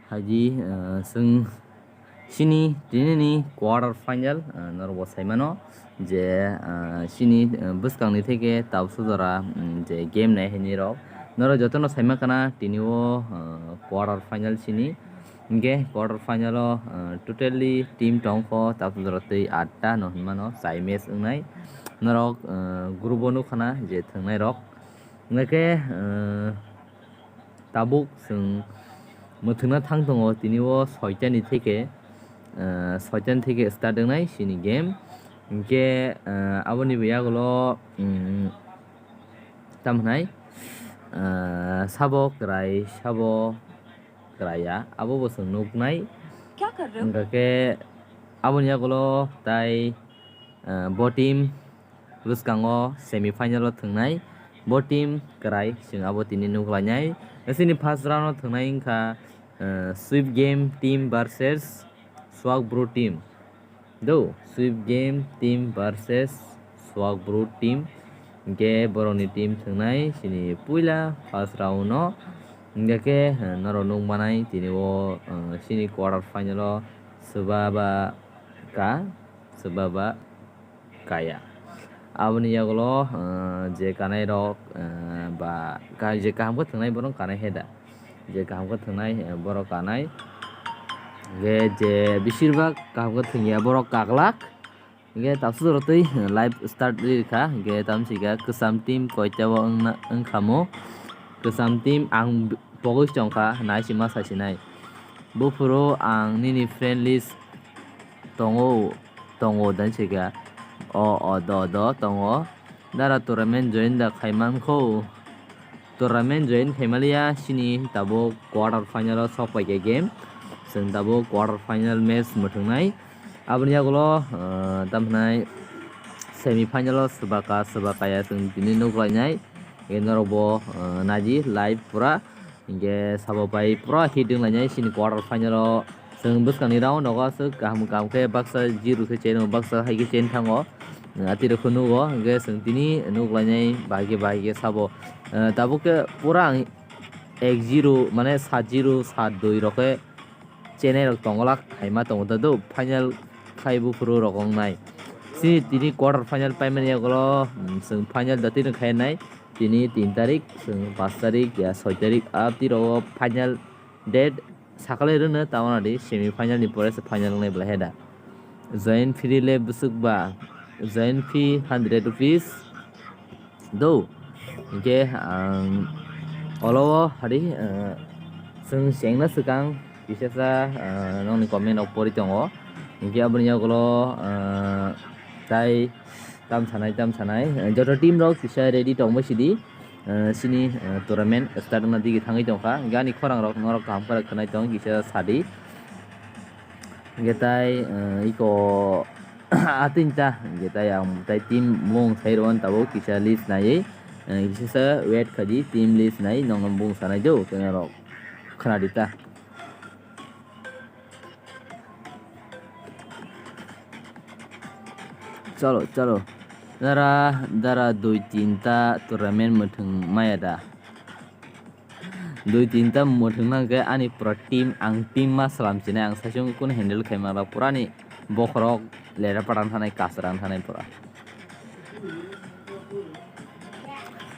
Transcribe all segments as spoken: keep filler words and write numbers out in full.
Haji, ah, chwng chini tinini quarter final, ah, norok bo sai mano je, ah, chini, ah, bwskangni theke tabuk sujora, mm, je game nai hinwi rok. Norok jotono sai mankha na tini o, ah, quarter final chini. Hinkhe quarter final o, ah, totally team tongkho tabuk sujora twi atta no hinmano chai match wngnai. Norok, ah, group o nukha na je thwngnairok. Hinkhe, ah, tabuk chwng mwthangna thang tongo tini o soitani theke, ah, soitani theke start wngnai chini game. Hinkhe, ah, aboni bo yagulo, mm, tamo hwnai, ah, sabo kwrai, sabo kwraiya, abo bo chwng nuknai. Hinkhe aboni yagulo tai, ah, bo team bwskango semi final o thwngnai. Bo team kwrai chwng abo tini nuklainai. Chini first round o thwngnai wngkha, ah, Swift Game team versus Swag Bro team. Do, Swift Game team versus Swag Bro team. Hinkhe borokni team thwngnai chini puila first round o. Hinkhe khe, ah, norok nukmanai tini o, ah, chini quarter final o swba ba ka, swba ba kaya. Aboni yagulo, ah, je kanai rok, ah, ba ka-, je kaham khe thwngnai borok kanai he da. Je kaham khe thwngnai, eh, borok kanai. Hinkhe je beshirbak kaham khe thwngya borok kaglak. Hinkhe tabuk sujora twi, eh, live start ri rwkha. Hinkhe tamo sika kwcham team koita o wngna, wngkha mo. Kwcham team ang pogwi tongkha, nai sima sai sinai. Buphuru ang nini friend list tongo, tongo dan sika. O, o, do, do, tongo. Dara tournament join da khai mankho. Tournament join khaimaliya chini tabuk quarter final o sok paikha game. Chwng tabuk quarter final match mwthwngnai. Aboni yagulo, ah, tamo hwnai semi final o swbaka, swbakaya chwng tini nuklainai. Hinkhe norok bo, ah, naidi live pura. Hinkhe sabo pai pura hit wnglainai chini quarter final o. Chwng bwskangni round nogo aswk kaham kaham khe baksa zero khe chaino, baksa hai khe chain thango. Atwi rok khe nugo, hinkhe chwng tini nuklainai bahai khe bahai khe sabo. Eh, tabuk khe pura ang ek zero mane sat zero sat dui rok khe chainai rok tongolak khaima tongo da do final khai buphuru rok wngnai. Chini tini quarter final paimani yagulo, mm, chwng final da tini khainai. Tini tin tarik, chwng paanch tarik ya soi tarik, ah, twi rogo final date sakale rwno, tabana di semi final ni pore se final wngnai belai hai da. Join fee le bwswk ba, join fee hundred rupees do. Hinkhe ang olo o hari, eh, chwng chengna swkang kisa sa, eh, nokni comment rok pori tongo. Hinkhe aboni yagulo, eh, tai tam sanai, tam sanai, eh, joto team rok kisa ready tongbai sidi. Eh, chini, eh, tournament start wngna digi thangwi tongkha. Hinkhe ani khorang rok norok kaham khe khwnai tong kisa sadi. Hinkhe tai, eh, iko atwinta hinkhe tai ang tai team mung sai rw tabuk kisa list naiwi, eh, kisa sa wait khaidi team list nai nokno bung sanai do tei norok khwnadi ta. Chalo, chalo. Dara, dara dui tinta tournament mwthwng maya da. Dui tinta mwthwng nang khe ani pura team, ang team ma salam sinai, ang saichung kunu handle khai manla purani bokhorok lera padang thanai, kasrang thanai pura.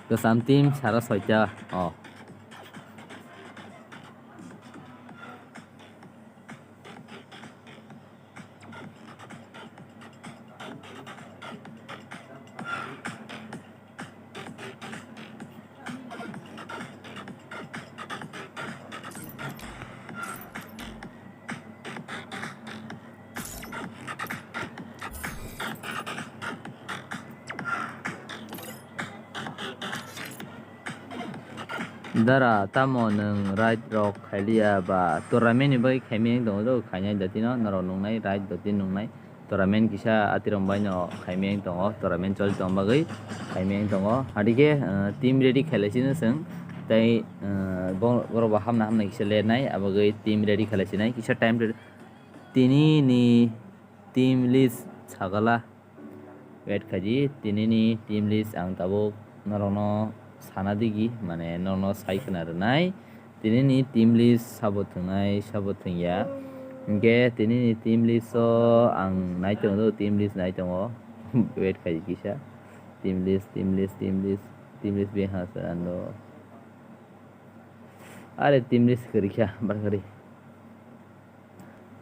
Kwcham team sara soita, oh. Dara, tamo nwng raid rok khailiya ba? Tournament ni bagwi khaimaya wng tongo, khainai dotino norok nungnai, raid doti nungnai. Tournament kisa atirok bai no khaimaya wng tongo, tournament choli tong bagwi khaimaya wng tongo. Hadikhe, uh, team ready khailai sino chwng, tei, uh, bo-, borok bo hamna hamna kisa lernai, abagwi team ready khailai sinai, kisa time re-, tini ni team list sagala. Wait khaidi, tinini team list ang tabuk norokno sana digi, mane norokno sai khwna rwnai. Tini ni team list sabo thwngnai, sabo thwngya. Hwnkhe tini ni team list o ang nai tongo, team list nai tongo. Wait khai kisa. Team list, team list, team list, team list beha se ano. Are team list kwrwi kha, bar kwrwi.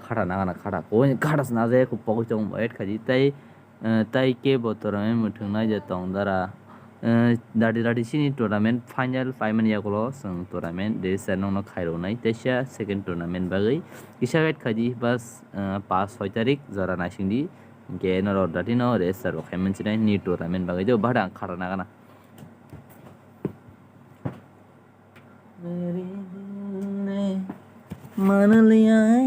Khata nagana khata, koi khata se naje, kok pogwi chong wait khaji, tei, eh, tei kebo tournament mwthwng nai je tong dara. Eh, dati dati sini tournament final paimani yagulo chwng tournament register nokno khairoknai, teisa second tournament bagwi kisa wait khaji, bas, eh, pash soi tarik jora naisingdi, hwnkhe norok dati no register bo khai mansinai ni tournament bagwi, do bahai ang khata nagana. मेरे दिल ने मान लिया है,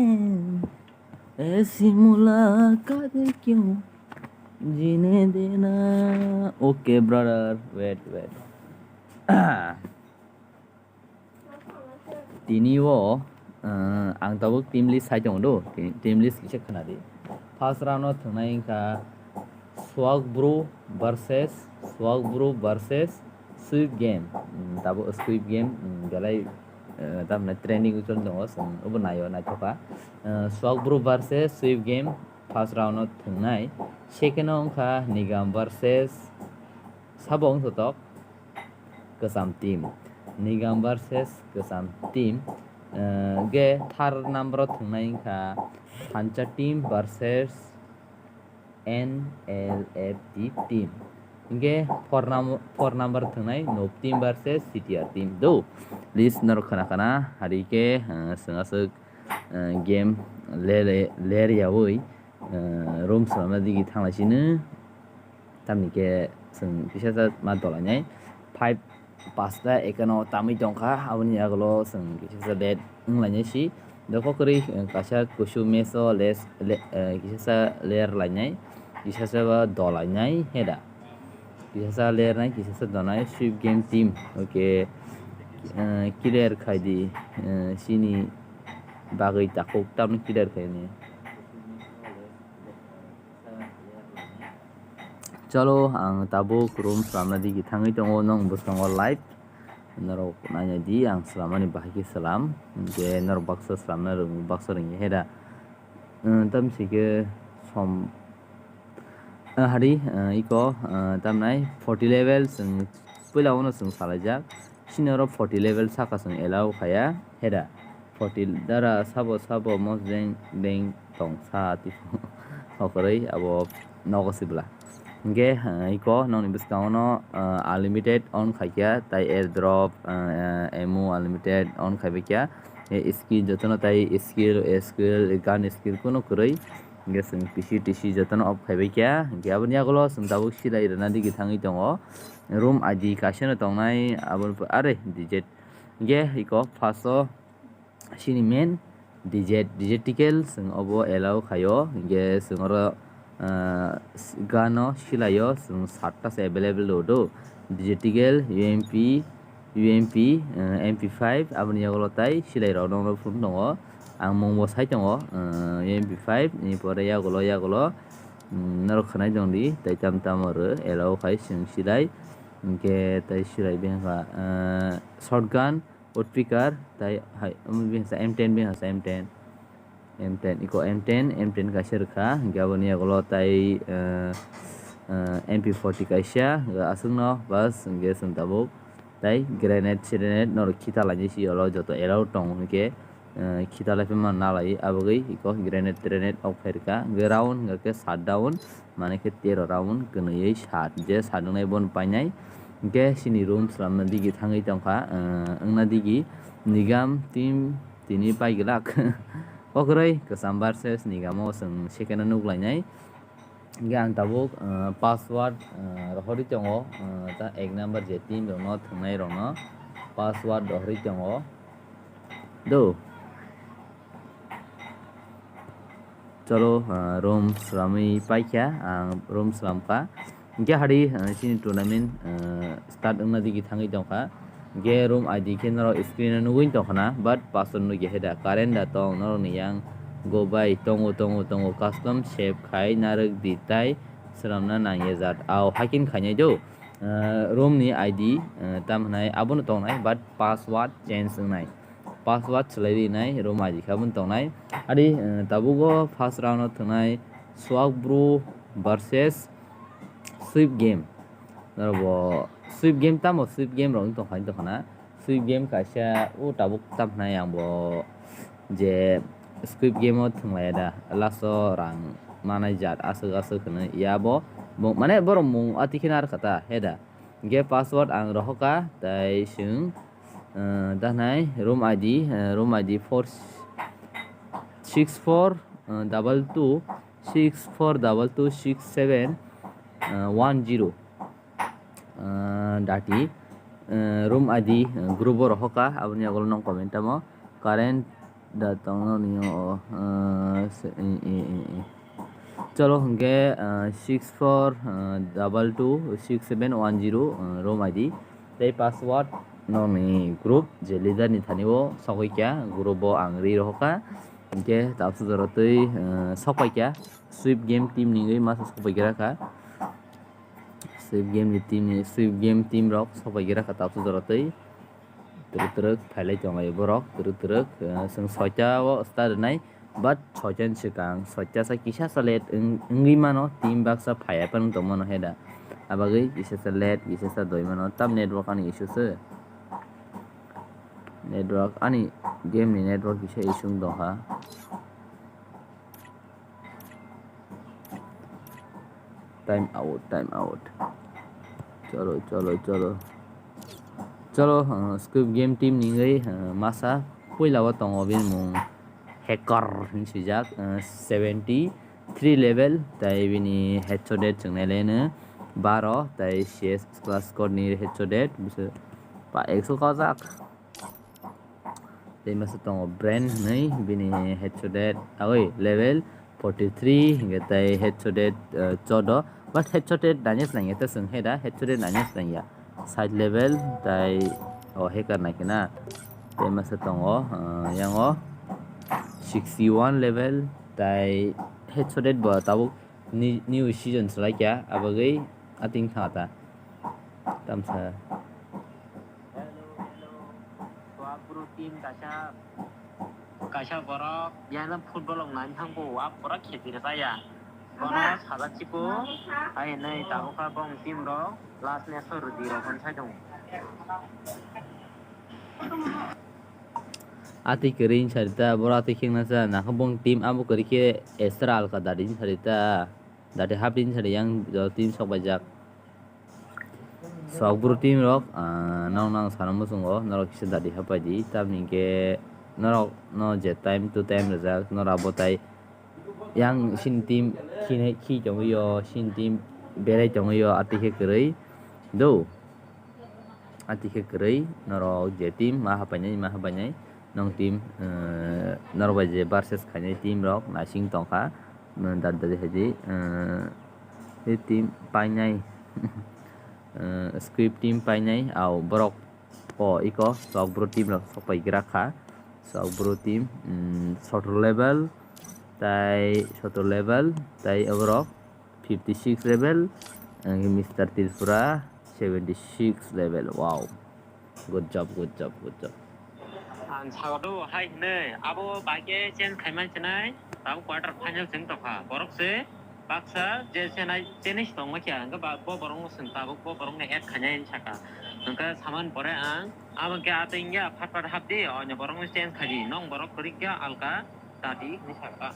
ऐसी मुलाकात क्यों जीने देना। Okay, brother, wait, wait. Tini o, eh, ang tabuk team list sai tongo do, ti-, team list kisa khna di. First round o thwngnai wngkha Swag Bro versus, Swag Bro versus Squid Game. Hmm, tabuk Squid Game, hmm, belai, eh, tamni trending o choli tongo, chwng obo naio, naithokha. Eh, Swag Bro versus Squid Game first round o thwngnai. Second o wngkha Nigam versus sabo wngthotok. Kwcham team. Nigam versus kwcham team. Eh, ge third number o thwngnai wngkha Thansa team versus N L F T team. Hingke four num-, four number thwngnai Noob team versus C T R team. Do list norok khna khna hari ke, eh, chwng aswk, eh, game le, le, ler yaui, eh, room swnamna digi thanglai sino. Tamni khe chwng kisa sa ma dolainai. Five, pasta ekano tamwi tongkha, aboni yagulo chwng kisa sa bed wnglainai si. Dokho kwrwi, eh, kaisa kusu meso les, le, eh, kisa sa ler lainai, kisa sa ba dolainai heda. Kisa sa lernai, kisa sa donai, Squid Game team. Okay, eh, clear khai di, eh, sini bagwi takhuk tamni clear khai ni. Chalo, ang tabuk room swnamna digi thangwi tongo, nong bwskango live. Norok nainai di, ang swlamani bahai khe swlam. Hwnkhe norok baksa swlamna rwng, baksa rwngya heda. Tamsi khe som, ah, hari, ah, iko, ah, tamnai forty level chwng puila uno chwng salaijak. Sini oro forty level saka chwng allow khaya heda. Forty dara sabo sabo mosdeng deng tong sa tipo. Okoroi abo nogo sibla. Hingke, ah, iko nokni bwskango no, ah, unlimited on khaikya, tai airdrop, ah, ammo unlimited on khaibaikya. E skill jotono tai skill, skill, gun skill kuno kwrwi. Hingke chwng P C T C jotono off khaibaikya. Hingke aboni yagulo chwng tabuk silai rwna digi thangwi tongo. Room I D kaisa no tongnai, abo are D Z. Hingke iko first o sini main D Z, D Z tikel chwng obo allow khaio, hingke chwng oro, ah, gano silaio chwng satta se available rw do, D Z tikel, U M P, U M P, ah, M P five, aboni yagulo tai silai rok nokno phuru tongo, ang mungbo sai tongo, ah, U M P five ni pore yagulo, yagulo, mm, norok khwnai tongdi, tai tam tam oro allow khai chwng silai, hingke tai silai bengkha, ah, shotgun, Woodpecker, tai hai, um, bini hasa M ten, bini hasa M ten. M ten, iko M ten, M ten kaisa rwkha, hingke aboni yagulo tai, eh, eh, M P forty kaisa, hingke aswkno bas, hingke chwng tabuk tai grenade, grenade norok khita lainai si olo joto allow tongo hingke, eh, khita lai phima nalai, abogwi iko grenade, grenade ok phairwkha, hingke round hingke sat down. Mane khe tero round kwnwi sat je sat wngnai bono painai. Hingke sini room slamna digi thangwi tongkha, eh, wngna digi Nigam team tini paiglak. Okroi kwcham versus Nigamo chwng second o nuklainai. Hingke ang tabuk, eh, password, eh, rohorwi tongo, eh, ta ek number je team rokno thwngnai rokno password rohorwi tongo. Do. Chalo, ah, room slamwi paikha, ang room slamkha. Hingke hari, ah, chini tournament, ah, start wngna digi thangwi tongkha. Hingke room I D khe norok screen o nugwi tongkha na, but password nugya heda, current da tong norokni yang go bai tongo, tongo, tongo, custom save khai narwk di tai slamna nangya jat. Au, haikin khainai do. Ah, room ni I D, ah, tam hwnai abono tongnai, but password change wngnai. password swlai rinai room I D kha boni tongnai. Ari, eh, tabugo first round o thwngnai Swag Bro versus Sweep Game. Norok bo Sweep Game tamo Sweep Game rok wng tongkha wng tongkha na. Sweep Game kaisa o tabuk tam hwnai ang bo je Sweep Game o thwnglai da last o rang manai jat aswk aswk hwnwi ya bo mane borok mung atwi kheno arkha ta he da. Hingke password ang rohorkha, tei chwng, eh, danai room I D, eh, room I D four six four, eh, double two six four double two six seven, eh, one zero. Eh, dati, eh, room I D, eh, group o rohorkha, aboni yagulo nong comment tamo. Current Da tongno ni o, eh, se, e, e, e, e. Chalo hwnkhe, eh, six four, eh, double two six seven one zero, eh, room I D. Tei password nokni group je leader ni thani o sokoi kha, group o ang ri rohorkha. Hwnkhe tabuk jora twi, eh, sokpai kha. Sweep game team ni wngwi masa sokpai kha kha. Sweep game ni team ni, sweep game team rok sokpai kha kha tabuk jora twi. Twrwk twrwk phailai tonglai borok, twrwk twrwk, eh, chwng soita o start rwnai, but soita ni swkang soita sa kisa sa late wng-, wngwi mano, team baksa phaiya phano tongmano he da. Abagwi kisa sa late, kisa sa doi mano, tam network ani issue se. Network ani game ni network kisa issue wng tongkha. Time out, time out. Cholo, cholo, cholo. Cholo, uh, Squid Game team ni wngwi, uh, masa puila o tongo bini mung Hacker hinwi swijak, uh, seventy three level, tei bini headshot rate chwngnai leno baro, tei C S class squad ni headshot rate bwswk pa ekso kajak. Tei masa tongo Brand hinwi bini headshot rate, oi, level forty three, hingke tei headshot rate, eh, chodo. But headshot rate nanya se nangya ta chwng he da, headshot rate nanya se nangya. Side level, tei o Hacker naikhe na. Tei masa tongo, eh, yango sixty one level, tei headshot rate bo tabuk ni-, new season swlai kha, abagwi ating tha ta. Tamsa. Hello, hello. Swag Bro team kaisa, kaisa borok, biyano football rok nai thangbo, a borok khechi rwjak ya. Bono sajak chiko, ai nai tabukha bong team rok, last match o rwdi rok hwn sai tongo. Atwi kwrwi wngsa rita, boro atwi khengna cha, nakha bong team abo kwrwi khe extra alka dadi wngsa rita, dadi hapdi wngsa ri yang jora team sok baijak. Swag Bro team rok, ah, nokno ang sana muchungo, norok kisa dadi hapai di, tamni hwnkhe norok no je time to time rwjak, norok abo tai yang sini team khinai khi tongwi o, sini team berai tongwi o, atwi khe kwrwi do. Atwi khe kwrwi norok je team ma hapainai, ma hapainai, nong team, eh, norok bai je versus khainai team rok naising tongkha, mm, dadi dadi hai di, eh, tei team painai, eh, Squid team painai, au borok o iko Swag Bro team rok sok pai gra kha, Swag Bro team, mm, sotor level, tai sotor level, tai oborok fifty six level, ang Mister Tripura seventy six level. Wow. Good job, good job, good job. Ang sago do hai hwnwi, abo bai khe change khai man chinai, abo quarter final chwng tongkha. Borok se baksa je chenai, chenai se tongma khe, ang khe ba, bo borok no chwng tabuk bo borok no add khainai hinwi sakha. Hwnkhe saman pore ang, abo khe atwi wngya, phat phat hapdi, oino borok no change khaidi, nong borok kwrwi khe alka dadi hinwi sakha.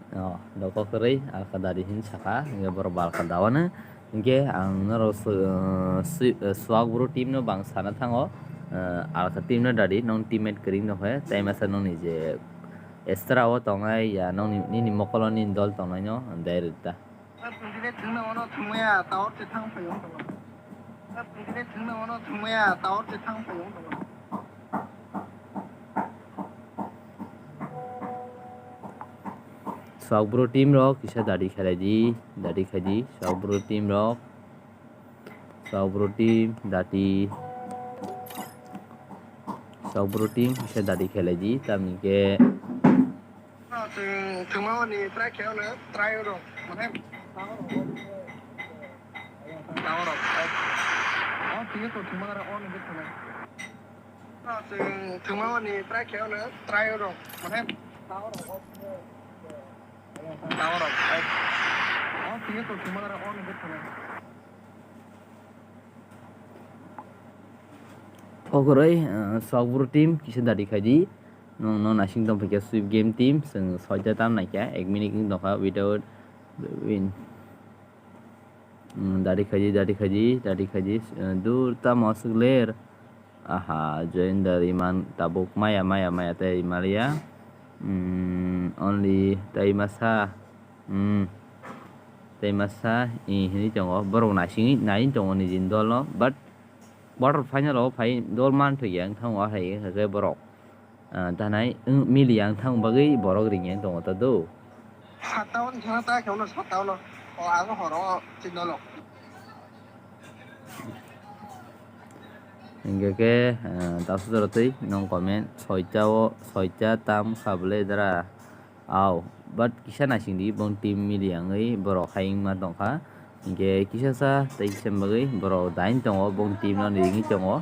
O, doko kwrwi alka dadi hin saka, hingke borok bo alka dawano. Hingke ang norok sw-, swi-, Swag Bro team no bang sana thango, eh, alka team no dadi, nong teammate kwrwi no khe, tai masa nongni je extra o tongnai ya, nongni, nini mokolo nini dol tongnai no, dai rwdi ta. Pwdine thwngna ono thwngmaya, tower se thang phai wng tongma. Pwdine thwngna ono thwngmaya, tower se thang phai wng tongma. Swag Bro team rok kisa dadi khelai di, dadi khai di, Swag Bro team rok, Swag Bro team dadi, Swag Bro team kisa dadi khelai di, tamni ke. Thwng-, thwngmani try khe ono, try ono. Mane, tower rok. Tower rok. Oh, thwngwi to thwngmani rok, oh, nungkhe thwngnai. Chwng thwngmani try khe ono, try rok, mane, tower rok, tower rok, ai. O thwngya to thwngmani rok, o nugwi thwngya. Thokroi, uh, Sokbru team kisa dadi khaidi. Nong no nasing tong phikya Swift Game team, chwng soita tam naikha, ek minute wng tongkha without win. Hmm, dadi khaidi, dadi khaidi, dadi khaidi, uh, dur tamo aswk ler. Aha, join the Riman tabuk maya, maya, maya tei maliya. Hmm, only tei masa. Hmm. Tei masa, i, hinwi tongo. Borok naisingwi, nai tongo nijini dolo. But quarter final o phai dol man thokya, wngkha o hai khe borok, ah, danai, wng, miliya wngthang bagwi borok ringya tongo ta do. Satta o wngkha ta khe uno satta uno. O, abo horo tin dolo. Hingke ke, ah, taso jora twi nong comment, soita o, soita tam kha bwle dara. Au, but kisa naising di, bong team mili wngwi borok hai wngma tongkha. Hinkhe kisa sa tei kisa bagwi borok dain tongo, bong team no ringwi tongo.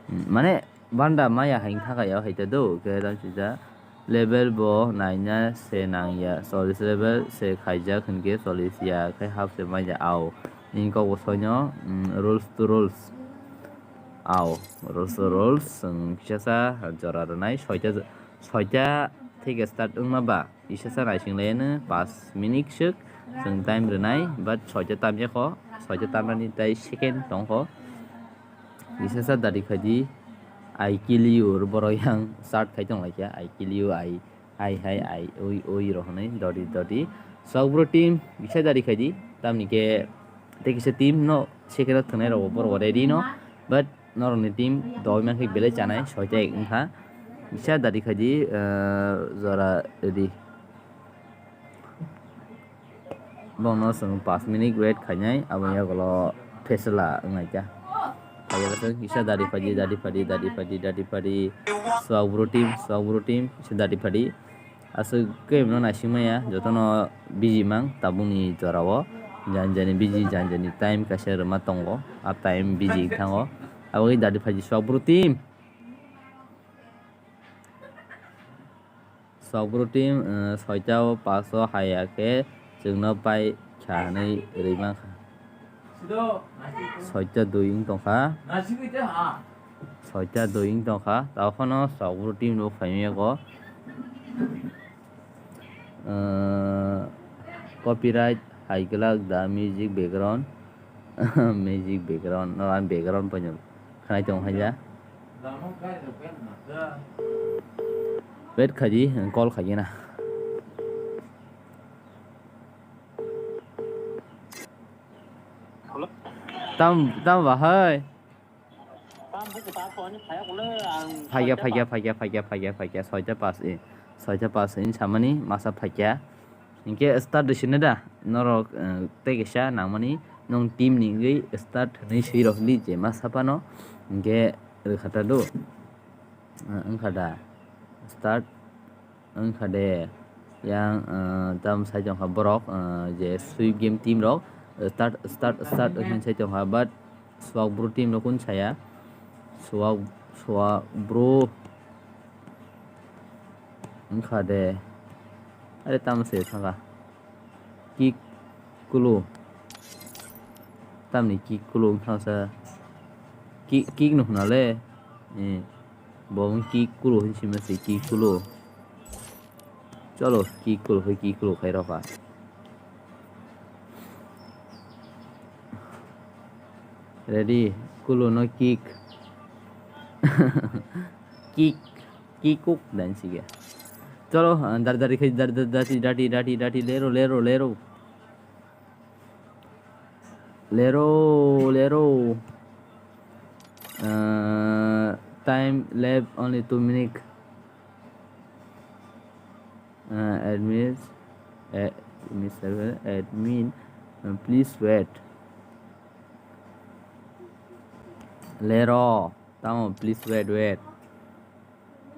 Mane banda maya hai wngkha kaya hai ta do, khe tang sijak level bo naina se nangya, cholish level se khaijak hinkhe cholish ya khe half se manya. Au, nini kok bo soino, mm, rules to rules. Au, rules to rules, chwng kisa sa jora rwnai, soita, soita theke start wngma ba. Kisa sa naising laiyano, pash minute swk chwng time rwnai, but soita tamya kho, soita tamnani tai second tong kho. Kisa sa dadi khaidi, "I kill you," borok yang start khai tong laikha, "I kill you, I, I, hai, I, oi, oi," rok hwnwi dodi, dodi. Sokbru team kisa dadi khaidi, tamni khe tei kisa team no second o thwngnai rok borok ready no, but norokni team doi mankhe belai chanai, soita ek wngkha. Kisa dadi khaidi, ah, jora ready. Bono chwng pash minute wait khainai, aboni yagulo fesla wngnaikha. Kisa dadi phaidi, dadi phaidi, dadi phaidi, dadi phaidi. Sokbru team, Sokbru team, kisa dadi phaidi. Aswk khe bono naisingmaya, jotono busy mang tabukni jorao. Jani jani busy, jani jani time kaisa rwma tongo. A time busy thango. Abo khe dadi phaidi Sokbru team. Sokbru team, eh, soita o paso haya khe chwngno pai kha hwnwi rwi mankha. Soita dui wng tongkha. Soita dui wng tongkha. Tao phano Sokbru team rok phaimaya kho. Eh, copyright hai glak da music background. Music background, no, ang background poino khnai tong hai ya. Wait khaidi, call khaigena. Tam, tam bahai. Phaikya, phaikya, phaikya, phaikya, phaikya, phaikya, soita pass, eh, soita pass in samani masa phaikya. Hinkhe start de sini da, norok, eh, tei kaisa nangmani, nong team ni wngwi start hinwi swi rok di je ma sapano, hinkhe rwkha ta do, eh, wngkha da, start wngkha de, yang, eh, tam sai tongkha borok, eh, je Swift Game team rok, eh, start, start, start wngkha sai tongkha, but Sokbru team rok kun saya, Sok, Sokbru. Wngkha de. Are tamo se thangkha. Kick kulu. Tamni kick kulu wngkha sa. Kick, kick no hwnale. Eh. Bo wng kick kulu hinwi sima se kick kulu. Cholo kick kulu khai kick kulu khai rokha. Ready, kulu no kick. Kick. Kikuk dan sige. Cholo, ah, dar dari khai dar dar dati dati dati dati lero lero lero. Lero lero. Ah, time left only two minutes. Ah, admin, eh, admin server, admin, ah, please wait. Lero, tamo please wait wait.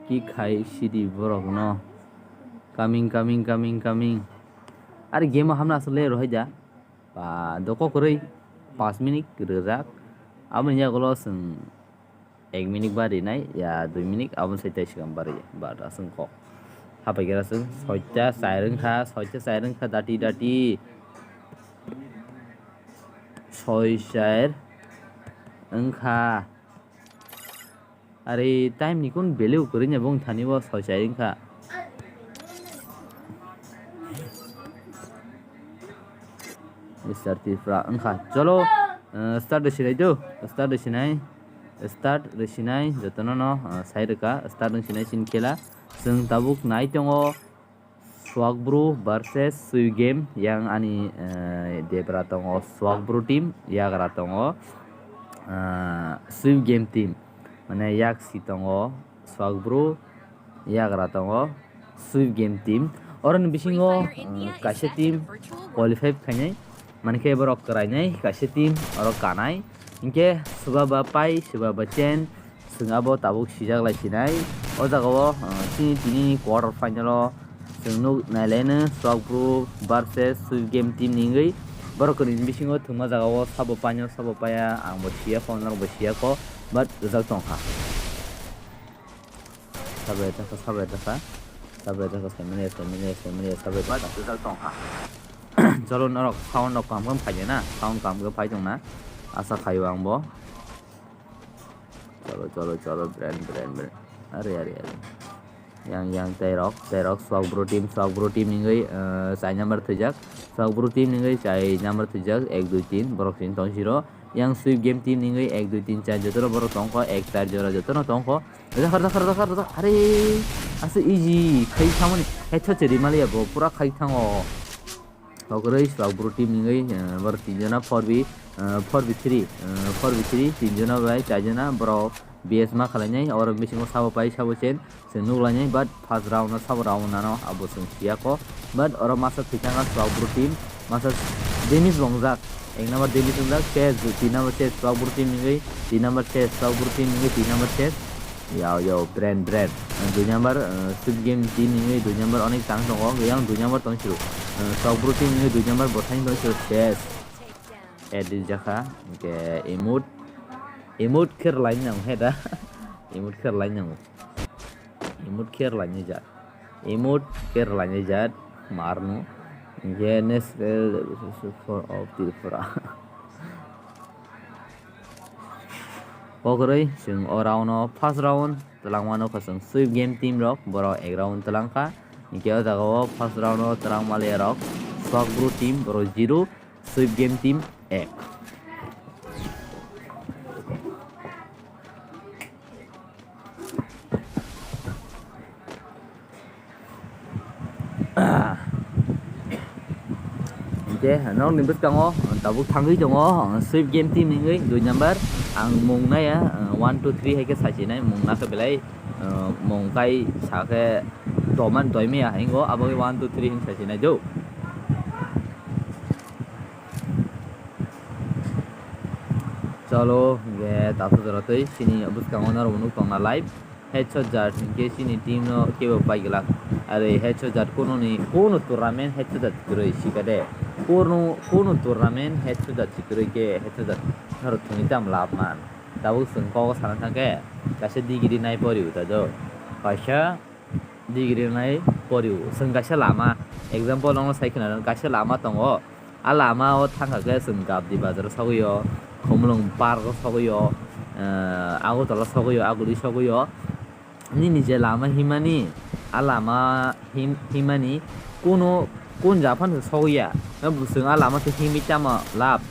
Kick khai sidi borok no. Coming, coming, coming, coming. Are game o hamna aswk le rohai da. Ba, doko kwrwi. Paanch minute rwjak. Aboni yagulo chwng Ek minute ba rinai ya dui minute, aboni sai tei swkang ba ri, but aswk kok. Hapai khe aswk soita chai wngkha, soita chai wngkha, dati dati. Soi chai wngkha. Are time ni kun value kwrwi nya bong thani bo soi chai wngkha. Mister Tripura wngkha. Cholo, eh, start rwsinai do. Start rwsinai. Start rwsinai jotono no, eh, sai rwkha. Start rwsinai chini khela. Chwng tabuk nai tongo Swagvru versus Swift Game. Yang ani, eh, debra tongo Swagvru team, yagra tongo, eh, Swift Game team. Mane yak si tongo Swagvru, yagra tongo Swift Game team. Oroni bisingo, uh, kaisa team qualify khainai, mankhe borok kwrainai kaisa team oro kanai. Hinkhe swba ba pai, swba ba chen, chwng abo tabuk sijak lai sinai. O jagao, uh, chini tini quarter final o chwng nuk nailaino Swagvru versus Swift Game team ni wngwi. Borok kwrwini bisingo thwngma jagao sabo paino, sabo paya, ang bo siya kho, norok bo siya kho, but rijak tongkha. Sabai dakha, sabai dakha, sabai dakha, saimanya, saimanya, saimanya, sabai dakha. Cholo norok sound rok kaham khe phai na, sound kaham khe phai tong na, asa khaio ang bo. Cholo, cholo, cholo, brand, brand, brand. Are, are, are. Yang, yang, tei rok, tei rok, Swagvru team, Swagvru team ni wngwi, eh, chai number thwijak, Swagvru team ni wngwi chai number thwijak, ek, dui, tin, borok chini tong siro. Yang Swift Game team ni wngwi ek, dui, tin, char jotono borok tongkho, ek, char jora jotono tongkho. Rwjakha, rwjakha, rwjakha, rwjakha. Are, asa easy khai thamani. Headshot se rimaliya bo, pura khai thango. Okroi Swagvru team ni wngwi, eh, borok tin jona four v, eh, four v three, eh, four v three, tin jona bai char jona borok B S ma khalainai. Oro bisingo sabo pai, sabo chen. Chwng nuk lainai, but first round o sabo round nano abo chwng siya kho. But oro masa thwi thangkha Swagvru team, masa damage bo wngjak, ek number damage wngjak, chest, dui number chest Swagvru team ni wngwi, tin number chest Swagvru team ni wngwi, tin number chest. Yao, yao, brand, brand. Dui number, uh, Swift Game team ni wngwi dui number onek tang tongo, yang dui number tong siro. Uh, Swagvru team ni wngwi dui number bo thang tong siro, chest. Head rijak kha, hwnkhe emote, emote khe rwlaini nango head a, emote khe rwlaini nango. Emote khe rwlaini jat. Emote khe rwlaini jat. Marno. Hwnkhe National Revolution of Tripura. Okroi, chwng o round o first round twlangma nukha chwng Swift Game team rok, borok ek round twlangkha. Hwnkhe o jaga o first round o twlangma le rok, Swagvru team borok zero, Swift Game team ek. Hwnkhe nokni bwskango tabuk thangwi tongo Swift Game team ni wngwi dui number. Ang mung naiya, one, two, three hai khe sachinai, mung nakha belai, mung kai sakhe doman doimaya hingo, aboni one, two, three hin sachinai do. Cholo, hwnkhe tabuk jora twi chini bwskango norok nuk tongna live. Headshot jat hwnkhe chini team no kebo pai glak. Are headshot jat kununi, kunu tournament headshot jat kwrwi sikade. Kunu, kunu tournament headshot jat si kwrwi khe headshot jat norok thwngwi tamo lab man. Tabuk chwng kok sana thangkhe kaisa degree nai pori uta do. Kaisa degree nai pori u. Chwng kaisa lama, example nono sai khna kaisa lama tongo. A lama o thangkha khe chwng Gabdi bazar o sogwi o, Khumulwng park o sogwi o, eh, Agartala sogwi o, Aguli sogwi o. Nini je lama himani, a lama him-, himani kuno kun ja phano sogwi ya. Chwng a lama twi himwi tamo lab,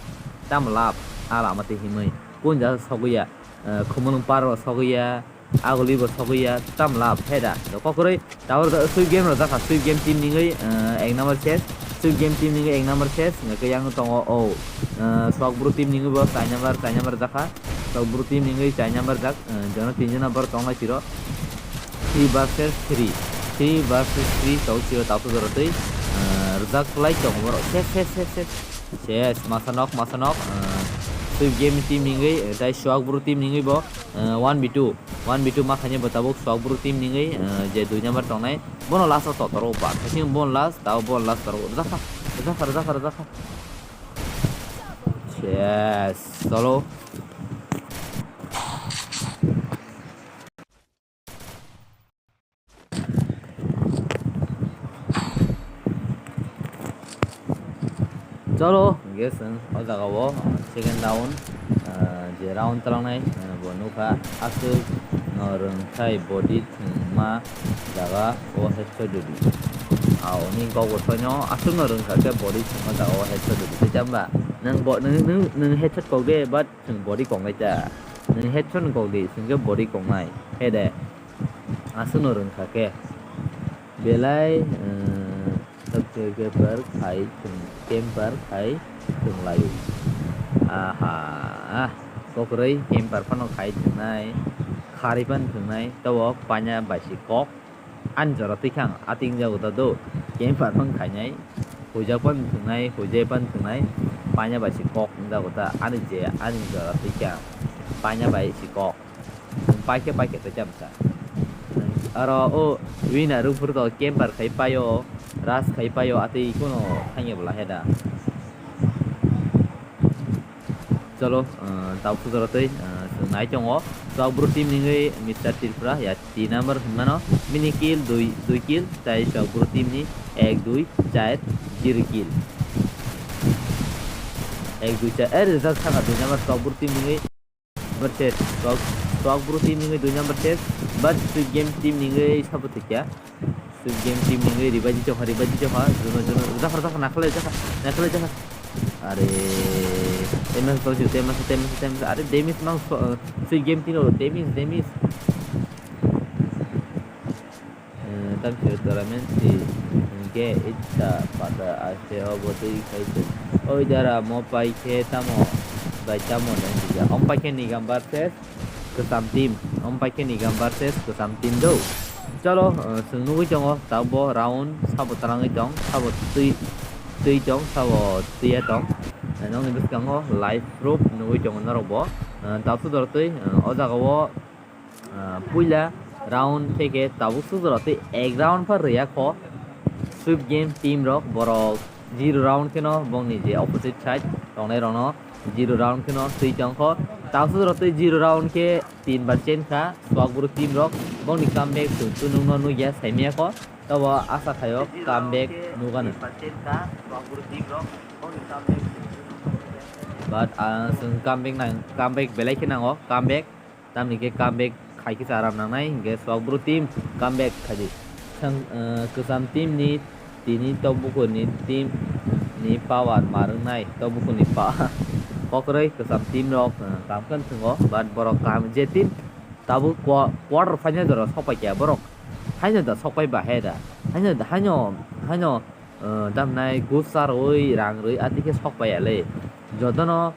tamo lab a lama twi himwi kun ja sogwi ya. Eh, Khumulwng park o sogwi ya. Aguli bo sogwi ya, tam lab, heda. Kokroi, tabuk Swift Game rok jakha, Swift Game team ni wngwi, eh, ek number chest, Swift Game team ni wngwi ek number chest, hwnkhe yang tongo, o, eh, Swagvru team ni wngwi bo chai number, chai number jakha, Swagvru team ni wngwi chai number jak, eh, jono tin jona borok tong lai siro, three versus three, three versus three tong siro, tabuk jora twi, eh, rwjak lai tongo borok, ses, ses, ses, ses. Yes, masa nok, masa nok, eh, Swift Game team ni wngwi, eh, tei Swagvru team ni wngwi bo, eh, one v two, one v two ma khainai bo tabuk Swagvru team ni wngwi, eh, je dui number tongnai, bono last o totoro ba, khaising bono last, tabo bono last totoro, rwjakha, rwjakha, rwjakha, rwjakha. Yes, cholo. Cholo, hwnkhe chwng o jaga o, ah, second round, ah, je round twlangnai, ah, bo nukha, aswk no rwngthai body thwngma jaga o headshot dudi. Ah, oni kok bo soino aswk no rwngkha khe body thwngma jaga o headshot dudi. Tei chamba, nwng bo, nwng, nwng, nwng headshot kok de, but nwng body kok nai ta. Nwng headshot kok di, chwng khe body kok nai. He de, aswk no rwngkha khe. Belai, eh, subscriber khai chwng camper khai chwng lai. Aha, kokrwi camper phano khai chwngnai, kharwi phano chwngnai, tabo paina bai si kok. Ani jora twi kha ang, ating jago ta do, camper phano khainai, huijak phano chwngnai, huijai phano chwngnai, paina bai si kok wng jago ta, ani je, ani jora twi kha ang, paina bai si kok. Paikhe, paikhe, tei chamsa. Aro o winner rwphuru to camper khai paio, rush khai paio, atwi kuno thangya bwla he da. Cholo, ah, tabuk sujaro tei, ah, chwng nai tongo. Chwak bru team ningwi Mister Tripura, ya, tin number hinmano. Bini kill dui, dui kill, tai chwak bru team ni ek, dui, char, zero kill. Ek, dui, char, eh, rijak saka dui number chwak bru team ningwi. Number set, Chwak, Chwak bru team ningwi dui number set, but Sweet Game team ningwi sabo thikya. Sweet Game team ningwi ribaji chokha, ribaji chokha, juno, juno, jakha, jakha, nakhale, jakha, nakhale, jakha. Are, temas tongsi, temas, temas, temas, are, damage mang, so, Sweet Game team, damage, damage. Eh, tamsir tournament si hwnkhe itsa pata ase obo twi khai se. Oi dara mo pai khe tamo bai tamo le sijak. Om pai khe Nigam versus Kwcham team. Om pai khe Nigam versus Kwcham team do. Cholo, eh, chwng nugwi tongo tabuk bo round sabo twlangwi tong, sabo twi, twi tong, sabo twiya tong. Eh, nokni bwskango live proof nugwi tongo norok bo. Eh, tabuk sudor twi, eh, o jaga o Ah, puila round khe khe tabuk sujoro tei ek round pha rwya kho. Sweet Game team rok borok zero round kheno bongni je opposite side tongnai rokno zero round kheno twi tong kho. Tabuk sujoro tei zero round khe tin bar chen kha Chwak bru team rok, bongni comeback chwng tunung no nugya saimaya kho. Tabo asa khaio comeback nugano. But, ah, chwng comeback nang, comeback belai khe nango, comeback. Tamni khe comeback khai kisa aram nangnai, hinkhe Chwak bru team comeback khaidi. Thang, eh, Kwcham team ni tini Tokbukur ni team ni power ma rwngnai, Tokbukur ni pa-, kokrwi Kwcham team rok, eh, kam khe thwngo, but borok kam je team tabuk qua-, quarter final jora sok pai kha borok, haino da sok pai ba he da, haino da, haino, haino, eh, tamnai gus charwi rang rwi ati khe sok pai ya le, jotono.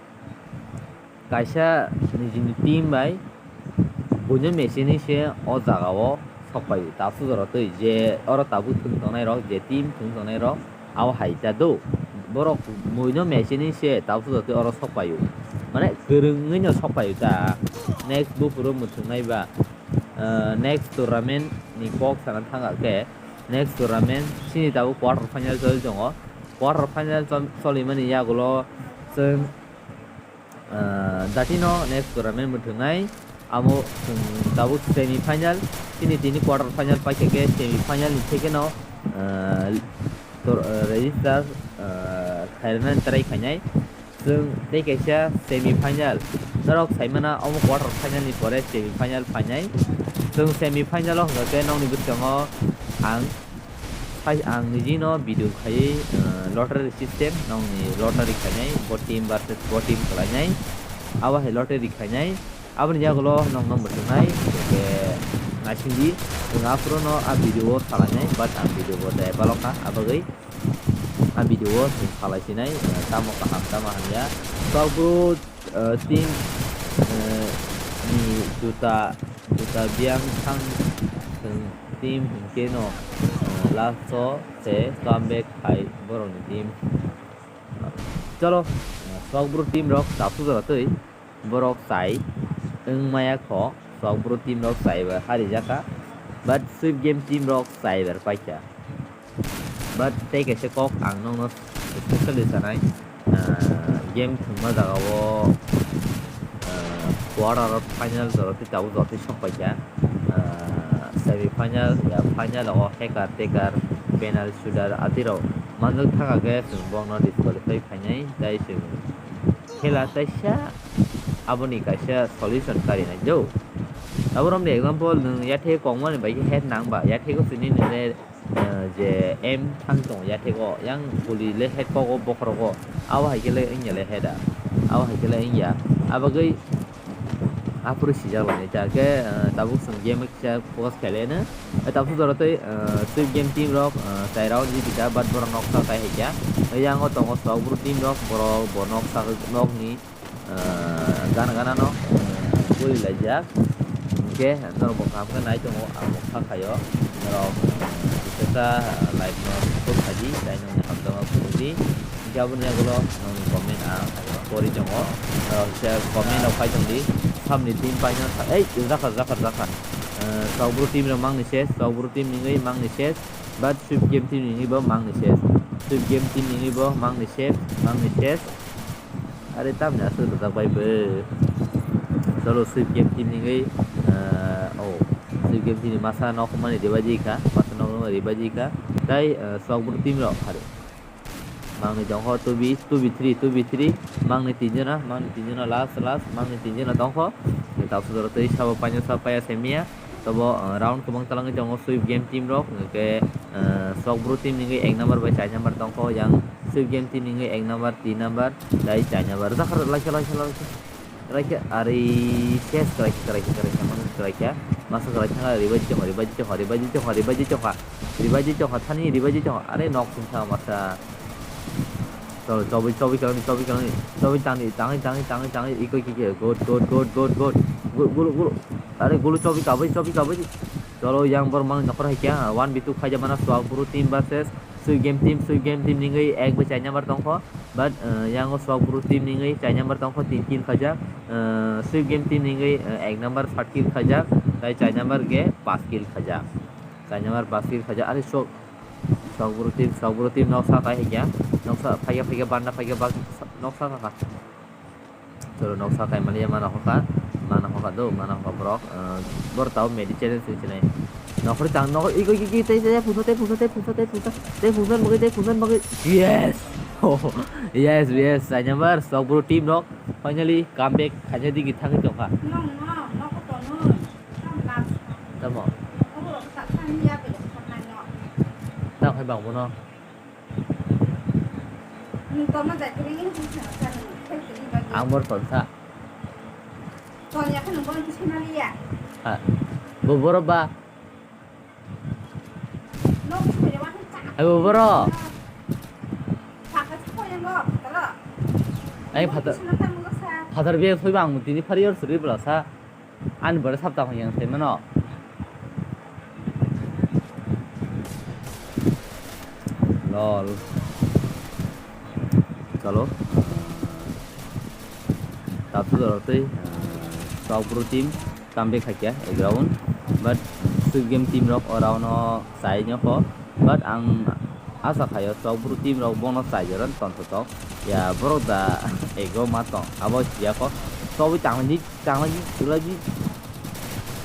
Kaisa nijini team bai buino mechine se o jaga o sok pai o. Tabuk sujoro twi je oro tabuk thwng tongnai rok, je team thwng tongnai rok, abo hai ta do. Borok buino mechine se tabuk sujoro twi oro sok pai o. Mane kwrwngwi no sok pai o ta. Next buphuru mwthwngnai ba, ah, next tournament ni kok sana thang khe, next tournament chini tabuk quarter final choli tongo. Quarter final chol-, cholimani yagulo chwng Ah, datino next tournament mwthwngnai. Amo chwng tabuk semi final, chini tini quarter final paikha khe semi final ni thekheno, ah, tor-, ah, register, ah, khairoknani try khainai. Chwng tei kaisa semi final, norok saimana omo quarter final ni pore semi final phainai. Chwng semi final o hwnkha khe nokni bwskango ang Hai ang nijino video khaiwi, eh, lottery system, nokni lottery khainai, bo team versus bo team khwlainai, abo hai lottery khainai, aboni yagulo nokno mwthwngnai, hwnkhe naisingdi, chwng aphuru no a video o salainai, but ang video bo de balokha, abagwi a video o chwng salai sinai, eh, tamo kaham, tamo hamya, tabuk, eh, team, eh, ni juta, juta biyang thang chwng team hwnkhe no, eh, last o se comeback khai borokni team. Cholo, eh, Chwak bru team rok tabuk jora twi borok chai wng maya kho, Chwak bru team rok chai bai harijak kha, but Sweet Game team rok chai bar paikha. But tei kaisa kok ang nokno specially sanai, ah, game thwngma jagao, ah, quarter final jora twi tabuk jora twi sok paikha, ah, semi final ya final o hacker taker penal shooter atirok Manjak thaka khe chwng bokno disqualify khainai, tai chwng khela taisa aboni kaisa solution karinai do. Aborokni example, nwng yathego kongmani bai khe head nang ba, yathego sini nini, eh, je aim thang tongo yathego, yang guli le head kogo bokhorogo, abo hai khe le wngya le head a, abo hai khe le wngya. Abagwi aphuru sijak lainai ta khe, eh, tabuk chwng game kisa focus khailai no. Eh, tabuk jora tei, eh, Swift Game team rok, eh, chai round jiti kha, but borok noksa kai hai kha. Yang o tongo Chokbru team rok, borok bo noksa nokni, eh, gana gana no, eh, guli laijak. Hingkhe norok bo kaham khe nai tongo, ang bo kha khaio. Norok, eh, kisa, eh, like no support khai di, tei nongni hamjakma phunuk di. Hingkhe aboni yagulo nongni comment ang pori tongo. Norok kisa comment rok khai tong di. Samni team paino sa-, ei, jakha, jakha, jakha. Eh, Chokbru team rok mangni ses, Chokbru team ningwi mangni ses, but Swift Game team ningwi bo mangni ses. Swift Game team ningwi bo mangni ses, mangni ses. Are tamni aswk rwjak bai bo. Cholo, Swift Game team ningwi, eh, oh, Swift Game team ni masa nok mani ribaji kha, masa nok mani ribaji kha. Tai, eh, Chokbru team rok hari. Mangni tongkho two v, two v three, two v three, mangni tinjona, mangni tinjona last, last, mangni tinjona tongkho. Tabuk sodoro tei sabo paino sa paya semia. Tobo, uh, round kwbang talangwi tongo Swift Game team rok, hwnkhe, uh, Chokbru team ningwi ek number bai char number tongkho, yang Swift Game team ningwi ek number, tin number, tei char number. Jakha rw, laikha, laikha, laikha. Kwraikha, ari ses kwraikha, kwraikha, kwraikha, masa kwraikha, masa kwraikha, ribaji chokha, ribaji chokha, ribaji chokha, ribaji chokha, ribaji chokha, thani ribaji chokha, are nok sungsa masa. Chol, chobwi, chobwi kwlangni, chobwi kwlangni, chobwi tangni, tangwi, tangwi, tangwi, tangwi, ikoi kikhe, good, good, good, good, good, gulu, gulu, gulu, are gulu chobwi kabwi, chobwi kabwi, cholo yang borok mang nokhor hai kya, one v two khaijak mana, Chokbru team versus Swift Game team, Swift Game team ningwi ek bai char number tongkho. But, uh, yang o Chokbru team ningwi char number tongkho, tin kill khaijak. Uh, Swift Game team ningwi, uh, ek number saat kill khaijak, tai char number ge paanch kill khaijak. Char number paanch kill khaijak. Are Chok-, Chokbru team, Chokbru team noksa kai hikya. Noksa phaikya, phaikya, banda phaikya, bak-, noksa kha. Cholo, noksa kai maliya mana hoka, mana hoka do, mana hoka borok, uh, borok tao medi challenge se chinai. Nokhori tang, nokhori, iko, iko, iko, tei, tei, tei, pusa, tei, pusa, tei, pusa, tei, pusa, tei, pusa, bagwi, tei, pusa, bagwi. Yes! Yes, yes, char number, Chokbru team rok finally come back khaina digi thangwi tongkha. Nong, nong, nokho tonwi. Tamo last. Tamo? Obo rok sa thani ya, bele thannai no. Tamo hai bang bono. Nwng tongma jai kwrwi wngwi tong sa, sa nwng, factory bagwi. Ang bor tong sa. Tong ya khe nwng bono kisa maliya. Ha. Bo boro ba. Nok sumire wa khe cha. Ai bo boro. Saka sa ko yang go, tara. Ai phatar. Kisa na tang go sa. Phatar be soi bang tini phari yor suri bla sa. Ani bwrwi sap tang yang sai mano. Lol. Chalo. Tabsu dorotwi, ah, Chokbru team comeback khaikya, eh, ground. But Swift Game team rok o round o chai nokho. But ang asa khaio Chokbru team rok bono chai jora tongthotok. Ya borok da ego ma tong. Abo siya kho. Chobwi tangni Tanglaji, tulaji.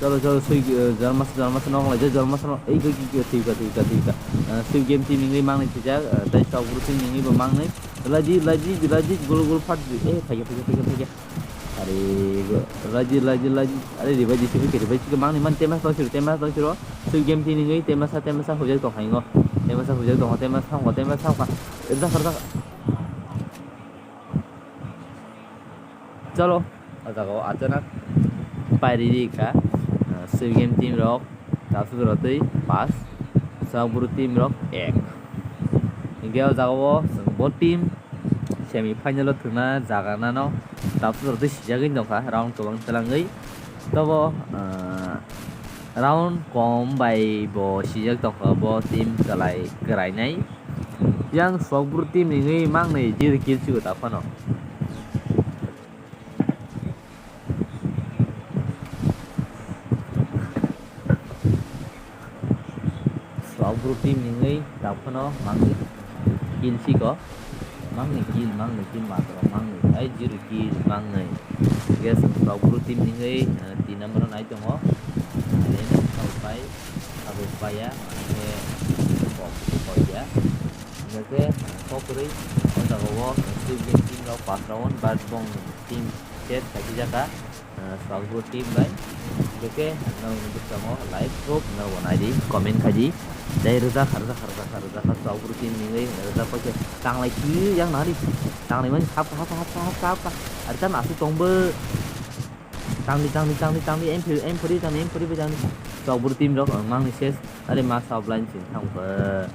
Cholo, cholo, sui, eh, jormasa, jormasa, nong lai, jormasa, nong, ei, goi, goi, goi, thika, thika, thika. Eh, Swift Game team ningwi mangnai thwijak, eh, tai Chokbru team ningwi bo mangnai. Laji, laji, laji, gol, gol, phat, eh, thaiga, thaiga, thaiga, thaiga. Are, go, laji, laji, laji, are, ribai di, sibike, ribai, sibike, mangnai, man, tema, tong siro, tema, tong siro. Swift Game team ningwi, tema, sa, tema, sa, hujak tong, haingo. Tema, sa, hujak tong, tema, sa, tong, tema, sa, tong. Jakar, jakar. Chalo, o jaga o achanak pairi ri kha, ah, Swift Game team rok, Tabsu Dorotwi pass, Chokbru team rok ek. Hinkhe o jaga o chwng bo team semi final o thwngna jaga nano Tabsu Dorotwi sijagwi tongkha round kwbang twlangwi. Tobo, ah, round kom bai bo sijak tongkha bo team kwlai kwrainai. Yang Chokbru team ni wngwi mangnai zero kill sigo ta phano. Chokbru team ni wngwi ta phano mangnai kill sigo. Mangnai kill, mangnai kill matro, mangnai. Ai zero kill, mangnai. Yes, Chokbru team ni wngwi, eh, tin number o nai tongo. Abo pai, abo paya, hingke kok, kok ya. Hingke kok kwrwi o jaga o Swift Game team rok pass round, but bong team set khaisijak kha, ah, Swakbru team bai. Hingke norokni bwskango like, proof norok bo naidi, comment khaidi. Tei rwjak kha, rwjak kha, rwjak kha, rwjak kha, Swakbru team ningwi rwjak paikhe tanglai khe yang nari. Tanglai mani hap, hap, hap. Ari tamo aswk tongbo. Tangdi, tangdi, tangdi, tangdi, M three, M three tangdi, M three bai tangdi. Swakbru team rok, ah, mangni ses. Ari masa offline sin thang khe.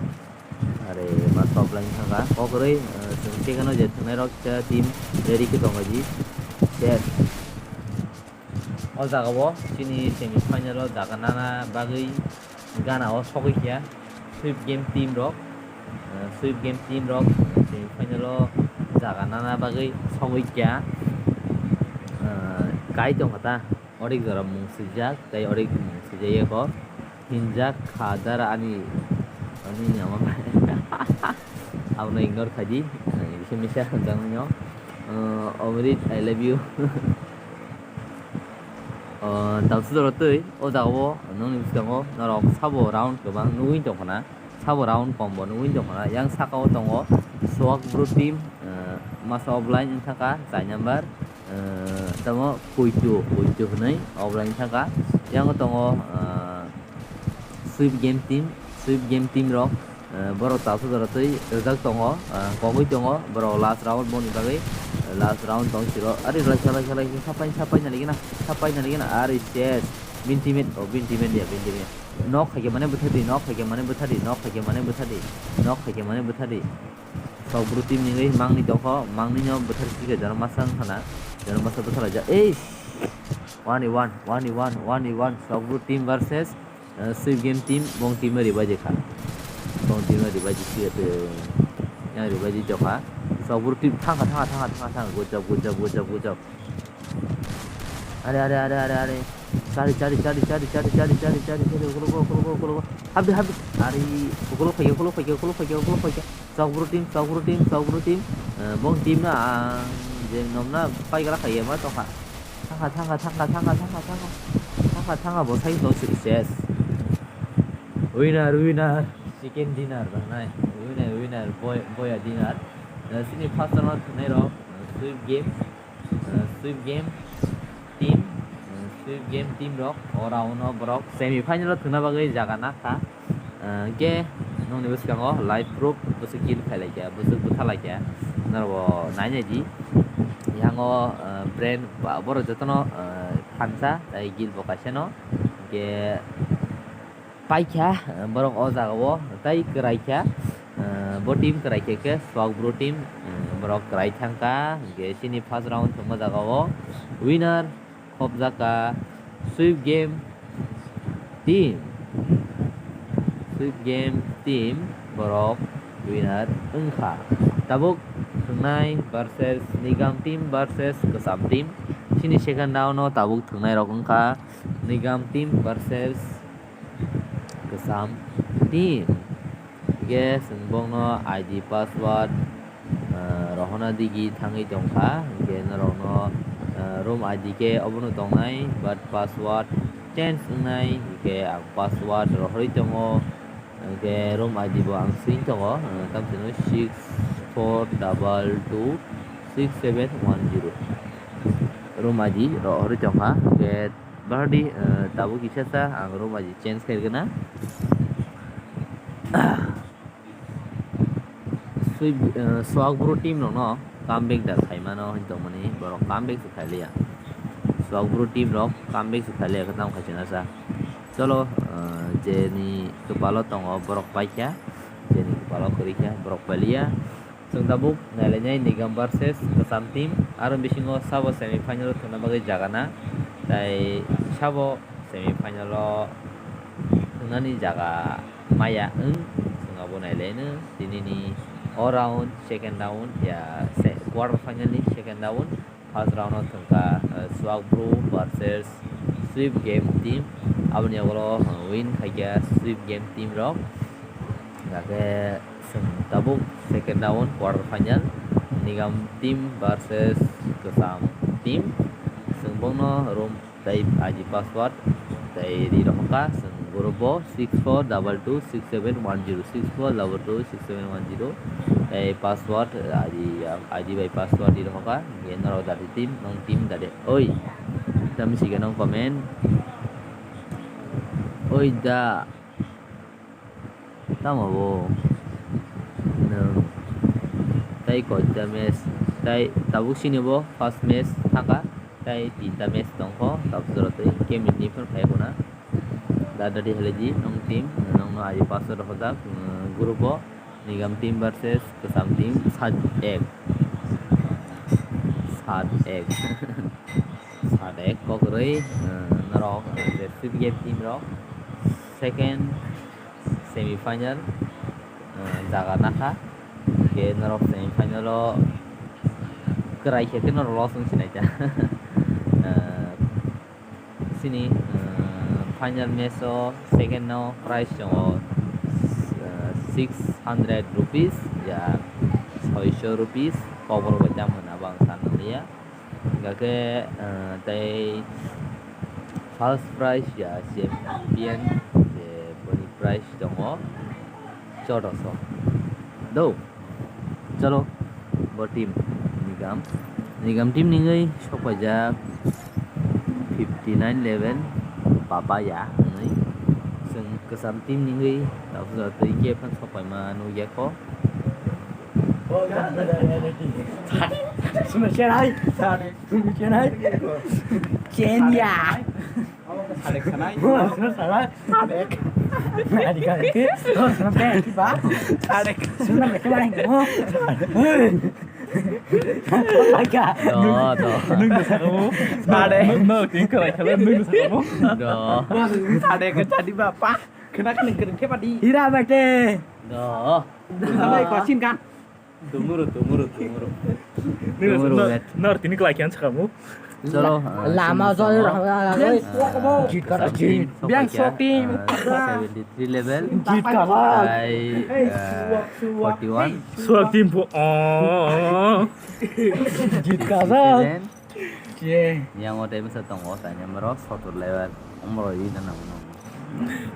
Are ma top line thangkha. Kokrwi, eh, chwng second o je thwngnairok kisa team ready khe tongkha di. Yes. O jaga o chini semi final o jaga nana bagwi gana o sogwi kha Swift Game team rok. Eh, Swift Game team rok semi final o jaga nana bagwi sogwi kha. Eh, kai tongkha ta. Orik jora mung swijak, tei orik mung swijak yako. Hinjak kha dara ani, ani ni ama bai. Abono ignore khaidi, kisa misa jang no. Uh, Omrit, I love you. Uh, tausu doro twi, o jaga o nongni bwskango norok sabo round kwbang nugwi tongkha na. Sabo round kom bo nugwi tongkha na. Yang saka o tongo Swakbru team, uh, masa offline wngkha kha chai number. Eh, tamo Kuitu, Kuitu hwnwi offline thangkha. Yang tongo, eh, Swift Game team, Swift Game team rok, eh, borok tausa jora twi rijak tongo, eh, kogwi tongo, borok last round boni bagwi, eh, last round tong siro. Ari laisa, laisa, laisa, sapai, sapai nani gana, sapai nani gana, ari ses, bin teammate, oh, bin teammate ya, bin teammate. Nok khaikhe mane bwthadi, nok khaikhe mane bwthadi, nok khaikhe mane bwthadi, nok khaikhe mane bwthadi. Swakbru team ni wngwi mangni tongkho, mangni no bwthar si khe jora masa wngkha na, jora masa bwthar laijak. Eish! One v one, one v one, one v one, Swakbru team versus, uh, Swift Game team, bong team no revive kha. Bong team no revive si khe twi, yang revive tongkha. Swakbru team thangkha, thangkha, thangkha, thangkha, thangkha, good job, good job, good job, good job. Are, are, are, are, are. Chari, chari, chari. Ukuluk, ukuluk, ukuluk, ukuluk. Habdi, habdi. Are, ukuluk phaikhe, ukuluk phaikhe, ukuluk phaikhe, ukuluk phaikhe. Swakbru team, Swakbru team, Swakbru team. Eh, bong team na, ah, je nomna paigra khaye ma tongkha. Thangkha, thangkha, thangkha. Thangkha, thangkha, bo sai tong siri ses. Winner, winner. Chicken dinner, bang nai. Winner, winner. Boy, boya dinner. Eh, sini first round thwngnai rok, eh, Swift Game. Eh, Swift Game team, eh, Swift Game team rok o round o borok semi final o thwngna bagwi jaga nakha. Eh, hwnkhe nokni bwskango live proof bwswk kill khailai kha, bwswk bwtha lai kha, norok bo nai nai di. Yang o, eh, brand ba-, borok jotono, eh, thansa tei kill bo kaisa no. Hwnkhe paikha, eh, borok o jaga o tei kwraikha, eh, bo team kwraikha khe Swakbru team, eh, borok kwrai thangkha, hwnkhe chini first round thwngma jaga o winner khopjakha Swift Game team, Swift Game team borok winner wngkha. Tabuk thwngnai versus Nigam team versus Kwcham team, chini second round o tabuk thwngnai rok wngkha Nigam team versus Kwcham team. Hingke chwng bongno I D password, ah, rohorna digi thangwi tongkha. Hingke norokno, ah, room I D khe obono tongnai, but password change wngnai. Hingke ang password rohorwi tongo. Hingke room I D bo ang swing tongo, ah, tamsino six four double two six seven one zero. Room I D rohorwi tongkha. Hingke Bahardi, eh, tabuk kisa sa ang room aji change khairgana. Swi-, eh, Swakbru team rokno comeback da khaimano hwn tongmani, borok comeback se khailiya. Swakbru team rok comeback se khailiya, khe tamo khaisina sa. Cholo, eh, jeni kwpalo tongo borok paikha, jeni kwpalo kwrwikha borok pailiya. Chwng tabuk nailainai Nigam versus Kwcham team, aro bisingo sabo semi final o thwngna bagwi jaga na, tai sabo semi final o thwngnani jaga maya wng, chwng abo nailaino. Tinini o round, second round ya se-, quarter final ni second round. First round o thwngkha, eh, Swakbru versus Swift Game team. Aboni ugolo, eh, win khaikha Swift Game team rok. Hingkhe chwng tabuk second round quarter final Nigam team versus Kwcham team. Chwng bongno room tei I D password tei ri rohorkha. Chwng Group o six four double two six seven one zero, six four double two six seven one zero. Tei password, I D, I D bai password di rohoka. Ye norok dati team, nong team dati. Oi, tamo sige nong comment. Oi da. Tamo bo. Nung. Tai koita match. Tai tabuk sini bo first match thaka. Tai tinta match tongkho. Tabuk jora tei game ni phone khai khuna. Da dati halaidi nong team. Nong no aji pass rok hodak. Group o Nigam team versus Kwcham team. Sat ek. Sat ek. Sat ek kok rwi, norok je fifth game team rok second semi final jaga nakha. Ke norok semi final o kwrai khe khe norok loss wng sinai ta. Sini final match o second no prize tongo six hundred rupees ya, soiso rupees, kobor bai tamo hwnba ang sanaliya. Hingkha khe tei first prize ya champion je boni prize tongo chodoso do. Chalo, bo team Nigam, Nigam team ningwi sokpaijak fifty nine level Papaya hwnwi. Chwng Kwcham team ningwi tabuk jora twi khe phano sokpaima nukya kho. Sumai chenai. Sumai chenai. Chenya. Sadek sanai. Sadek. Sadek. Sadek. Sumai chenai. Do, do. Nung no sakamo. Sadek. Nung no king kara kala nung no sakamo. Do. Sadek jadi bapa. Kena kena kena kepadi. Hira bete. Do. Sampai kosin kan. Tumuru, tumuru, tumuru. Tumuru, wait. Nor tini kelai kian sakamu. Chalo, lama jol rok. Jit kara jit. Biang sokti. Seventy three level. Jit kara. Ai forty one. Suak team po. Oh. Jit kara. Yang o time sa tongo, tanya mero sotor level. Omro i na nang.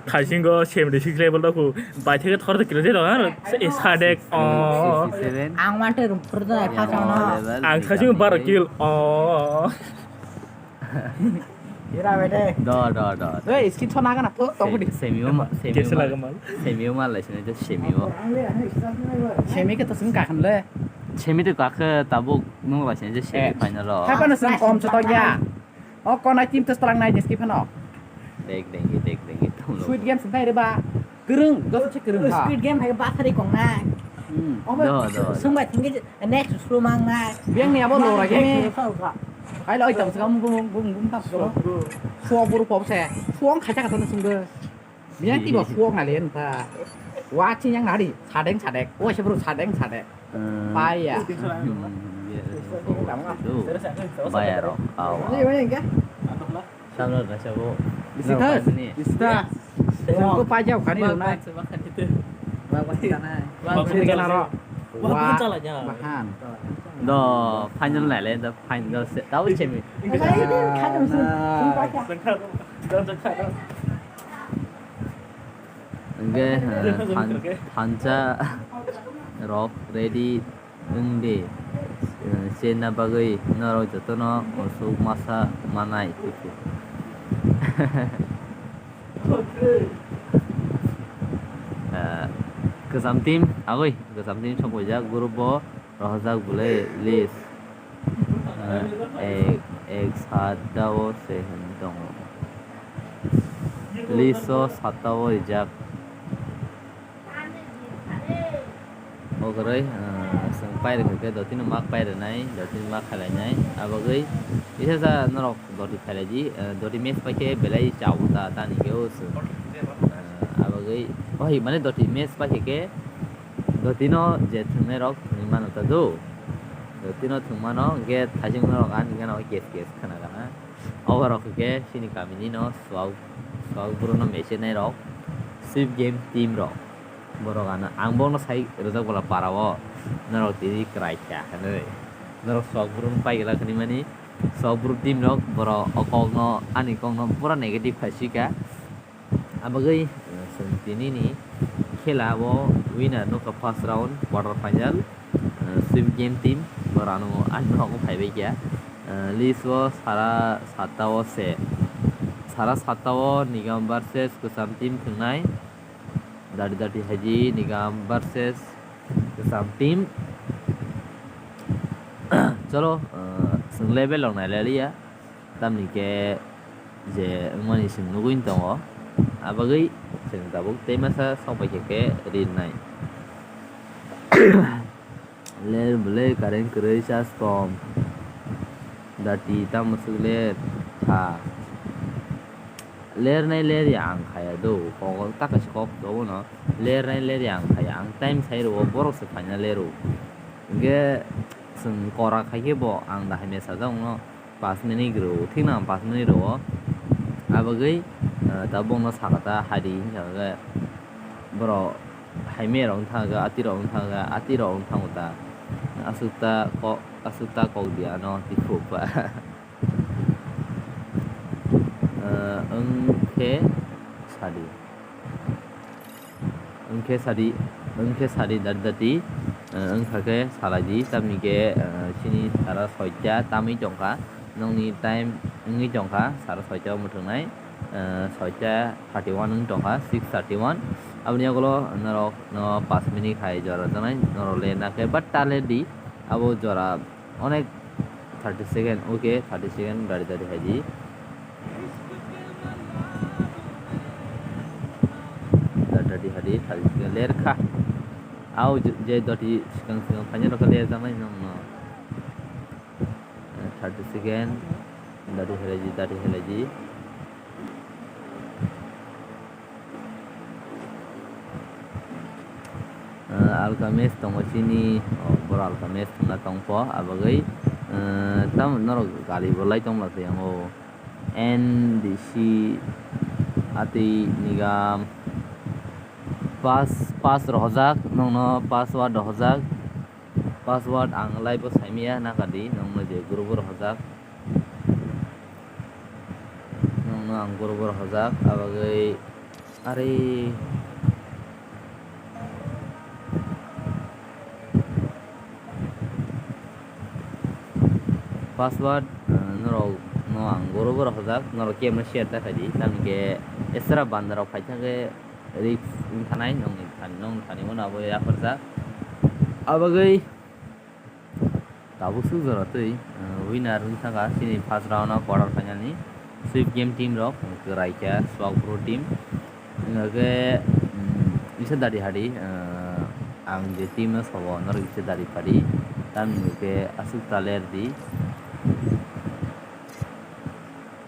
Khaisingo seventy six level rok bai theke thor kilo de rok, sadek. Oh. Ang mate rum pur da phasa no. Ang khaisingo bar kill. Oh. Ira bete. Do, do, do. Ei, skit sona kana to to kudi. Semio ma, semio ma. Semio ma lai sini to semio. Semi ke to sing kakan le. Semi to kak tabuk nung lai sini to semi final lo. Apa na sing kom to ya. O konai team test lang nai jeski phano. Dek dengi, dek dengi, tong lo. Squid Game sing tai reba. Kereng, dos se kereng ha. Squid Game hai ba thari kong nai. Hmm. Do, do. Sung bai thangki next suru mang nai. Biang ni abo lo ra ge. Hai lo itam sing bum bum bum tam suru. Suak buru pop se. Suak khai ta ka sung ge. Biang ti bo suak nai len ta. Wa chi yang nari, sadeng sadek. O se buru sadeng sadek. Paya. Paya rok. Samno na sabo. Bisi thas. Bisi thas. Ko paya khani na. Bahan. Do final nai le, do final tabo semi. Hwnkhe thansa rok ready wng di, chenna bagwi norok jotono usuk masa manai. Kwcham team agwi, kwcham team sokphaijak group o. Rohorjak bwlai list. Ek, ek satta o se hwnwi tongo. List o satta o rijak. O kwrwi, chwng pairwkha khe dotino mak pairwnai, dotino mak khailainai. Abagwi kisa sa norok doti khailai di, doti match paikhe belai chao ta, tani khe o chwng. Abagwi, oh, mane doti match paikhe khe. Dotino je thwngnairok thwngwi mano ta do. Dotino thwngmano hwnkhe thaising norok ani gana o kes kes khna gana. Oborok hwnkhe chini kamini no swak, swak bwrwino mechinairok, Swift Game team rok. Borok ano ang bono sai rwjak bola para o norok tini kwrai kha hinwi. Norok swak bwrwino pai glak hinwi mani swak bwrw team rok borok o kokno ani kokno pura negative khai sika. Abagwi, eh, chwng tinini khela o winner nukha first round quarter final, eh, Swift Game team, borano ani nogo phaibai kha. Eh, list o sara satta o se, sara satta o Nigam versus Kwcham team thwngnai, Dati Dati Haidi Nigam versus Kwcham team. Cholo, eh, chwng level rok nailaiya. Tamni khe je wngmani chwng nugwi tongo, abagwi chwng tabuk tei masa sokbai khe khe rinai. Ler bwlwi current kwrwi charge kom. Dati tamo swk ler kha. Lernai lerya ang khaya do, kok ta kaisa kok dogo no. Lernai lerya ang khaya, ang time sai rwo, borok se phaina lero. Hingke chwng kora khai khe bo ang dahai mesa jagong no. Pash minute rw, thik nang pash minute rw. Abagwi, eh, ta bongno saka ta haidi hinka khe borok haimia rok wng thang khe, ati rok wng thang khe, ati rok wng thango ta. Aswk ta kok, aswk ta kok di ano, tikhuk ba. Eh, wng khe sadi. Wngkhe sadi, wngkhe sadi dati dati, eh, wngkha khe salai di, tamni khe, eh, chini sara soita tamwi tongkha, nokni time wngwi tongkha, sara soita o mwthwngnai, eh, soita thirty one wng tongkha, six thirty one, aboni yagulo norok no pash minute hai jora tongnai, norok le nakhe, but ta le di, abo jora. Onek thirty second, okay, thirty second dari dari haidi. Dari dari haidi, thirty second ler kha. Au je, je doti sikang sikang phaina rok ler jamai nong no. Thirty second, dari haidi, dari haidi. Eh, alchemist tongo chini, oh, boro alchemist wngna tongpho, abagwi, eh, tamo norok gali bo lai tongla phiyango. N D C ati nigam pass, pass rohojak, nongno password rohojak. Password ang live o saimaya, nakadi nongno je group o rohojak. Nongno ang group o rohojak, abagwi ari password, eh, norok no ang group o rohojak, norok kebo no share ta khaidi, tamni khe esra banda rok phai thangkhe risk wng thanai, nongni thani, nongni thani uano abo yapharjak. Abagwi tabuk swk jora twi, eh, winner wng thangkha chini first round o quarter final ni Swift Game team rok, kwrai kha Swag Pro team. Wngkha khe, mm, isa dari hadi, eh, ang je team no sobo norok isa dari phadi, tamni hwnkhe aswk ta ler di.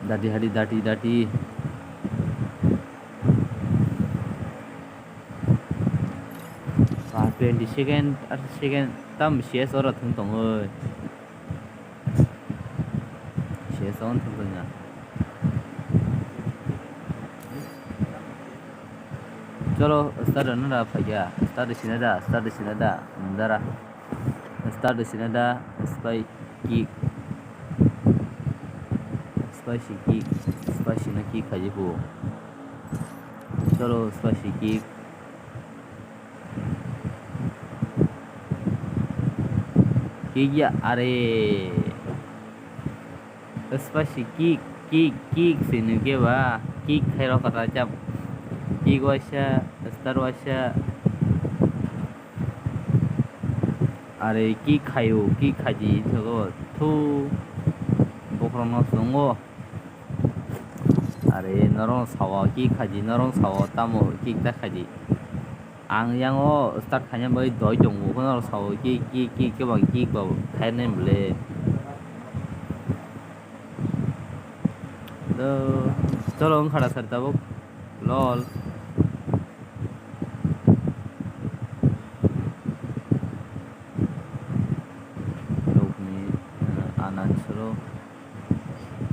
Dati hadi, dati, dati. Ah, twenty second, thirty second, tam C S oro thung tong oi. C S oro thung tong ya. Cholo, start rwna da phai ya. Start sina da, start sina da. Dara. Start sina da, spy kick. Spy si kick. Spy sina kick khaji bu. Cholo, spy si kick. Kick ya, are. Spy si kick, kick, kick si nukhe ba. Kick khairok kata chap. Kick waisa, start waisa. Are kick khaio, kick khaji thogo. Thu. Bokhorokno chungo. Are norok sao kick khaji, norok sao tamo kick ta khaji. Ang yang o start khaina bai doi tongo, norok sao kick, kick, kick, khe bang kick ba khainai bwle. Do, cholo wngkha da sir tabuk. Lol. Rokni, eh, anan soro.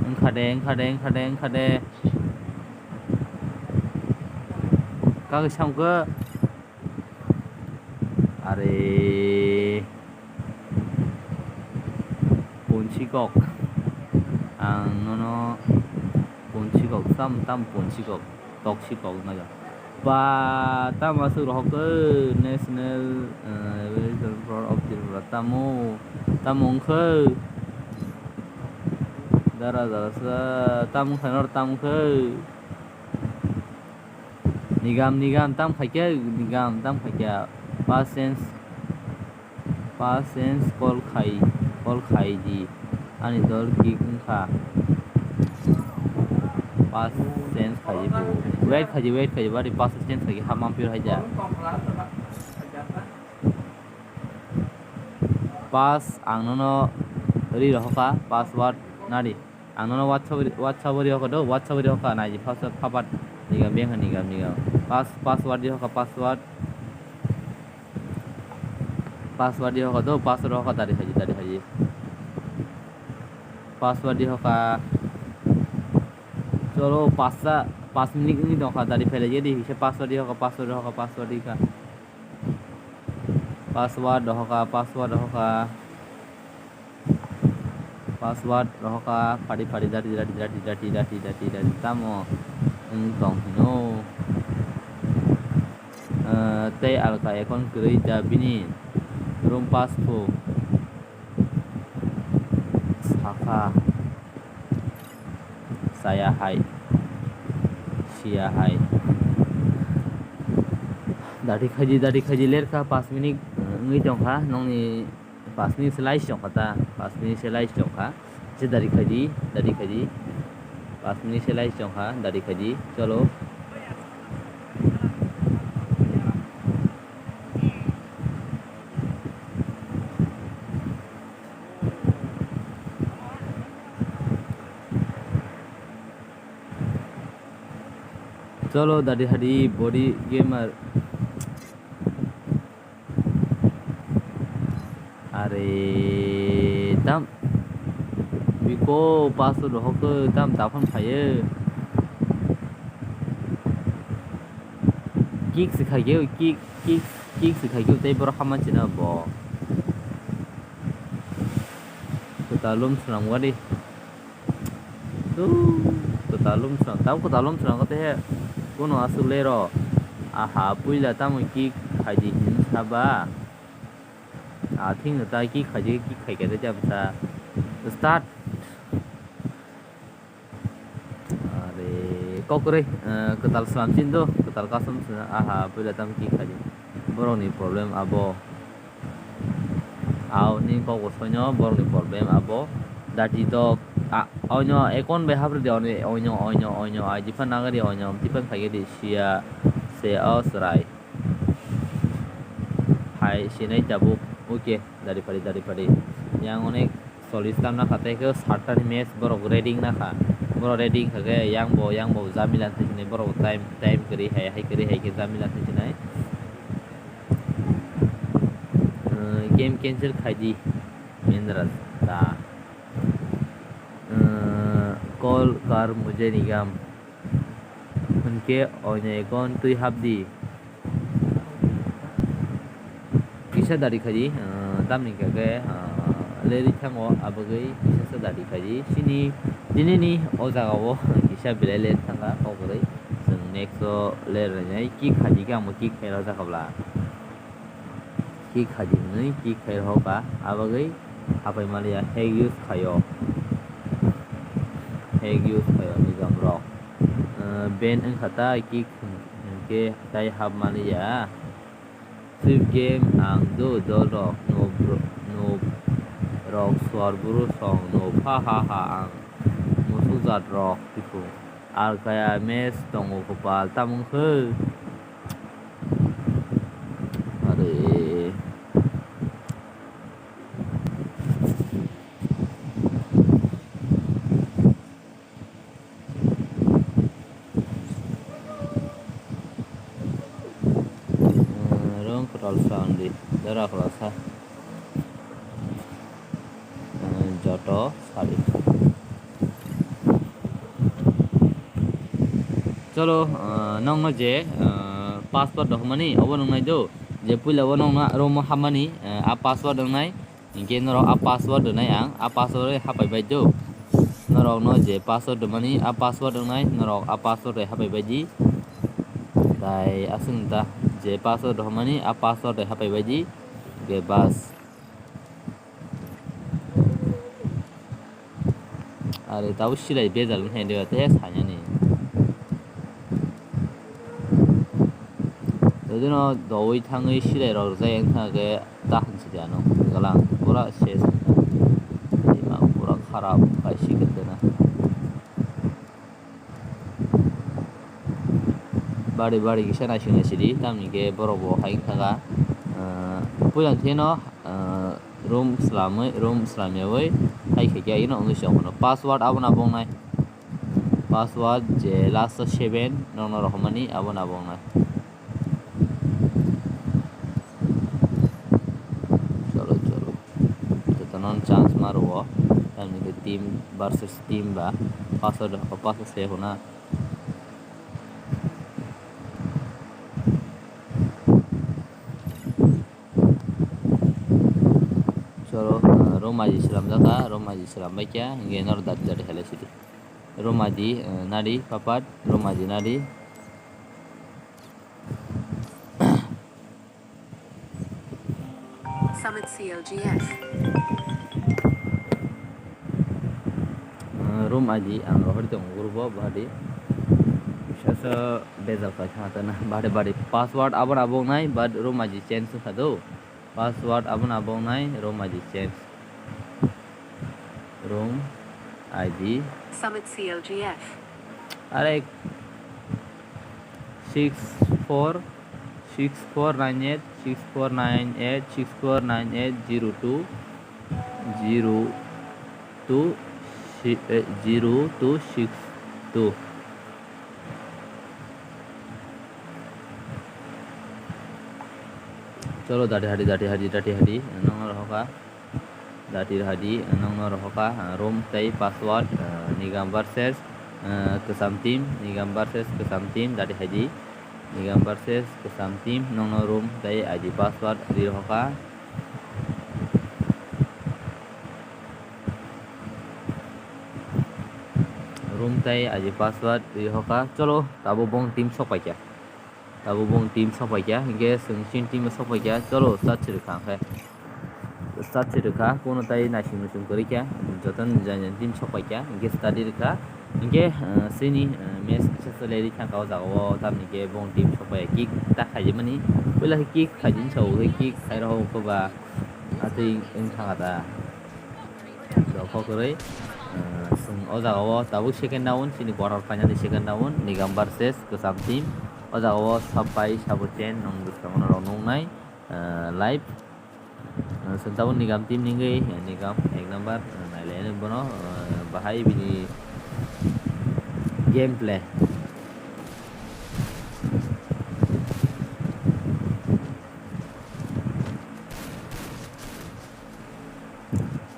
Wngkha de, wngkha de, wngkha de, wngkha de. Kagwi samkhe. Are. Punchikok. Ang nono punchikok, tam tam punchikok. Toxic kok naga. Ba, tamo aswk rohok khe National, eh, Resolution Front of Tripura, tamo, tamo wngkhe? Dara dara sa, tamo wngkha nor tamo khe? Nigam, nigam, tam khaikhe, nigam, tam khaikhe. Pass change. Pass change call khai, call khai di. Ani dol kick wngkha. Pass change khai di. Wait khai di, wait khai di. Bari pass change khai di. Hamam pure hai ja. Pass ang nono ri rohoka. Password nari. Ang nono WhatsApp, WhatsApp ri hoka do. WhatsApp ri hoka. Nai di password phapat. Nigam bengkha nigam nigam. Pass, password ri hoka, password. Password di hoka do, password hoka dari haji, dari haji. Password di hoka. Cholo, pasta, pas minute ni dongkha dari pele jadi hise password di hoka, password hoka, password di ka. Password hoka, password hoka. Password rohoka phari phari dati dati dati dati dati dati dati tamo wng tong hino. Eh, tei alka account kwrwi da bini room pass phu sakha saya hai siya hai. Dati khaji dati khaji lerkha pas minute, eh, wngwi tongkha nongni. Pas minute se lai chong kha ta, pas minute se lai chong kha. Se dari khaidi, dari khaidi. Pas minute se lai chong kha, dari khaidi. Cholo. Cholo, dari hadi body gamer. Are tam biko paso rohok tam daphang khaye. Kick se khaye, kick, kick, kick se khaye tei borok hama china bo. Kwtalum swnam wadi. Tu kwtalum swnam, tam kwtalum swnam khe he. Kuno aswk le ro. Aha, puila tamo kick khaidi hin saba. A thing no ta kick khaidi, kick khai khe jam sa. Start. Are kokroi, eh, kwtal swnam chin do, kwtal custom swnam. Aha, puila tamo kick khaidi. Borok ni problem abo. Aoni kok bo soino borokni problem abo. Dati to, a, oino account bai hapri di oni, oino, oino, oino, I D phan nangri oino, tiphan khaikhe di siya, se o chwrai. Hai sinai tabuk, okay, dari pari, dari pari. Yang onek solis tam nakha, tei khe satta ni match borok ready nakha. Borok ready kha khe yang bo, yang bo jamila thai sinai borok time, time kwrwi hai, hai kwrwi hai khe jamila thai sinai. Uh, game cancel khai di, Mendra da. Uh, call kar mujhe nigam. Hwnkhe oinai kon twi hap di. Kisa dari khai di, uh, tamni khe, uh, leri thango abagwi kisa sa dari khai di. Sini dinini o jaga o kisa belai leri thangkha kok kwrwi. Chwng next o leri nai kick khai di khe, ang bo kick khai rw jakha bla. Kick khai di hwnwi kick khai rw kha, abagwi hapai maliya hack use khaio. Hack use khaio nijom rok. Uh, ban wngkha ta kick hwn-, hwnkhe tai hap maliya. Swift game ang do dol rok noob ro-, noob rok suar buru song noob ha ha ha ang musuk jat rok tiku. Alkaya match tongo kwpal tamung khe. Are. Rong kwtal sa ang di, dara kwtal sa. Joto sari. Cholo, ah, nokno je, ah, password rok hwnmani, obo nuknai do, je puila o nokno room o hapmani, ah, a password wngnai, hinkhe norok a password rwnai ang, a password rwi hapai bai do. Norokno je password rwmani, a password wngnai, norok a password bai hapai bai di. Tai aswk ta, je password rwmani, a password bai hapai bai di. Ge bas. Are tabo silai bejal wngkha de, tei sanani. Todino dowi thangwi silai rok rwjak wngkha khe, ta hansi de ano, galang pura ses. Ima pura kharap khai si khe tena. Bari bari kisa naising naisidi, tamni khe borok bo hai wngkha kha. Ah, puila theno, ah, room slamwi, room slamyawi hai khe khe ino wngwi se wngkha. Password abono abo wngnai. Password je last o seven nokno rohormani abono abo wngnai. Cholo, cholo. Jotono chance ma rwo. Tamni khe team versus team ba. Paso, paso se hona. Cholo, ah, room aji slamjak kha, room aji slambai kha, hingke noro dati dati khelai sidi. Room aji, ah, nadi, papat, room aji nadi. Summit C L G S. Ah, room aji ang rohor tong group o bahadi. Sasa bejal kai thang tana bahadi bahadi password abon abong nai, but room aji change kha do. Password abon abong nai, room aji change. Room aji. Summit C L G F. Are six four six four nine eight six four nine eight six four nine eight zero two zero two si-, eh, zero two six two. Cholo, dati hadi, dati hadi, dati hadi, nokno rohoka. Dati hadi, nokno rohoka, ah, room tei password, ah, Nigam versus, ah, Kwcham team, Nigam versus Kwcham team, dati hadi, Nigam versus Kwcham team, nokno room tei I D password ri rohoka. Room tei I D password ri rohoka, cholo, tabuk bong team sok paikha. Tabuk bong team sok paikha, hinkhe chwng chini team sok paikha, cholo, start se rwkha, hinkhe start se rwkha, kuno tai naising nusing kwrwikha, joto ni jani jani team sok paikha, hinkhe start rwkha, hinkhe, ah, chini, ah, match kisa chole rikha o jaga o, tamni khe bong team sok paikha, kick ta khaijimani, puila khe kick khaijini sa o, kick khai rw o, ba atwi wngkha da. Rokho kwrwi, ah, chwng o jaga o tabuk second round, chini quarter final ni second round, Nigam versus Kwcham team. O jaga o sab bai sabo chen nwng bwskango norok nuknai, ah, live. Ah, chwng tabuk Nigam team ni wngwi, ah, Nigam ek number, ah, nailaino bono, ah, bahai bini game play.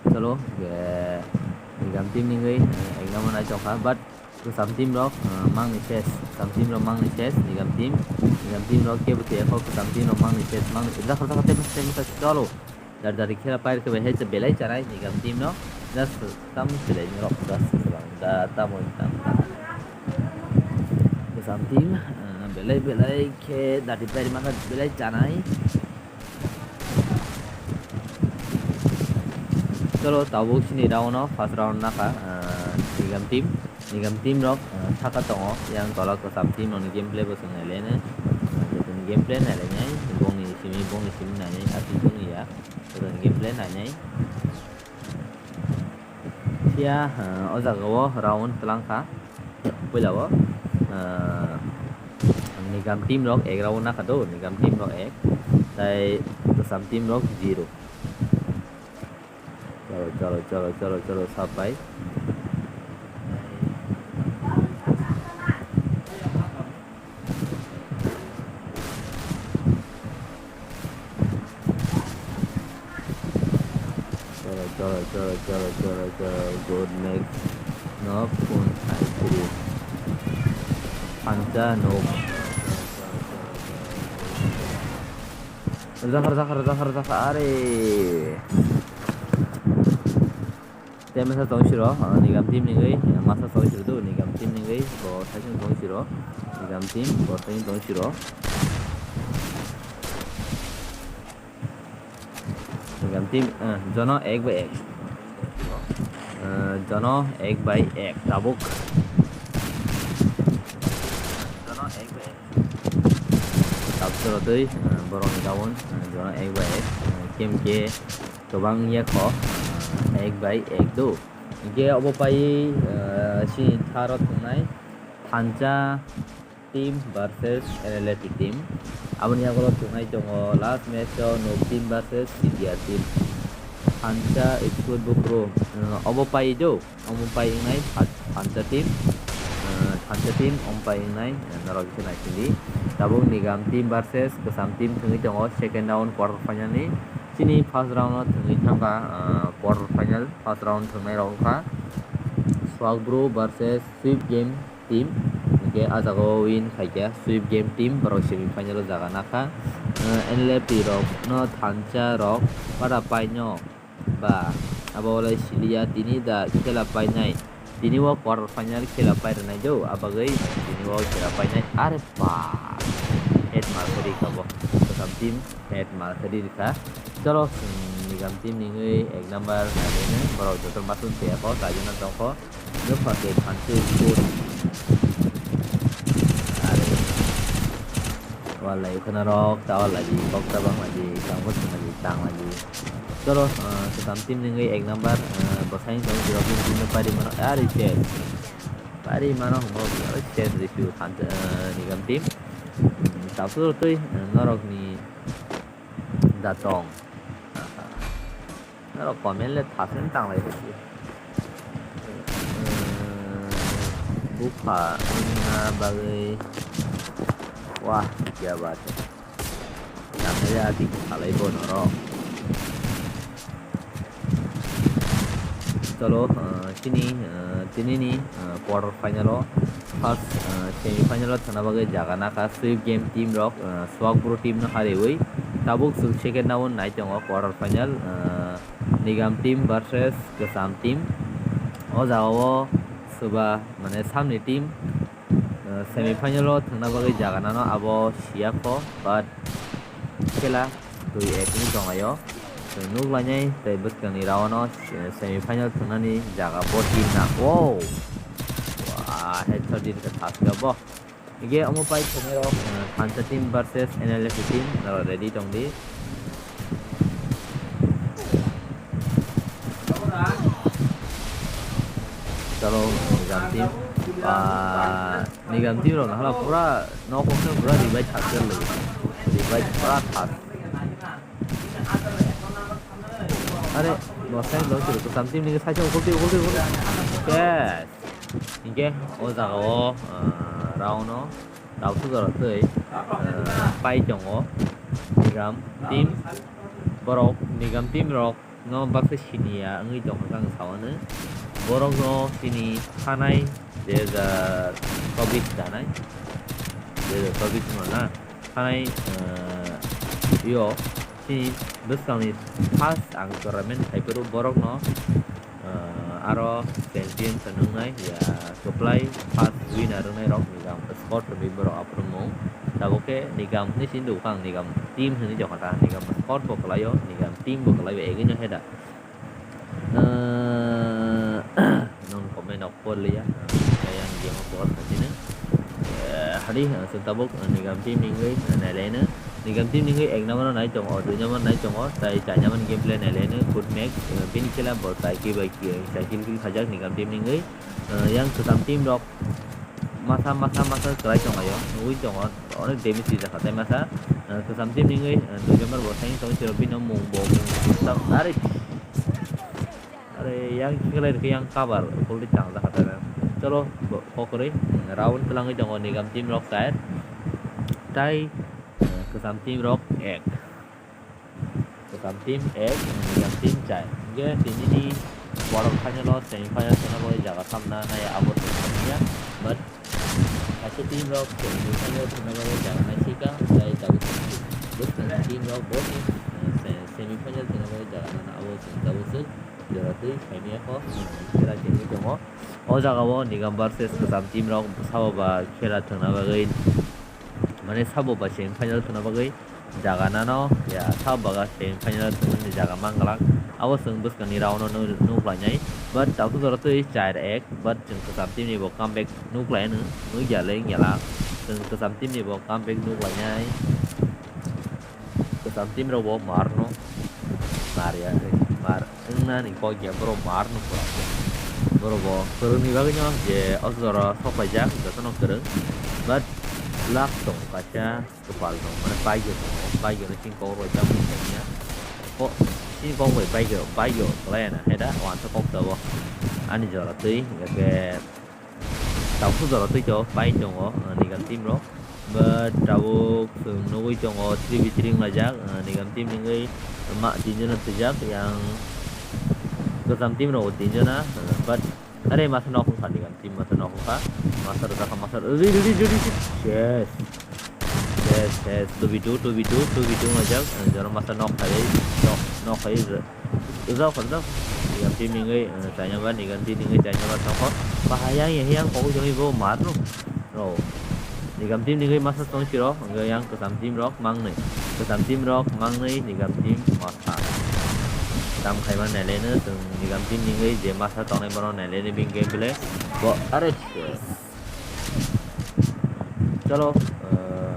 Cholo, je Nigam team ni wngwi, eh, ek number nai tongkha, but Kwcham team rok, eh, mangni ses, Kwcham team rok mangni ses, Nigam team, Nigam team rok kebo tei ekho Kwcham team rok mangni ses, mangni, jakha, jakha, tei masa, tei masa, cholo. Dar dari khela pair khe bai hai belai chanai Nigam team no, just tam belai ni rok just da tamo tam tam. Kwcham team, eh, belai belai khe dati pair mangkha belai chanai. Cholo, tabuk sini round o, first round nakha, ah, Nigam team, Nigam team rok, ah, saka tongo, yang tola Kwcham team rokni gameplay bo chwng nailainai, ah, joto ni gameplay nailainai, bongni simi, bongni simi nainai, aswk wngya, joto ni gameplay nainai. Phiya, ah, o jaga o round twlang kha. Puila o, ah, Nigam team rok ek round nakha do, Nigam team rok ek, tai Kwcham team rok zero. Cholo, cholo, cholo, cholo, cholo, sabai. Cholo, cholo, cholo, cholo, cholo, cholo, good match. No, phone khai kiri. Phansa, no. Rwjakha, rwjakha, rwjakha, rwjakha, are. Masa tong siro, ah, Nigam team nigwi, eh, masa tong siro do, Nigam team nigwi, bo saichung tong siro, Nigam team, bo saichung tong siro. Nigam team, eh, jono ek bai ek. Eh, jono ek bai ek, tabuk. Jono ek bai ek. Tabuk soro twi, eh, borokni gaun, eh, jono ek bai ek. Eh, kem ke kwbang wngya kho, ah, ek bai ek do. Hinkhe obo paiwi, ah, chini tharo thwngnai Thansa team versus N L F T team. Aboni yagulo thwngnai tongo last match o Noob team versus C T R team. Thansa Squad Bukro, ah, obo paiwi do. Omo pai wngnai Tha-, Thansa team, ah, Thansa team omo pai wngnai, ah, norok khe naisingdi. Tabuk Nigam team versus Kwcham team thwngwi tongo second round quarter final ni. Chini first round o thwngwi thangkha, ah, quarter final, first round thwngnai rok wngkha Swag Bro versus Sweep Game team. Hinkhe ah jaga o win khaikha Sweep Game team, borok semi final o jaga nakha. Ah, N L F T rok no Thansa rok para paino. Ba, abo le siliya tini da khela painai. Tini o quarter final khela pai rwnai do, abagwi tini o khela painai. Are ba, head markeri kha bo. Kwcham team head markeri rikha. Chalo, hmm, Nigam team ningwi ek number nailai borok joto masuk tia ko, kajana tongkho. Nukha se thanse score. Are. Wal lai khana rok, ta wal lai di, kok ta bang lai di, tang bosong lai di, tang lai di. Chalo, ah, Kwcham team ningwi ek number, ah, bwsai tong sirok ni team no pari mano. Are se. Pari mano hwnba aro se review thanse, ah, Nigam team. Hmm, tapsuro twi, ah, norok ni datong. Norok comment le thaseng tanglai rwdi. Bupha wngna bagwi wah, kya baat hai. Tanglai ya, dik khalai bo norok. Chalo, ah, chini, ah, tinini, ah, quarter final o first, ah, semi final o thangna bagwi jaga nakha Sweep Game team rok, ah, Swag Bro team no hariwi. Tabuk chwng second round nai tongo quarter final, ah, Nigam team versus Kwcham team. O jaga o swba mane samni team, ah, semi final o thangna bagwi jaga nano abo siya kho, but khela dui ek wngwi tonglaio. Chwng nuk lainai tei bwskangni round o, eh, semi final thwngnani jaga bo team na. Wow! Wah, headshot din kha thaska bo. Hinkhe omo pai thwngnai rok, eh, Thansa team versus N L F T team, norok ready tongdi. Chalo, Nigam team. Ah, Nigam team rok nahala pura nok khe pura revive thakjak lai. Revive pura thak. Are, bosai lo chwrwk Kwcham team ni side o ukol twi, ukol twi, ukol twi. Yes. Hinkhe o jaga o, ah, round o tabuk jora twi, ah, pai tongo Nigam team. Borok Nigam team rok no baksa siniya wngwi tongkha ang saui. Borok no chini thanai dui hajar chobbish danai. Dui hajar chobbish no na. Thanai, eh, yo chini bwskangni first ang tournament khai phuru borok no, eh, aro champion se nungnai ya, kwplai first winner wngnai rok ni jang squad rwdi borok aphuru mung. Tabuk khe Nigam hinwi sini nugo ang, Nigam team hinwi jokha ta, Nigam squad bo kwlaio, Nigam team bo kwlaio, egwino heda. Eh, non comment rok por liya, kaya ang game of war khatino. Eh, hari, eh, se tabuk, eh, Nigam team ningwi, eh, nailaino. Nigam team ningwi ek number no nai tongo, dui number nai tongo, tai char number gameplay nailaino, good match, eh, bini khela bo cycle bai, cycle kill khajak Nigam team ningwi. Eh, yang Kwcham team rok masa, masa, masa kwlai tonglaio, nugwi tongo, onek damage rijak kha tai masa. Eh, Kwcham team ningwi, eh, dui number bo sai tong siro bini mung bo mung. Are, are, yang khiklai rikhe yang cover, ukol twi tangjak kha tai. Chalo, bo, kokrwi, mm, round twlangwi tongo Nigam team rok char. Tai, eh, Kwcham team rok ek. Kwcham team ek, Nigam team char. Hinkhe tinini quarter final o semi final thangna bagwi jaga thamna nai abo tongmani ya. But kaisa team rok semi final thangna bagwi jaga naisika, tai tabuk bwskangni team rok bo team, eh, se-, semi final thangna bagwi jaga nana abo chwng tabuk swk. Jora twi saimaya kho, khela chengwi tongo. O jaga o Nigam versus Kwcham team rok sabo ba khela thwngna bagwi, mane sabo ba semi final thwngna bagwi jaga nano, ya, sabo ba semi final thwngna ni jaga manglak. Abo chwng bwskang ni round o nuk-, nuklainai. But tabuk jora twi char ek, but chwng Kwcham team ni bo comeback nuklai nw, nukya le wngya la. Chwng Kwcham team ni bo comeback nuklainai. Kwcham team rok bo mar no, mar ya, mar wngna ni kok ya, borok mar no pura. Borok bo kwrwng ni bagwi no je o jora sok paijak, joto no kwrwng. But luck tong kaisa, kwpal tong, mane baigo tong, baigo no chini kok roi tamo kanya. Ko, chini kok roi baigo, baigo kwlai na, heda, wansa kok tabo. Ani jora twi, hingkhe Tabuk jora twi to pai tongo, ah, Nigam team rok. But tabuk chwng nugwi tongo three v three wnglaijak, ah, Nigam team ni wngwi ma tinjon thwijak, yang Kwcham team rok bo tinjon, ah, but are masa nok wngkha Nigam team, masa nok wngkha, masa rwjakha, masa rw-, ri, ri, ri, ri, ri, yes. Yes, yes, two v two, two v two, two v two wnglaijak, ah, jora masa nok khai, nok, nok khai, Rwjak, rwjak. Nigam team ni wngwi, eh, chainaba, Nigam team ni wngwi chainaba tongkho. Bahai yang, yang, yang, kok jongwi bo mar no. Oh. Nigam team ni wngwi masa tong siro, hwnkhe yang Kwcham team rok mangnwi. Kwcham team rok mangnwi, Nigam team masa. Tam khaima naileno, chwng Nigam team ni wngwi je masa tongnai bono naileno bini gameplay. Bo, are, chwng. Chalo, eh,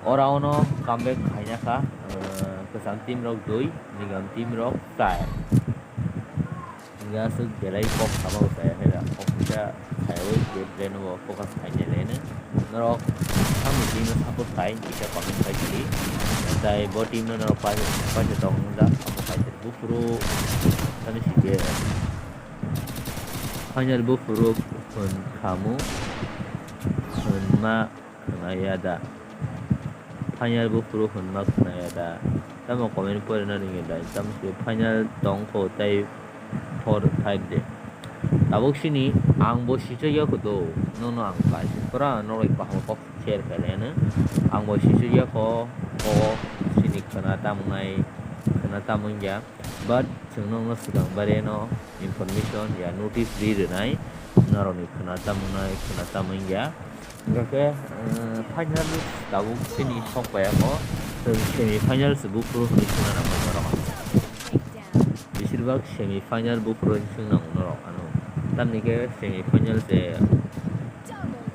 o round o comeback khaina kha, eh, Kwcham team rok dui, Nigam team rok char. Hingke aswk belai kok sama bo chaya khe da, kok kisa khaiwi je plan o focus khainai le no. Norok samni team no support khai, kisa comment khai sidi. Tai bo team no norok pai, pai se tong jak, amo khai se buphuru, tani sidi. Final buphuru hwn khamu, hwnma khwnaya da? Final buphuru hwnma khwnaya da? Tamo comment porina ringya da? Tamo se final tongkho tei four five de. Tabuk sini ang bo sichai ya kho do, nono ang kaisa pura norok kaham kok share khailaiano. Ang bo sichai ya kho, o sini khwna tamnai, khwna tamung ya. But chwng nokno swkang bareno information ya notice ri rwnai, norokni khwna tamung nai, khwna tamung ya. Hingkhe, eh, final tabuk chini sok paya kho, chwng semi final se buphuru hwnwi swngna nangmani norok. Besirbak semi final buphuru hwnwi swngna nango norok ano. Tamni khe semi final se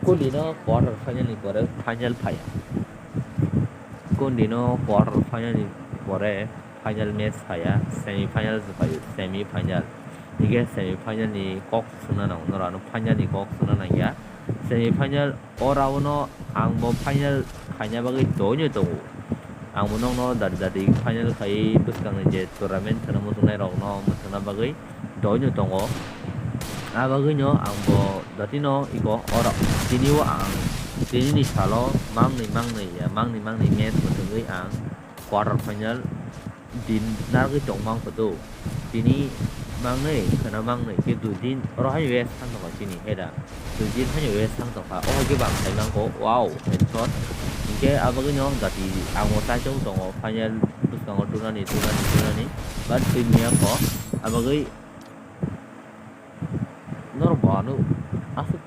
kundino quarter final ni pore final phaiya. Kundino quarter final ni pore final match phaiya, semi final se phaio, semi final. Hingkhe semi final ni kok swngna nango, norok ano final ni kok swngna nangya. Semi final o round o ang bo final khaina bagwi doino tongo. Ang bo nokno dati dati final khaiwi bwskangni je tournament kheno muchungnai rokno muchungna bagwi doino tongo. A bagwino ang bo datino iko oro tini o ang tinini salo mangnwi mangnwi ya, mangnwi mangnwi match mwthangwi ang quarter final din narwgwi tongmang kho do. Tini mangnwi khwna mangnwi khe dui din oro hai west thang tongkha chini heda. Dui din hai west thang tongkha. O hai khe bang khai mangkho. Wow, headshot. Hinkhe a bagwino dati ang bo chaichung tongo final bwskango tunani, tunani, tunani. But twi maya kho. A bagwi Norok bo ano aswk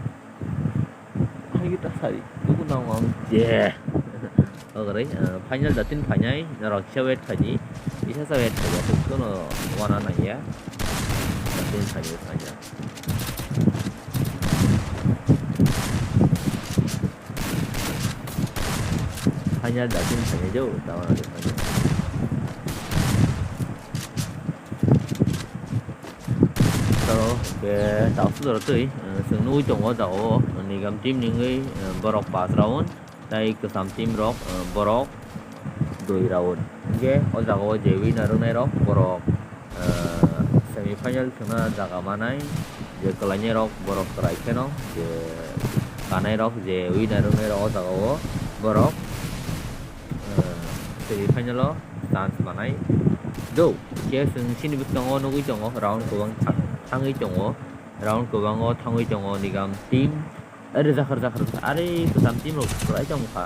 hai ta sari tubu nang ang je. Ogrei, eh, final datin phainai norok kisa wait khaidi. Kisa sa wait khaidi aswk kono wana nangya. Datin phainai final. Final datin phainai jo, tama final. Toro ke tausu doro twi, eh, chwng nugwi tongo o jaga o, Nigam team ni wngwi, eh, borok pass round, tei Kwcham team rok, eh, borok dui round. Hingke o jaga o je winner wngnai rok borok, eh, semi final thwngna jaga manai, je kwlainai rok borok kwlai kheno, je kanai rok je winner wngnai rok o jaga o borok, eh, semi final o chance manai do. Khe chwng chini bwskango nugwi tongo, round kwbang tha-, thangwi tongo, round kwbango thangwi tongo Nigam team. Are rwjakha, rwjakha, rwjakha. Are Kwcham team rok kwlai tongkha.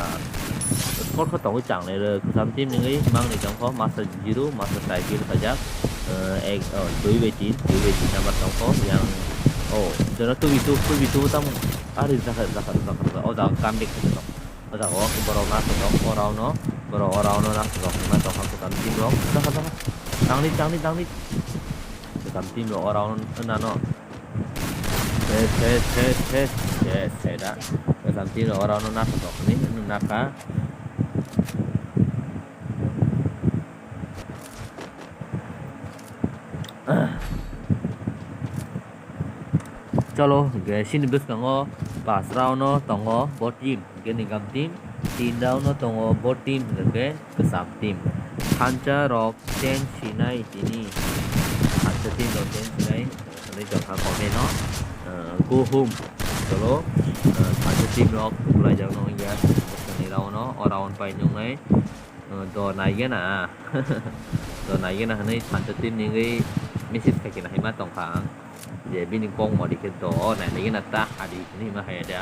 Score khe tongwi changnai rw. Kwcham team ni wngwi mangni tongkho, masa zero, masa cycle khaijak. Eh, ek, oh, dui bai tin, dui bai tin number tongkho, yang, oh, jono two by two, two by two tamo, ari jaka, jaka, jaka, jaka, o jaga comeback khaijak. O jaga o borok nasotok, o round o, borok o round o nasotok, wngma tongkha kwcham team rok, jaka, jaka, tangni, tangni, tangni, kwcham team rok o round o nano. Se, se, se, se, se, se da. Kwcham team rok o round o nasotok hinwi nakha. Cholo, hwnkhe chini bwskango pas round no tongo bo team, hwnkhe Nigam team, tin round no tongo bo team, hwnkhe kwcham team. Thansa rok change sinai tini, thansa team rok change sinai, hwnwi tongkha comment no, uh, go home. Cholo, uh, thansa team rok tukulai jak no wngya, bwskangni round no, o round pai nungnai. Uh, do naigena. Do naigena hwnwi thansa team ni wngwi message khaikhe naima tongkha ang. Je bini kok modi khe do naigena ta hadi hwnwi ma haya da.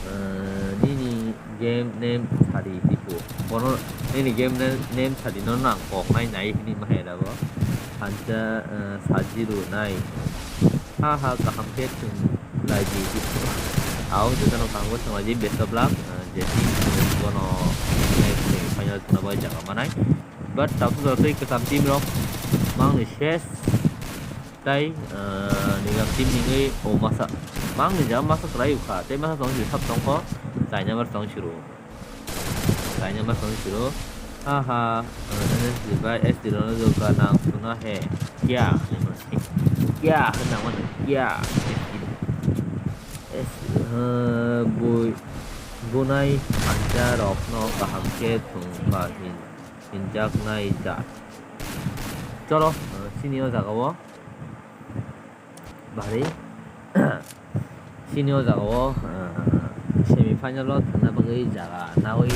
Uh, nini game name sadi tipo. Bono nini game name, name sadi no nang kok nai nai hwnwi ma haya da bo. Thansa, uh, sajiru nai. Ha ha, kaham khe chwng lai di. Ang jotono kaham khe chwng lai di, best of luck. Ah, je team bono next semi final thangna bagwi jaga manai. But tabuk jotoi kwcham team rok mangni ses. Tai, ah, Nigam team ni wngwi, oh, masa mangni jaga masa kwlai kha. Tei masa tong siro sab tongkho. Chaina mar tong siro. Kainama song siro. Haha, N S D bai S T rokno joga nang suna he. Kya? Kya? Hwnna mano kya? S, eh, bui, bunai thansa rokno kaham khe thwngkha hin, hinjaknai jat. Cholo, eh, chini o jaga o. Bari. Chini o jaga o, ah, semi final o thangna bagwi jaga nawi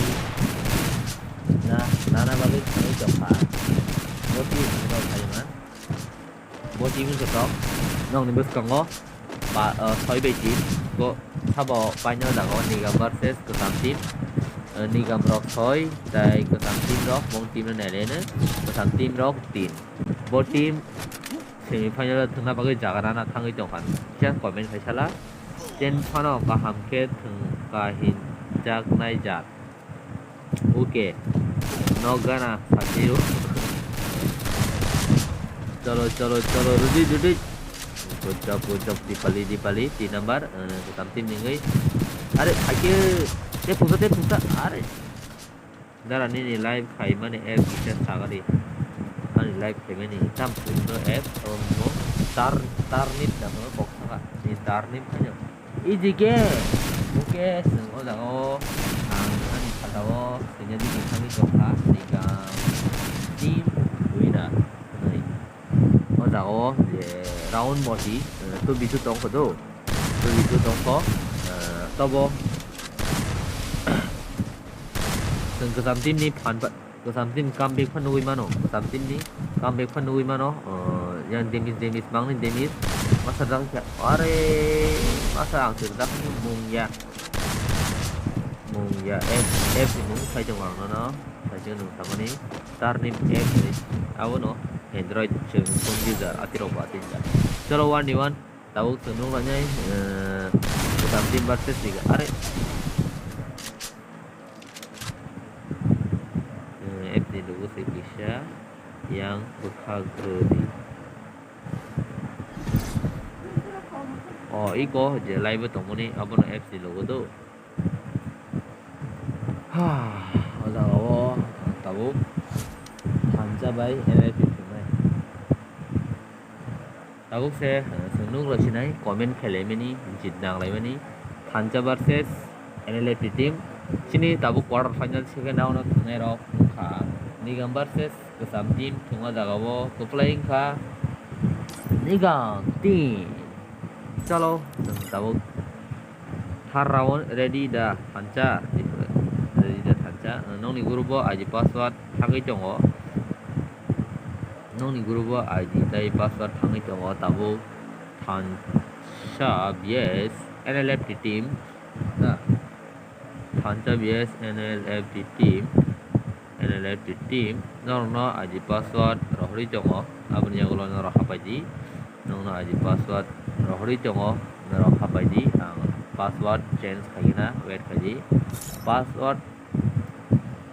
na, nana bagwi thangwi tongkha. Bo team no phaima. Bo team wngkha tok. Nokni bwskango ba, ah, soi bai team. Bo sabo final jaga o Nigam versus Kwcham team. Ah, Nigam rok soi, tai Kwcham team rok, bong team no nai reno. Kwcham team rok tin. Bo team semi final o thwngna bagwi jaga nana thangwi tongkha. Kisa comment khai sala. Chen phano kaham khe thwngkha hinjaknai jat. Okay. Nok gana sathi o. Cholo, cholo, cholo, rudi, rudi. Good job, good job, Dipali, Dipali, tin number, eh, Kwcham team ni wngwi. Are, phaikhe, te phungsa, te phungsa, are. Dara nini live khaimani app kisa sagari. Ani live khaimani tam puno app omo tar, tarnip da mo kok saka. Ni tarnip khayo. Easy game. Okay, chwng o jaga o ang ani saka o sini di thangwi tongkha. Ni ga team winner. Nai. O jaga o je round moti, eh, two v two tongkha do. Two v two tongkha, eh, tobo. Chwng Kwcham team ni phan ba, Kwcham team comeback phan nugwi mano, Kwcham team ni comeback phan nugwi mano, eh, yang damage, damage, bangni damage, masa dang khe, are, masa ang sir dak mung ya, mung ya, F, F ni mung sai tong ang no, sai tong nung samani, tar ni F ni, abo no, Android chwng phone user, atirok ba atinja. Cholo, one v one, tabuk chwng nung lanai, eh, Kwcham team versus Liga, are. Eh, F ni logo se kisa yang kwkhak rwdi. O, iko je live tongmani abono F ni logo do. Ha, o jaga o tabuk thansa bai N L F T thumai. Tabuk se, eh, chwng nuk rw sinai comment khlai mani, jit nang lai mani. Thansa versus N L F T team. Chini tabuk quarter final second round o thwngnai rok wngkha Nigam versus Kwcham team. Thwngma jaga o kwplai wngkha Nigam team. Chalo, chwng tabuk third round ready da thansa. Ready da thansa. Nokni group o I D password thangwi tongo. Nokni group o I D tei password thangwi tongo tabuk thansa V S N L F T team na. Thansa V S N L F T team. N L F T team, norokno aji password rohorwi tongo, aboni yagulo norok hapai di. Nokno aji password rohorwi tongo, norok hapai di. Ang password change khaina wait khai di. Password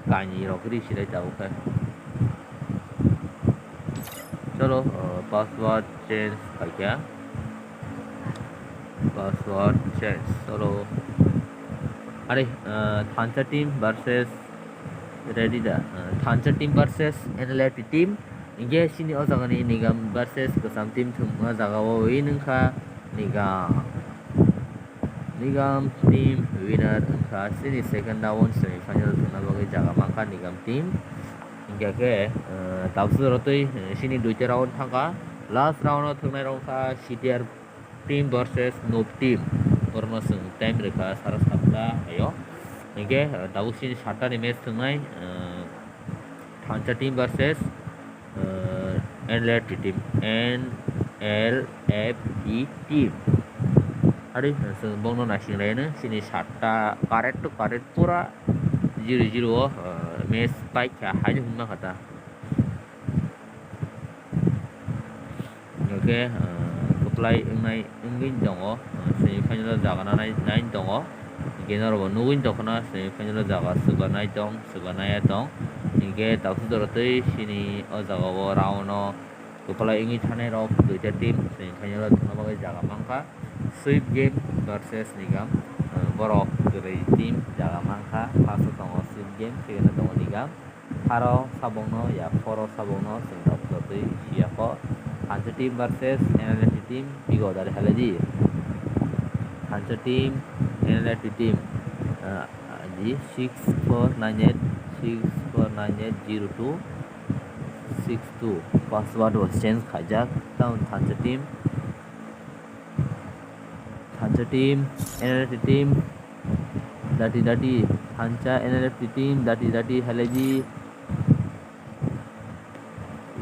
kainwi rok ri silai tabuk khe. Cholo, uh, password change khaikha. Password change. Cholo. Are, uh, Thansa team versus ready da. Uh, Thansa team versus N L F T team. Hinkhe chini o jagani Nigam versus Kwcham team thwngma jagao wi nungkha Nigam. Nigam team winner wngkha, chini second round semi final thwngna bagwi jaga mankha Nigam team. Hinkhe khe, uh, tabuk jora twi, uh, chini duita round thangkha. Last round o thwngnai rok wngkha C T R team versus Noob team. Borokno chwng time rwkha sara satta haio. Hinkhe, uh, tabuk chini satta ni match thwngnai, uh, Thansa team versus, uh, N L F T team, N L F T team. Ari chwng bongno naising laino chini satta correct to correct pura zero zero o, uh, match paikha haino hwnma kha ta. Hinkhe, uh, kwplai wngnai wngwi tongo, uh, semi final o jaga nanai nai tongo. Hinkhe norokbo nugwi tongkha na semi final o jaga swba nai tong, swba naiya tong. Hinkhe tabuk jora twi chini o jaga o round o kwplai wngwi thanai rok duita team semi final o thangna bagwi jaga mankha. Sweep game versus Nigam, uh, borok kwrwi team jaga mankha. First o tongo Sweep game, second o tongo Nigam. Pharo sabongno ya phoro sabongno chwng tabuk jotwi siyakho. Thansa team versus N L F T team, bigo dari haladi. Thansa team, N L F T team, ah, di six four nine eight, six four nine eight zero two six two. Password was change khaijak. Town Thansa team, Thansa team, N L F T team, dati dati, Thansa N L F T team, dati dati, halaji.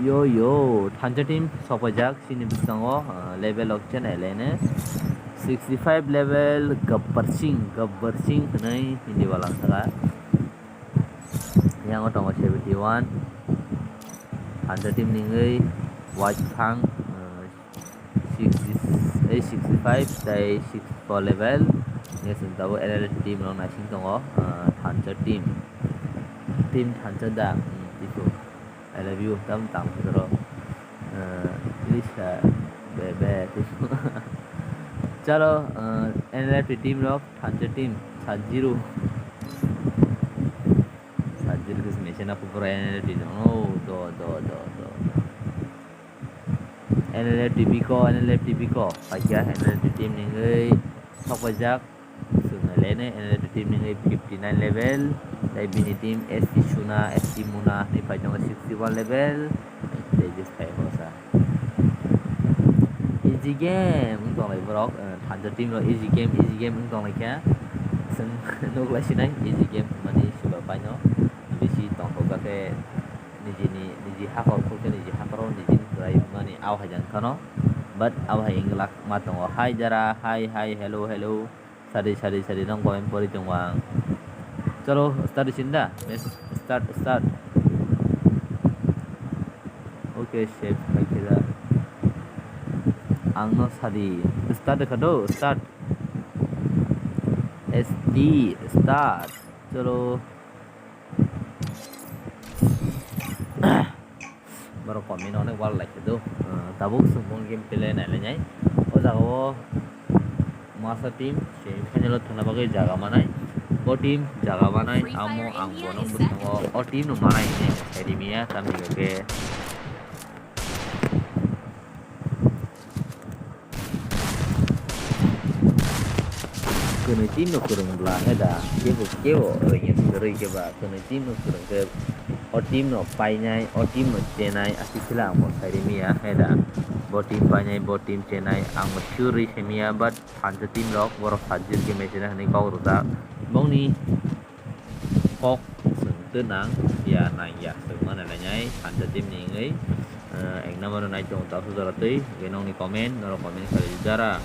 Yo, yo, Thansa team sokojak, chini bwskango, ah, level of channel ene. Sixty five level, Gabbar Singh, Gabbar Singh hwnwi Hindi wala wngkha. Yang o tongo seventy one. Thansa team ni wngwi White Thang, ah, sixty, eh, sixty five tei sixty four level. Next wng tabuk N L F T team rok naising tongo, ah, Thansa team. Team Thansa da, hmm, tifo. I love you, tam tam joro. Ah, Lisa, bebe, tifo. Chalo, ah, N L F T team rok, Thansa team, sat zero. Sat zero khe mechena kupura N L F T no, do, do, do, do. N L F T biko, N L F T biko. Paikha N L F T team ni wngwi sokojak. Chwng lene N L F T team ni wngwi fifty nine level. Tei bini team S T Suna, S T Muna hinwi phai tongo sixty one level. Tei je phai hosa. Easy game wng tonglai borok, eh, Thansa team rok easy game, easy game wng tonglai kha. Chwng nuk lai sinai easy game mani swba paino. Bisi tongthokjak khe nijini, niji hakor khulkhe niji hakoro nijini kwrai mani au hai jani phano. But au hai wng glak ma tongo. Hi jara, hi, hi, hello, hello. Sadi, sadi, sadi, nang comment pori tongo ang. Chalo, start sinda. Yes, start, start. Okay, save khai khe da. Ang no sadi. Start kha do, start. S T, start. Chalo. Borok comment onek wal like do. Ah, tabuk chwng bo game play nai lai nai. O jaga o masa team semi final o thangna bagwi jaga manai. Bo team jaga manai, amo ang bo nang bwskango o team no manai hinwi ang sai rimiya, tamni hwnkhe Kwnwi team no kwrwng bla he da, kebo kebo rwngya kwrwi khe ba, kwnwi team no kwrwng khe o team no painai, o team no chenai, aswk khe le ang bo sai rimiya he da. Bo team painai, bo team chenai, ang bo sure rwi sai miya, but Thansa team rok borok sajil khe mechena hinwi kok rwjak. Bongni kok chwng twi nang ya nang ya chwng ma nai lainai Thansa team ni wngwi, eh, ek number o nai tongo tabuk jora twi, hwnkhe nokni comment, norok comment khlai di jara.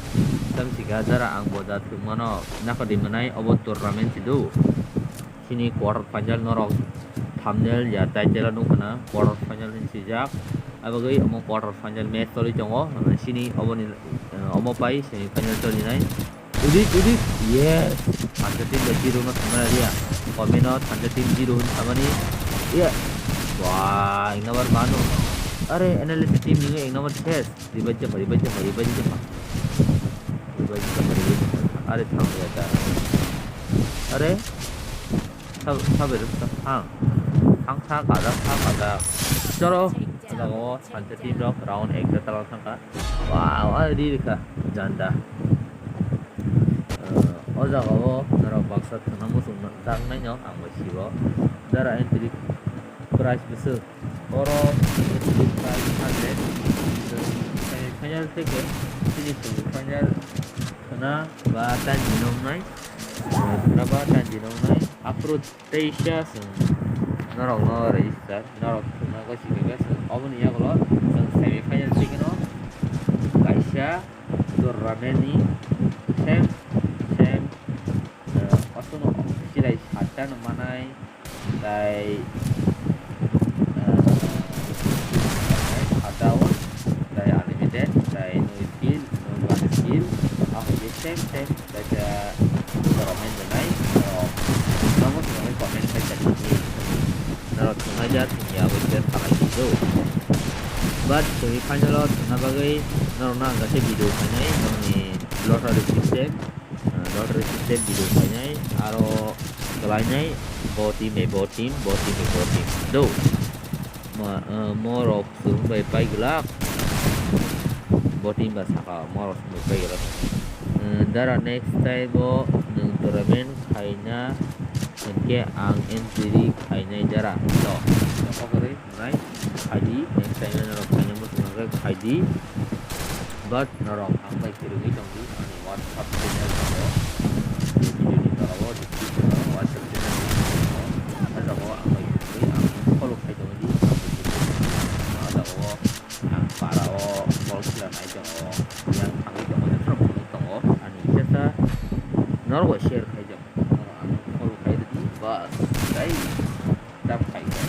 Tamsika jara ang bo da thwng mano, nakhadi mwnai obo tournament si do. Chini quarter final norok Thumbnail ya title o nukha na quarter final hinwi swijak. Abagwi omo quarter final match choli tongo. Sini oboni, eh, omo pai semi final cholinai. Udit, udit. Yes. Thansa team bai zero no thangna ria. Comment o Thansa team zero hin samani. Iya. Wah, ek number mano. Are, N L S team ningo ek number ses. Revive japa, revive japa, revive japa. Revive japa, revive japa. Are, thang ya ta. Are. Sab-, saber sa thang. Thang sa kada, sa kada. Choro. Jago Thansa team rok round ek ta tala thangka. Wow, ari rikha. Janda. Eh, o jaga o norok baksa thwngna muchung jaknai no ang bai sibo. Dara entry price bwswk. Oro entry price hundred. Semi final theke chini semi final khwna ba tanjino wngnai. Eh, khwna ba tanjino wngnai. Aphuru teisa chwng norokno register, norok thwngna goi simi khe chwng oboni yagulo chwng semi final theke no kaisa tournament ni same, same, eh, aswkno chilai satta no manai, tai, eh, satta o, tai unlimited, tai no skill, no gun skill, abo je same, same. Kaisa borok hai nwnai, borok nogo swnamwi comment khai chak sini. Norok thwngnaijak thwngya abo se salai di do. But semi final o thwngna bagwi norokno ang kaisa video khainai, nokni lottery system, ah, lottery system video khainai, aro kwlainai bo team bai bo team, bo team bai bo team do. Ma, ah, morok Chwng bai pai glak. Bo team ba saka, morok chwng bai pai glak. Eh, dara next time o nwng tournament khaina hwnkhe ang entry khainai dara. To, to kok rwi nai khaidi, next time o norok khaina muchung nangkhe khaidi. But norok ang bai kwrwngwi tongdi, ani WhatsApp channel tongo. Video ni tola o description o WhatsApp channel tongo. O jaga o ang bai kwrwngwi ang follow khai tongdi. Ah, jaga o ang para o bol khela nai tongo, yang thangwi tongo, jotono phunuk tongo. Ani kisa sa norok bai share khai tongo. Ano follow khai rwdi, bas, tai tap khai kha.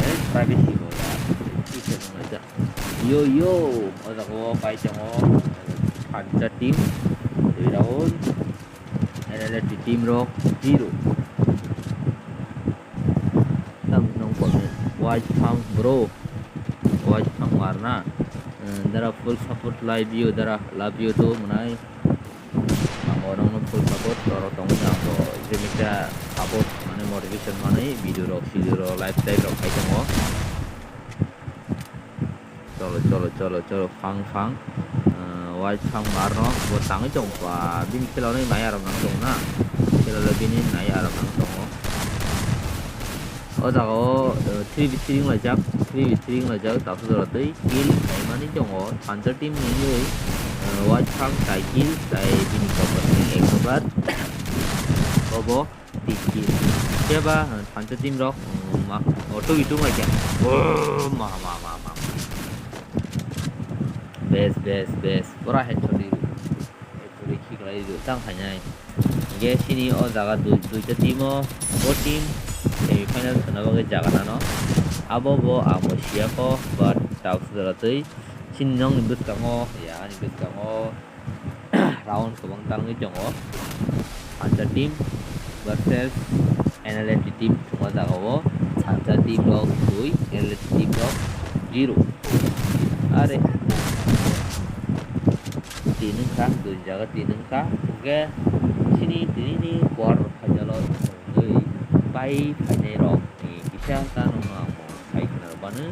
Eh, privacy bo ya, kisa nang laijak. Yo, yo, o jaga o pai tongo, Thansa team, twi round. N L F T team rok zero. Tam nong comment. White Fang bro. White Fang warna. Eh, dara full support lai bio dara love you do mwnai. Ang o nongno full support rok tongwi ang bo jemita support mane motivation manwi video rok, video rok, live, live rok khai tongo. Cholo, cholo, cholo, cholo, phang, phang. Ah, White Fang marno, bo tangwi tong pa, bini khela nai nai aram nang tong na. Khela le bini nai aram nang tongo. O jaga o, eh, three v three wng laijak, three v three wng laijak, taksa jora twi, kill khaimani tongo, Panther team ni wngwi, eh, White Fang tai kill, tai bini topor ni ek number. Bobo. Tin kill. Keba, eh, Panther team rok, mm, ma, o, two v two mai kya. Oh, ma, ma, ma, ma. Best, best, best. Pura headshot di. Headshot di kick lai di. Tang khainai. Ge sini o jaga dui, duita team o, bo team semi final thwna bagwi jaga nano. Abo bo amo siyako, but tau sudara twi. Sini nokni bwskango, ya, ani bwskango. Round kwbang talwngwi tongo. Phansa team versus N L F T team thwngma jagao. Phansa team rok dui, N L F T team rok zero. Are. Tin wngkha, dui jaga tin wngkha. Hwnkhe chini tinini quarter final o thwngwi pai phainai rok ni kisa ta nokno ang bo sai khna rwmani.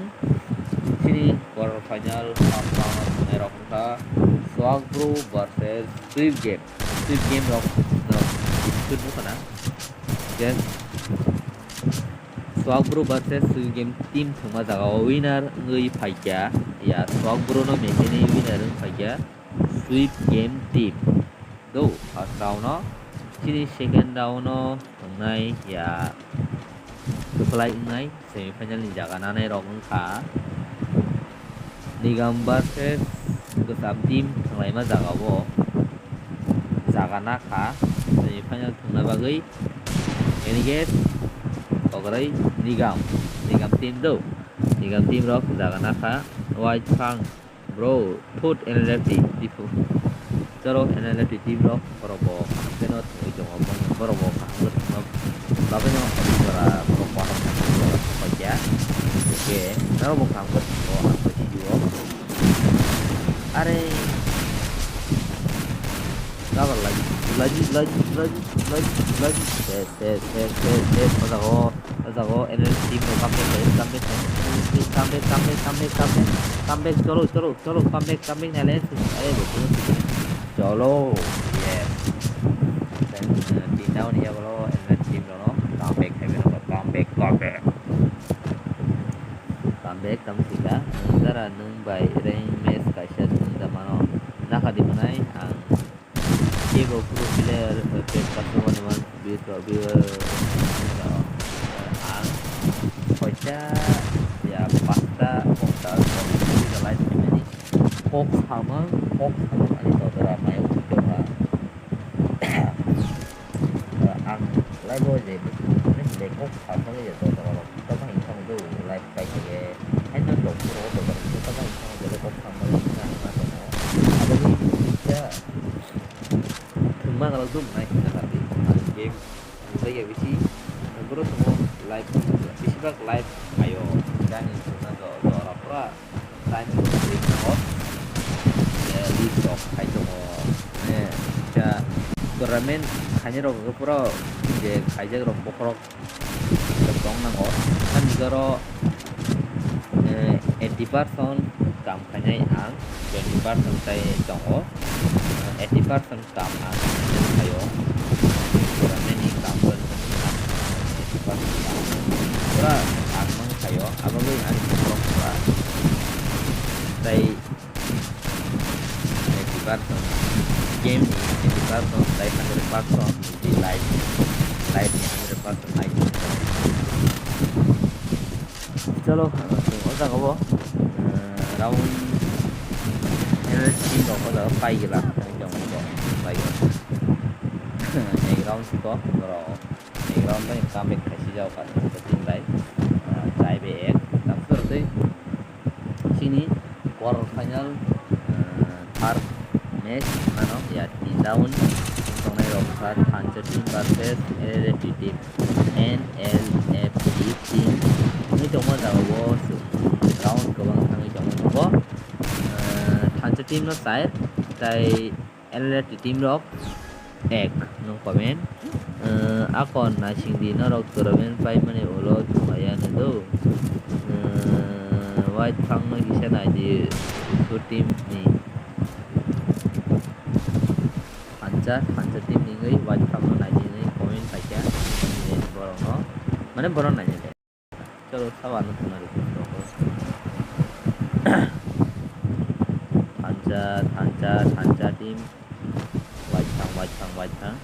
Chini quarter final first round o thwngnairok wngkha Swag Bro versus Swift Game. Swift Game rok no dispute wngkha na. Then Swag Bro versus Swift Game team thwngma jagao winner wngwi phaikha. Ya, Swag Bro no maintainwi winner wng phaikha Swift Game team. Do first round o. Chini second round o wngnai ya kwplai wngnai semi final ni jaga nanai rok wngkha Nigam versus Kwcham team thwnglaima jagao jaga nakha semi final thwngna bagwi engage Kokorai Nigam, Nigam team do. Nigam team rok jaga nakha. White Fang, bro, thut N L F T, Dipu. Chalo, N L F T team rok, borok bo, keno thwngwi tongo, borok bo kaham khe thwngma bagwino, jora borok kotor khe thwngma bagwi khe, norok bo kaham khe thwngo, ang bo sio. Are. Gabar lagi, lagi, lagi, lagi, lagi, lagi. Tes, tes, tes, tes, tes. O jaga o, o jaga o, N L F T team rok come back, come back, come back, come back, come back, come back, come back, come back, cholo, cholo, cholo, come back, come back, nai le, are bo, cholo, cholo. Cholo, yes. Then, uh, team down ya bolo, N L F T team rok no, come back, come back, come back, come back. Come back, tamo sika. Nwng jara nwng bai rank match kaisa thwng da mano. Nakha di mwnai ang. Kebo pro player, eh, pet kaisa one one viewer, viewer, eh, ang. Koita, ya, pasta, pasta, pasta, live mani. Kok samang, kok samang ani todora mayo kukyo ha. Ang live o je, je kok samang je todora rok. Tamo hing tamo do live kai khe. Haino dok pro do dok tamo hing tamo je kok samang na na to. Abo ni kisa thwngma galak do nai kisa na di. Game thwngbai ya bisi. Boro tamo live, bisi bak live ayo. Jani thwngna do do ra pura. Time rok ri tongo. Eh, list rok khai tongo. Eh, kisa tournament khainai rok pura je khaijak rok bokhorok tong nango. Ani oro, eh, eighty percent kam khainai ang, twenty percent tai tongo. Eighty percent kam ang khaio. Tournament ni kam rok pura ang mang khaio. Abo bai ani bokhorok pura. Tai eighty percent game ni eighty percent tai hundred percent di live, live ni hundred percent live. Chalo, ang o jaga o, eh, round, eh, team rok o jaga pai gila, tang jong jong pai gila. Ek round siko, boro ek round bai comeback khaisi jao ka, team bai, eh, tie bai ek, tang sor tei. Chini quarter final, eh, third match mano ya, tin round tongnai rok kha Thansa team versus N L F T team, N L F T team. Wngwi tongma jaga o round kwbang thangwi tongma tongo. Eh, Thansa team no char, tai N L F T team rok ek nung comment. Eh, akon naising di norok tournament pai mani ulo thumaya nw do. Eh, White Fang no kisa nai di, Disu team ni. Thansa, Thansa team ni wngwi White Fang no nai di hinwi comment paikha borok no. Mane borok nai di. Chalo, sabo ano thwngna rw khe. Thansa, Thansa, Thansa team. White Fang, White Fang, White Fang.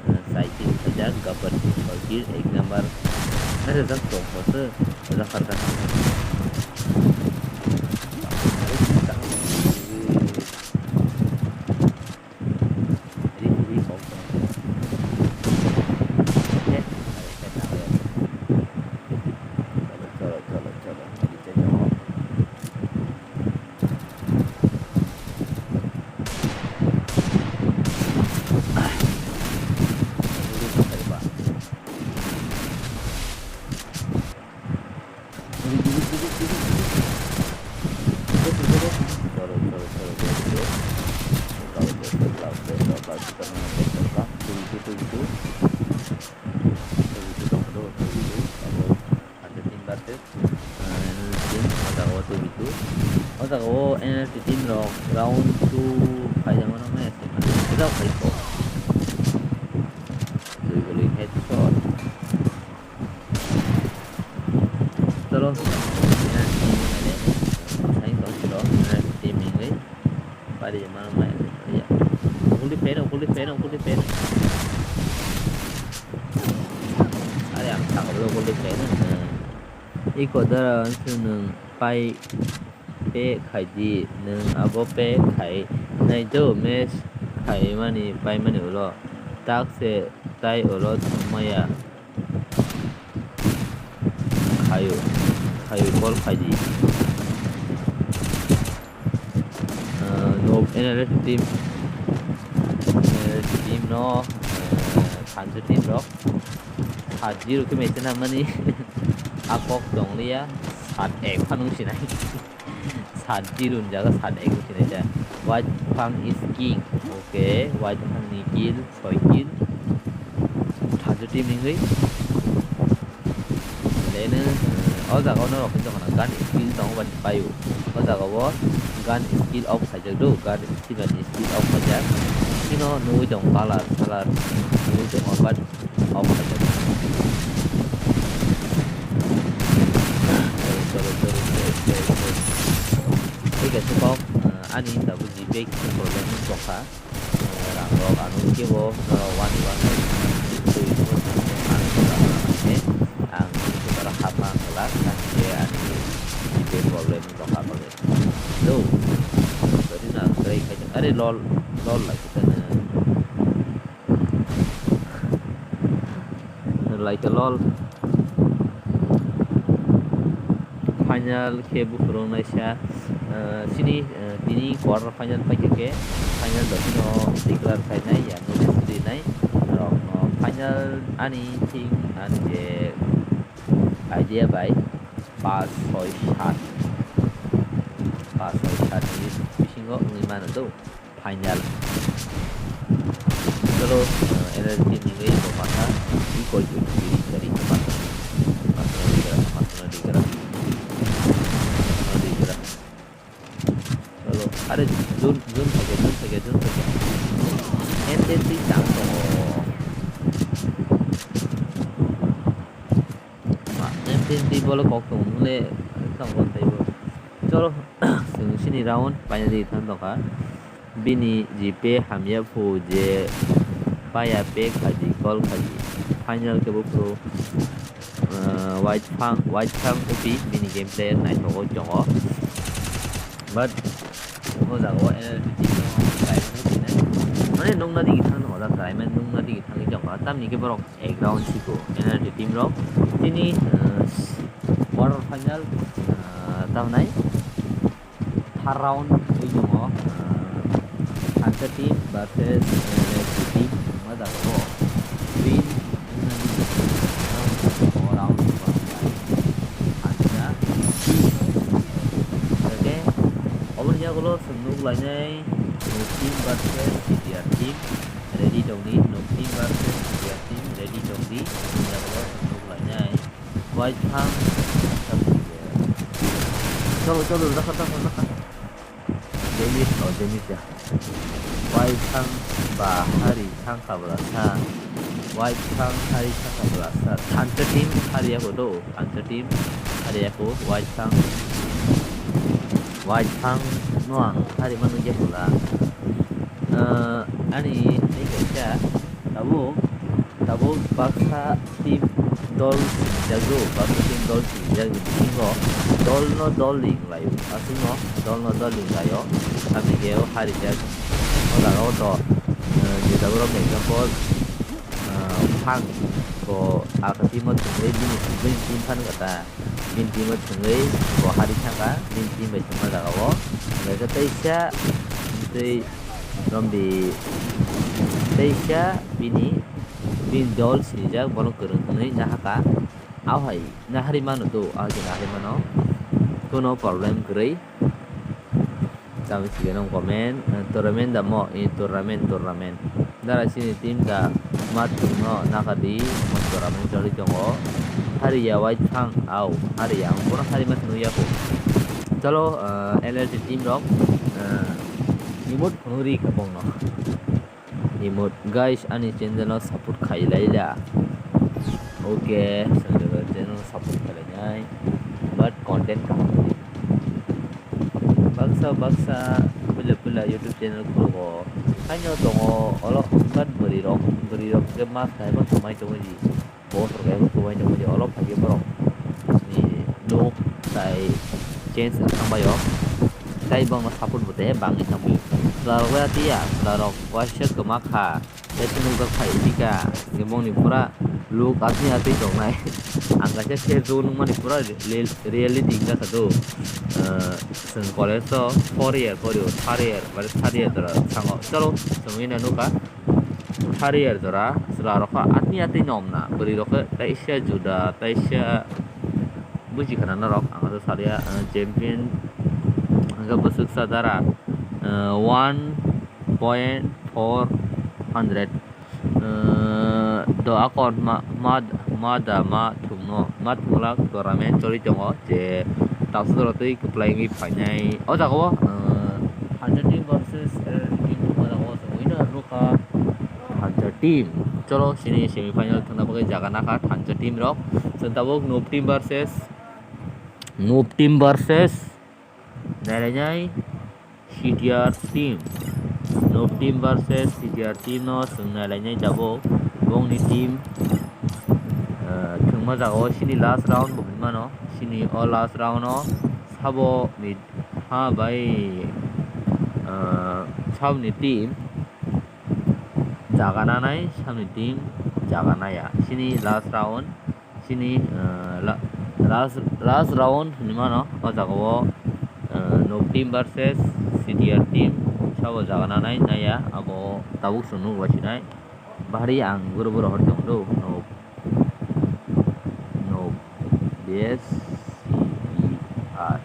Eh, Sai team khaijak, Gabbar team khaijak, ek number. Nare jak tong kho se, jak har jak har. Ri, ri, kok, kok. Oke, oke, oke. Chalo, chalo, chalo, chalo. Oke, chalo. Team versus, ah, team o jaga o twi tu. O jaga o N L F T team rok round two khaijak mano maya se mano. Jao khai kho. Twi goli headshot. Chalo, N L F T team ni mane. Sai tong siro, N L F T team ni wngwi. Pari mano maya se pari ya. Ungkul di fan, ungkul di fan, ungkul di fan. Are ang thang ungkul di fan. Iko dara nwng pai pe khai di, nwng abo pe khai nai do, match khai mani pai mani ulo. Tak se tai ulo thwng maya. Phaio, phaio call khaidi. Ah, no, N R S team, N R S team no, ah, thansa team rok sat zero khe match nangmani a kok tong liya, sat ek phano sinai. Sat zero ni jaga sat ek sinai ta. White Fang is king. Okay, White Fang ni kill, soi kill. Thansa team ni hwnwi. Leno, eh, o jaga o norok khe tongkha na gun skill tongo ba paio. O jaga o gun skill off khaijak do, gun skill ba skill off khaijak. Chino nugwi tongo color, color nugwi tongo, but off khaijak. Sorry, sorry, sorry, sorry, sorry, sorry. Thik ase kok, eh, ani tabuk G P khe problem wng tongkha. Rang rok ano kebo norok one one twi ang tara hapma ang la tangke ani tei problem wng tongkha aboni. No. Sorry na, try khai. Are lol, lol lai kita na. Like a lol. Final khe buphuru wngnaisa, eh, chini, eh, tini quarter final paikha khe final dotino declare khainai ya notice rinai norokno. Final ani thing ani je idea bai pas soi sat, pas soi sat ni bisingo wngwi mano do. Final. Chalo, eh, N R S team ni wngwi bo masa, equal to three, three, masa, masa na digra, masa na digra, masa na digra. Chalo, are, zone, zone thage, zone thage, zone thage. N T T tang tongo. Ma, N T T bole kok tong mole, tang bo thaibo. Chalo, chwng sini round, paina di thang tongkha. Bini G P hamya phu je paya pay khaji, call khaji. Final khe buphuru, ah, White Fang, White Fang O P bini gameplay naithogwi tongo. But o jaga o N R T team no kaimanwi sinai. Mane nukna digi thang tongo da, kaiman nukna digi thangwi tongo. Tamni khe borok ek round siko N R T team rok. Tini, ah, quarter final, ah, tamnai. Third round wi tongo, ah, Thansa team versus N R S team wngma jaga o win wngmani round o round wngkha Thansa team. Hwnkhe oboni yagulo chwng nuk lainai Nok team versus T T R team ready tongdi, Nok team versus T T R team ready tongdi, oboni yagulo chwng nuk lainai. White Fang. Chalo, chalo, dakha, dakha, dakha. Damage, oh, damage ya. White Fang ba hari thang kabla sa. White Fang hari thang kabla sa. Thansa team hari ako do. Thansa team hari ako. White Fang. White Fang no ang hari manu ya pula. Eh, ani ni kaisa tabuk. Tabuk baksa team dol sinijago, baksa team dol sinijak ni bisingo dolno dol ring laio, aswkno dolno dol ring laio, tamni khe o harijak. O jaga o to, eh, je jaga rok example, eh, Phang bo aka team o thwngwi bini, bini team phan kha ta, bini team o thwngwi bo hari thangkha, bini team bai thwngma jaga o, hwnkhe teisa tei Romdi teisa bini, bini dol sinijak, bono kwrwng hwnwi nahakha. Ahai nahari mano do, ahai khe nahari mano. Kuno problem kwrwi. Tamo sige nang comment, eh, tournament da mo, eh, tournament, tournament. Dara sini team da mat no nakadi, mo tournament choli tongo. Hari ya White Fang, au, hari ya, ang bono hari mat nuyako. Chalo, eh, N L T team rok, eh, emote phunuk ri kha bongno. Emote, guys, ani channel no support khai lai la. Okay, channel no support khai lai nai. But content kaham. Baksa, baksa, puila, puila YouTube channel khulugo. Haino tongo, olo, but bwrwi rok, bwrwi rok khe mas khai ma tongmai tongwi di. Boss rok ebo kwbai tongmani olo phaikhe borok ni look tai change wng thangbai o. Tai bongno support bo tei bangwi thangbai o. Chwla rok bai atiya, chwla rok waisa kwma kha, tei se nukjak phai tika, bongni pura look atwi atwi tongnai. Ang kaisa khe jo nukmani pura real-, reality wngkha sa do. Ah, chwng college o four year porio, third year, mane third year jora thango. Chalo, chwngwi na nukha. Third year jora chwla rok kha atni atwi nom na. Bwrwi rok khe taisa juda, taisa buji khana norok. Ang asa salia, ah, champion hwnkhe bwswksa dara, ah, one point four hundred. Eh, do akon ma, ma, ma da ma thungno, ma thunglak tournament choli tongo, je taksa jora twi kwplai wngwi phainai. O jaga o, eh, Hunter team versus, eh, team thwngma jaga o chwng wino rwkha. Hunter team. Cholo, sini semi final thwngna bagwi jaga nakha Hunter team rok. Chwng tabuk Noob team versus, Noob team versus Nailainai C T R team. Noob team versus C T R team no chwng nailainai tabuk. Bongni team, eh, thwngma jaga o sini last round bo hinmano. Sini o last round o sabo ni ha bai, eh, saboni team jaga nanai, saboni team jaga naya. Sini last round. Chini, ah, la-, last, last round hinwi mano, o jaga o, ah, Noob team versus C T R team, sabo jaga nanai naiya, abo tabuk chwng nukbai sinai. Bahari ang guru guru hor tong do, Noob, Noob, B S C T R.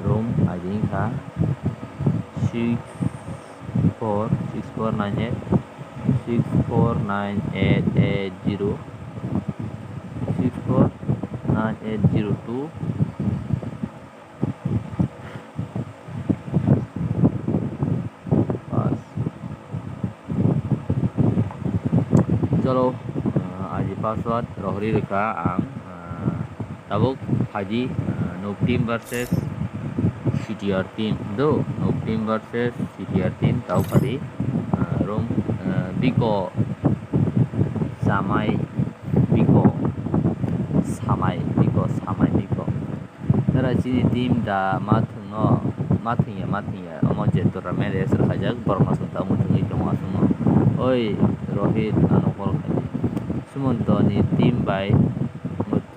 Room I D wngkha six four six four nine eight, six four nine eight eight zero, six four nine eight zero two. Pass. Chalo, ah, aji password rohori rwkha ang, ah, tabuk phaidi, ah, Noob team versus C T R team. Do, Noob team versus C T R team tabuk phaidi, ah, room, ah, biko samai, biko samai, biko samai, biko. Tara chini team da ma thwngno, ma thwngya, ma thwngya. Omo je tournament register khaijak, borokno chwng tabuk thwngwi tongo aswkno. Oi, Rohit, ano call khaidi. Sumonto ni team bai mut-,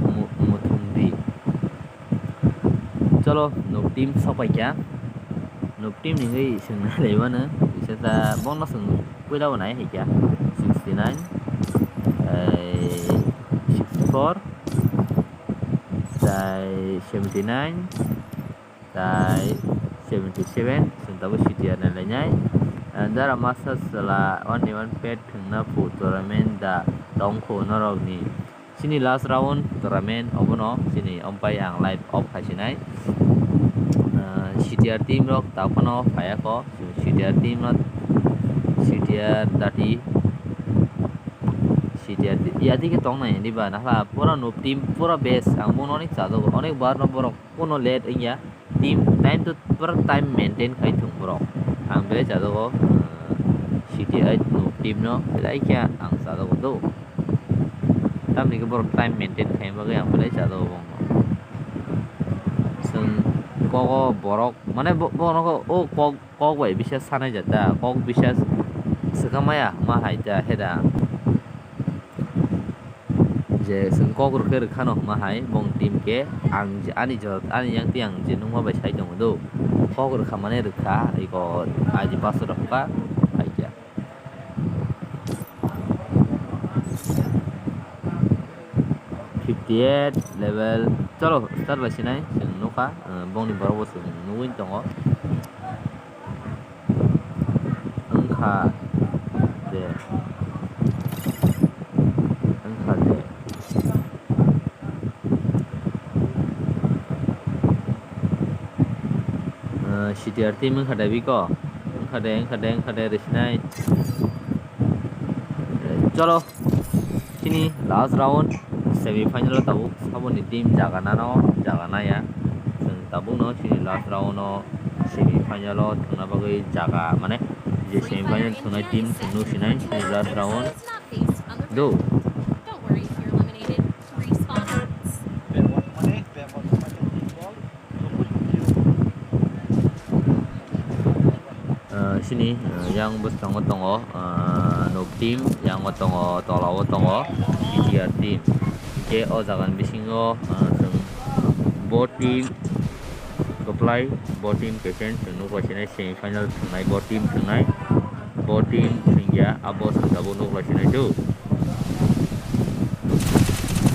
mu-, muthungdi. Cholo, Noob team sokpaikha. Noob team ni hwnwi swngna laimano. Kisa ta bono swng puila bo nai hai kha. Sixty nine, eh, sixty four, tai seventy nine, tai seventy seven, chwng tabuk C T R nai lainai. Ah, dara masa chwla one day one pet thwngna phu tournament da tongkhu norokni. Chini last round tournament obono chini, ompai ang live off khaisinai. Ah, C T R team rok taphano phaiya kho, C T R team no, C T R dati, C T R ti-, yati khe tongnai diba, nakhla pura Noob team pura best, ang bono onek chajago, onek bar no borok. Kono late wngya, team time to pura time maintain khai thung borok. Ang belai chajago, ah, C T I Noob team no belai khe ang chajago do. Tamni khe borok time maintain khai bagwi ang belai chajago bongno. Chwng kogo borok mane bo-, bono khe o kok, kok bai bisa sanai jata, kok bisa swkang maya ma hai ta heda. Je chwng kok rwkhe rwkhano hwnma hai bong team khe ang je ani jora, ani yang twi ang je nukma bai sai tongo do. Kok rwkha mane rwkha iko aji paso rok kha hai khe. Fifty eight level. Chalo, start bai sinai chwng nukha, ah, bongni borok bo chwng nugwi tongo. Wngkha de. Wngkha de. Ah, C T R team wngkha de biko. Wngkha de, wngkha de, wngkha de, rwsinai. Cholo. Chini last round semi final o tabuk saboni team jaga nano, jaga naya. Chwng tabukno chini last round o semi final o thangna bagwi jaga, mane je semi final thangnai team chwng nuk sinai chini last round do. Ah, chini, ah, yang bwskango tongo, ah, Noob Team yango tongo, tolao tongo, T T R team. Hingke o jagani bisingo, ah, chwng bo team kwplai, bo team captain chwng nukla sinai semi final thwngnai, bo team thwngnai, bo team thwngya, abo chwng tabuk nukla sinai do.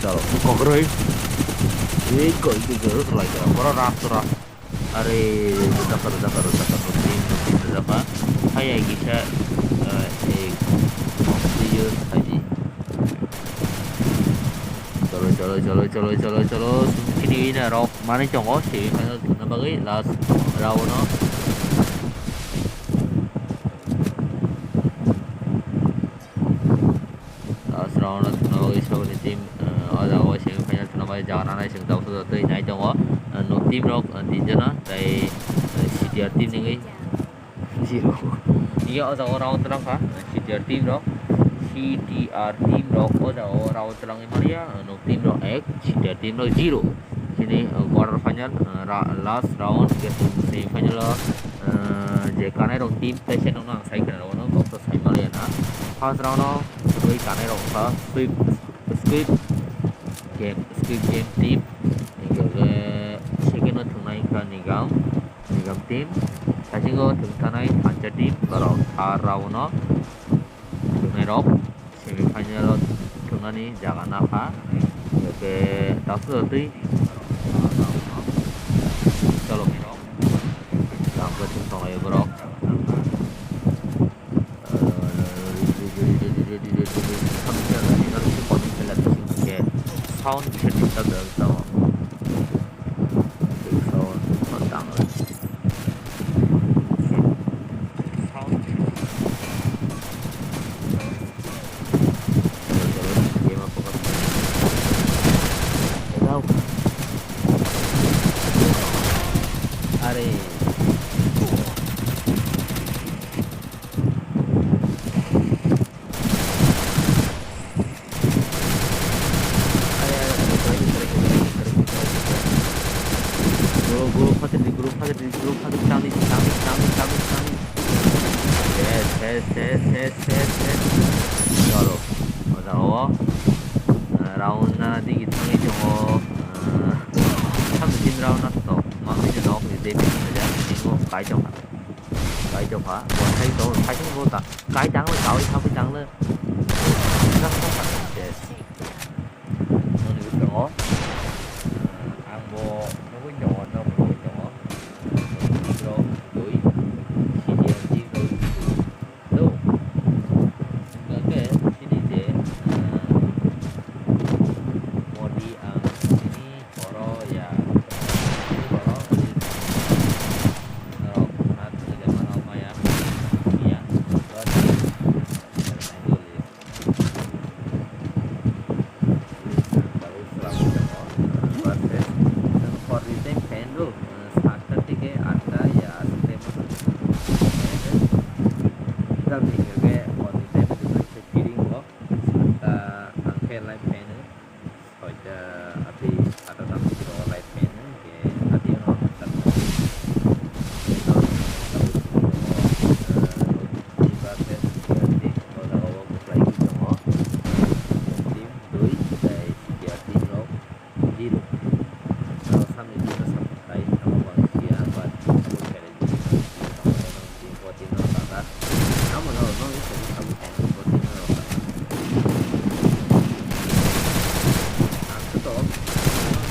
Chalo, kokroi. Ei, gol, gol, gol, lai, gol, gol, ras, ras. Are, rwjakha, rwjakha, rwjakha, rwjakha, rwjakha. Hai, hai, kisa, eh, eh, serious, hai di. Chalo, chalo, chalo. Chini winner rok manwi tongo, semi final thwngna bagwi last round o. Last round o thwngna bagwi Saboni team, eh, o jaga o semi final thwngna bagwi jaga nanai chwng tabuk twi nai tongo. Eh, no team rok, eh, tin jona, tei, eh, C T R team ni wngwi zero. Iya o jaga o round twlang kha, eh, C T R team rok, C T R team rok o jaga o round twlangwi manya, eh, no team rok ek, C T R team rok zero. Chini, eh, quarter final, eh, ra-, last round, hingke semi final o, eh, je kanai rok team, tei se nokno ang sai khna rw no, kok to sai maliya na. First round o, tei kanai rok wngkha sweep, sweep game, sweep game team, hingke second o thwngnai wngkha Nigam, Nigam team, saichung o thwngthanai Thansa team, borok thar round o thwngnai rok. Semi final o thwngnani jaga nakha. Hingke tabuk twi chalo khe rok. Tamo khe thwng tonglai borok. Sound kisa disturb tongo. Sound tang. Are. Guru, guru, phatidi, guru, phatidi, guru, phatidi, tangdi, tangdi, tangdi, tangdi, tangdi. Yes, yes, yes, yes, yes, yes. Chalo. O jaga o, ah, round na digi thangwi tongo. Ah, samni team round na to. Mangni no nok ni damage khaijak. Ningo kai tongkha. Kai tongkha. Bo sai tongo. Sai tongo bo ta. Kai tanglo, kai tanglo, kai tanglo. Yes. Noni tongo. Ang bo nugwi tongo, nok nugwi tongo. Bro, dui. Senior team rok. Hello. Hingke chini je, ah, modi ang chini oro ya, chini oro, norok na thani le mano maya, ya, but, Versus, chwng hor ni time khainw, ah, satta theke atta ya aswk time o chwng khainw. Jang ni hwnkhe hor ni time o chwng khe kiring o satta ang khe live khainw. Soita atwi satta tam siro live khainw, hwnkhe atwi ano satta. Versus, ah, team o jagao kwplai tongo. Team dui tei T T R team rok zero. Aro samni team no support khai, amo bo ang sia, but support khainai team no, team no tata. Amo no, no, no, support khai, team no tata. Ang to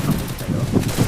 support khaio.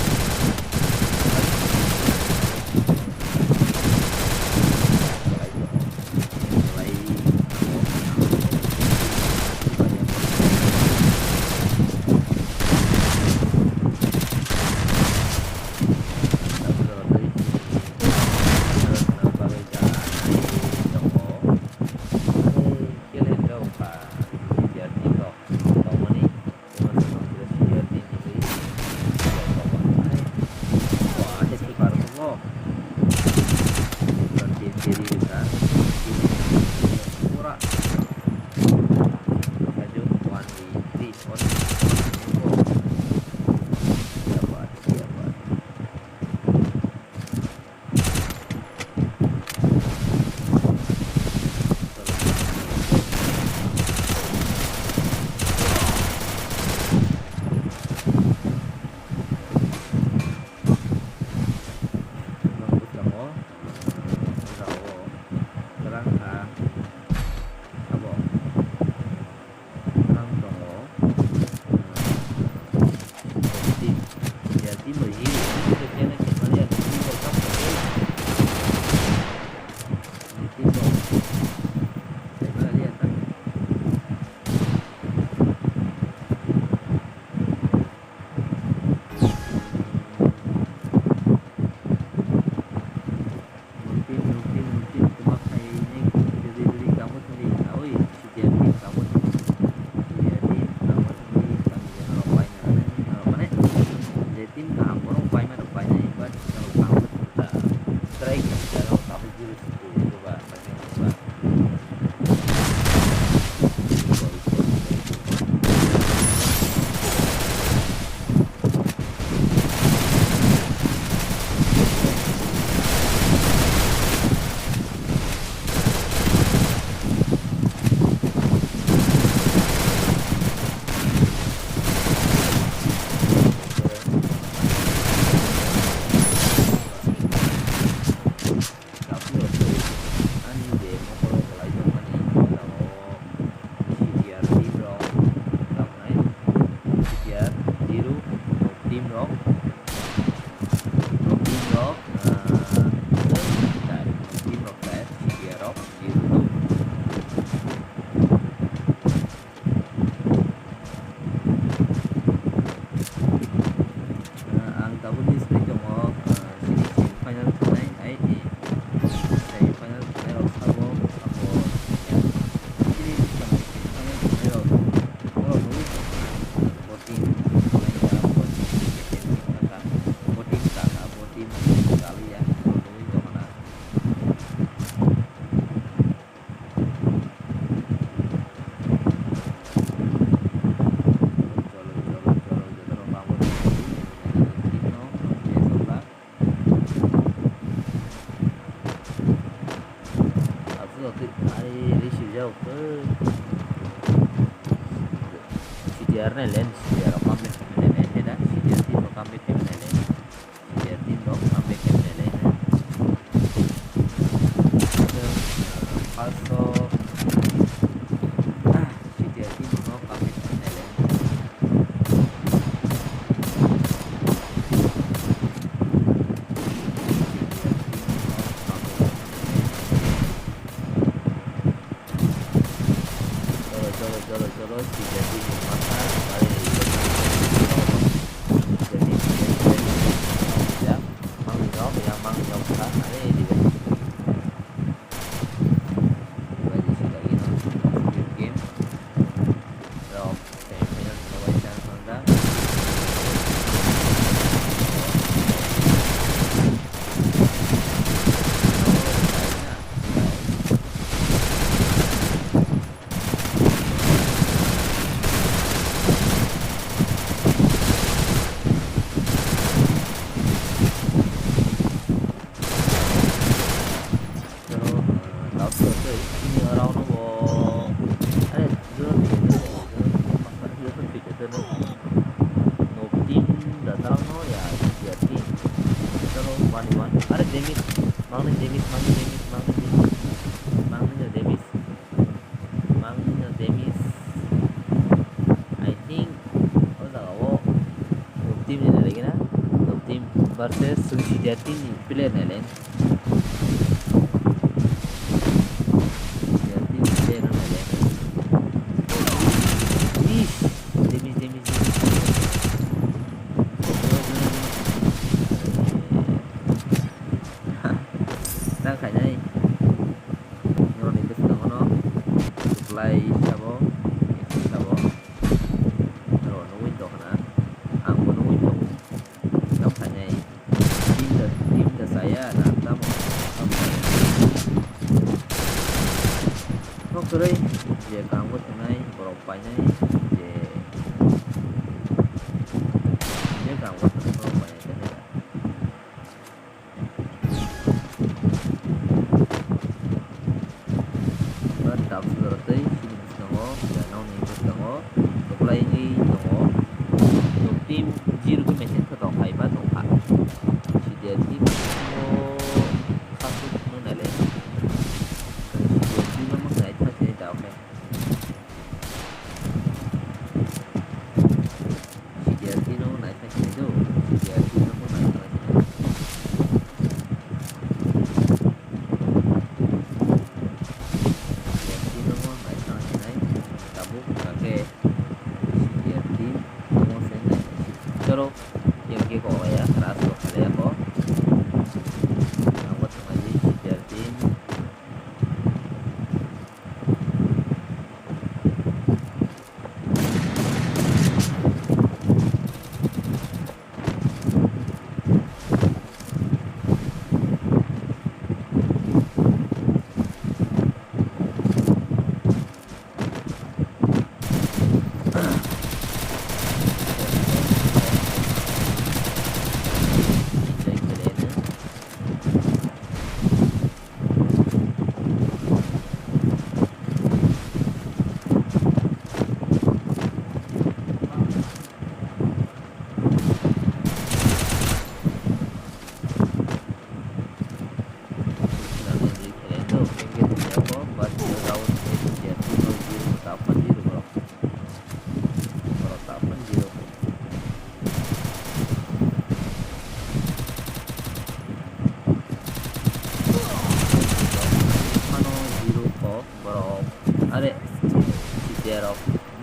team rok, team rok, ah, team rok khe C T R rok. Ah, ang tabukni swngwi tongo, ah, chini semi final thwngnai hai, eh, semi final thwngnai rok sabo, abo chini semi final thwngnai rok, borok rwi tongkha, bo team Malaysia, bo team K K team thangkha, bo team chakha, bo team chaliya, borok rwi tongkha na. C T R nai len, C T R rok comeback khainai len, hai da, C T R team rok comeback khainai len. C T R team rok comeback khainai len. First o, ah, C T R team rok comeback khainai len. Cholo, cholo, cholo, cholo, C T R team ni masa, bari, C T R team ni masa, ya, mang nok, ya, mang nok, sa, are, di, bai. Di, bai, di, sida, you know, game. Rok, semi final, final, final, final. Chwng, uh, last o tei chini oro no bo, are, jora twi, jora twi, jora twi, jora twi, jora twi, jora twi. No team da tang no ya, ya team. Chalo, one one. Are, damage, mangni damage, mangni damage, mangni damage, mangni damage. Mangni no damage. I think o jaga o Noob team ni nai lai gana. Noob team versus Suicide team ni player nai lai. Suicide team ni player nai lai. Ish, damage, damage, damage. Tang khainai. Norokni bwskango no supply sabo, sabo. Norok nugwi tongkha na, ang bo nugwi tongo. Tamo khainai team da, team da chaya na tamo, tamo chaya. Nok kwrwi je kango thangnai borok painai je, je kango thangnai borok painai tei hai da. Ba tabuk jora tei chini bwskango, ya nokni bwskango kwplaiwi tongo. Team zero khe machine khe tong phai ba tong kha. C T R team o khasuk nung nai le. C T R team o nung nai tha sini da khe. C T R team no nai thang sinai do, C T R team no nai thang sinai. C T R team no nai thang sinai, tabuk hwnkha khe C T R team no se nai thang sinai. Chalo, M K ko ya, ras ko khale ko. Ang bo thang nai C T R team.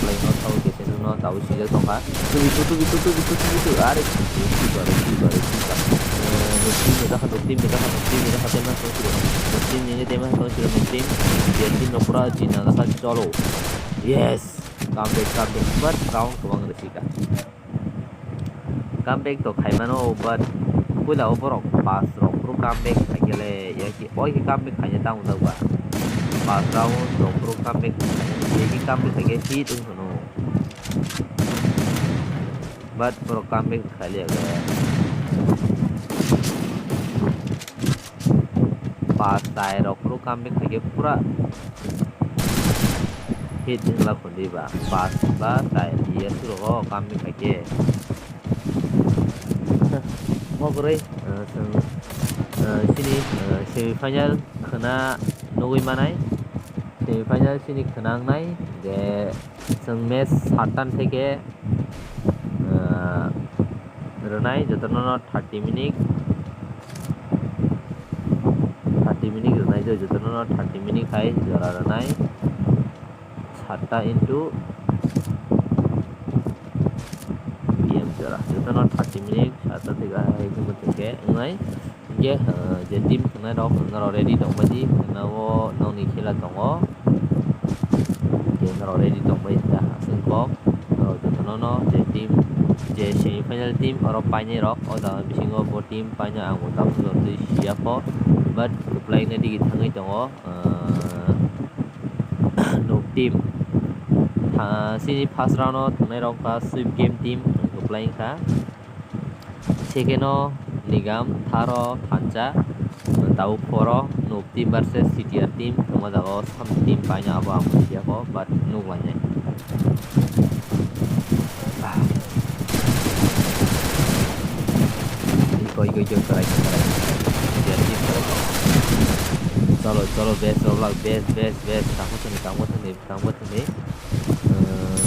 play no thawi khe se no tabuk sijak tongkha. Tubi tu, tubi tu, tubi tu, tubi tu. Are, tubi tu, tubi tu, tubi tu. Eh, nukti ni dakha, nukti ni dakha, nukti ni dakha, tema tong siro. Nukti ni tema tong siro, nukti. Jen din no pura jina dakha, cholo. Yes. Comeback, comeback. But round kwbang rwsika. Comeback to khaimano, but puila o borok pass rok phuru comeback khaikhe le, ya ki oi khe comeback khaina tamo jak ba. Pass round rok phuru comeback khaina, ya ki comeback khaikhe hit wng phano. But borok comeback khailiya khe. Pass tie rok phuru comeback khaikhe pura hit wngla khwlwi ba. Pass ba tie ya surok o comeback khaikhe. Mo kwrwi, eh, chwng, eh, chini, eh, semi final khwna nugwi manai. Semi final chini khwna wngnai je chwng match sattan theke, eh, rwnai jotono no thirty minute, thirty minute rwnai, jotono no thirty minute khai jora rwnai. Satta into P M jora. Jotono thirty minute, satta theka hai khe mwthangkhe wngnai. Hingkhe, eh, je team khwnai rok, norok ready tongbai di, khwnao nokni khela tongo. Hingkhe norok ready tongbai da, aswk kok. Norok jotono no je team, je semi final team, oro painai rok, o jaga bisingo bo team paina ang bo tabuk jotoi siya kho. But kwplai nai digi thangwi tongo. Ah, Nuk team. Tha-, chini first round o thangnai rok wngkha Sweep Game team, kwplai wngkha. Second o Nigam, third o Thansa, tabuk four o Nuk team versus C T R team, tongma jaga o sam team paina abo ang bujiya kho, but nuk lainai. Koi, koi, koi, karai, karai. Biar di, karai. Cholo, cholo, best, roblak, best, best, best. Tamo sini, tamo sini, tamo sini. Eh,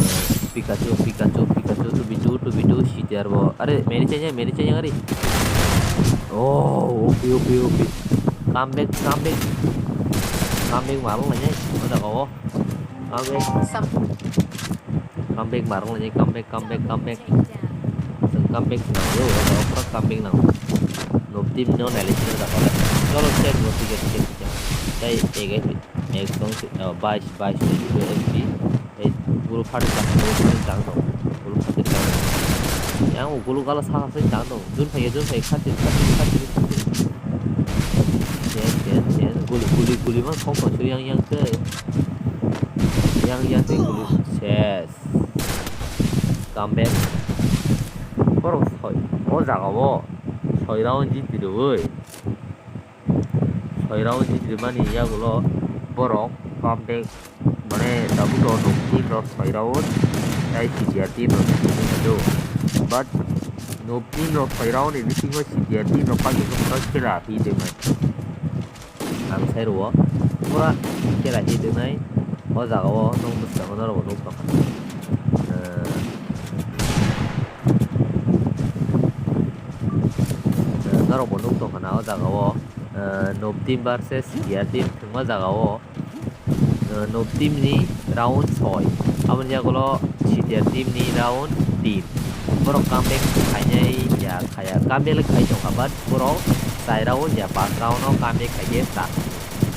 Pikachu, Pikachu, Pikachu, two v two, two v two, C T R bo. Are, meri chanya, meri chanya, are. Oh, O P, O P, O P. Come back, come back. Come back, marung lanya. Mana kau? Come back. Come back, marung lagi, come back, come back, come back. Seng come back nang yo, ada okra come back nang. Noob team no nai lagi sini dapat. Cholo, check, no, tiga, tiga, tiga. Tai, ege, ek song, eh, bais, bais, twenty-two H P. Eh, guru party tak, guru party tak dong. Guru party tak dong. Yang guru kala saka sing tak dong. Jun phai, jun phai, khatir, khatir, khatir, khatir. Chen, chen, chen. Guli, guli, guli, man, kok, kok, yang, yang, ke. Yang, yang, ke, guli. Ses. Come back. Borok soi. O jaga o. Soi round jiti rwui. Soi round jiti rwmani yagulo borok come back. Mane tabuk to noob team rok soi round. Tai C T R team rok jiti rwmani do. But noob team rok soi round ni bisingo C T R team rok pagi khe khela hi de mai. Ang sai rwo. Pura khela hi de mai. O jaga o nung bwskango norok bo nuk tongkha. Eh, eh, norok bo nuk tongkha na o jaga o. Eh, noob team versus C T R team thwngma jaga o. Eh, noob team ni round soi. Aboni yagulo C T R team ni round tin. Borok comeback khainai ya khaya. Comeback le khai tongkha, but borok chai round ya pas round o comeback khai khe ta.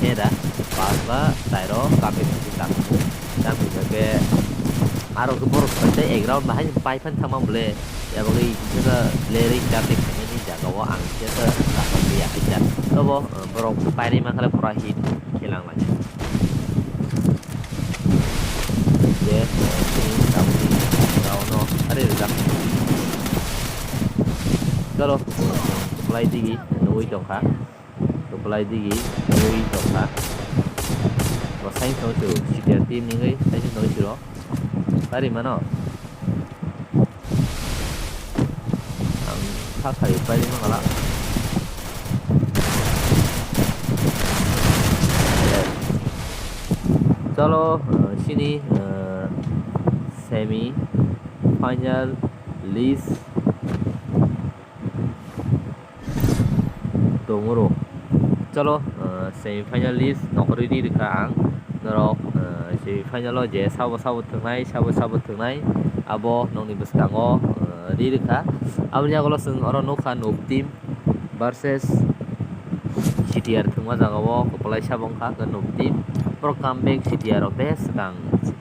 Khe da pas ba chai rok comeback khai khe ta. Tamni hwnkhe aro khe borok soi tei ek round bahai pai phan thangma bole. Yabagwi kisa lereng comeback khainani jaga o ang kisa comeback ya kisa. Tobo, eh, borok pairwi mankha le pura hit khe lang lai. Je, eh, chini tabukni round no, are rijak. Chalo, kwplai digi, nugwi tongkha. Kwplai digi, nugwi tongkha. Bo saing tong chu, C T R team ni wngwi, saing tong chu ro. Pari mano. Ang kha khai pairi mangala. Chalo, eh, sini, eh, semi final list tongoro. Chalo, eh, semi final list nongkhorwi ri rwkha ang norok, eh, semi final o je sabo sabo thwngnai, sabo sabo thwngnai, abo nokni bwskango, eh, ri rwkha. Aboni yagulo chwng oro nukha noob team versus C T R thwngma jaga o kwplai sabo wngkha khe noob team. Borok comeback C T R rok best swkang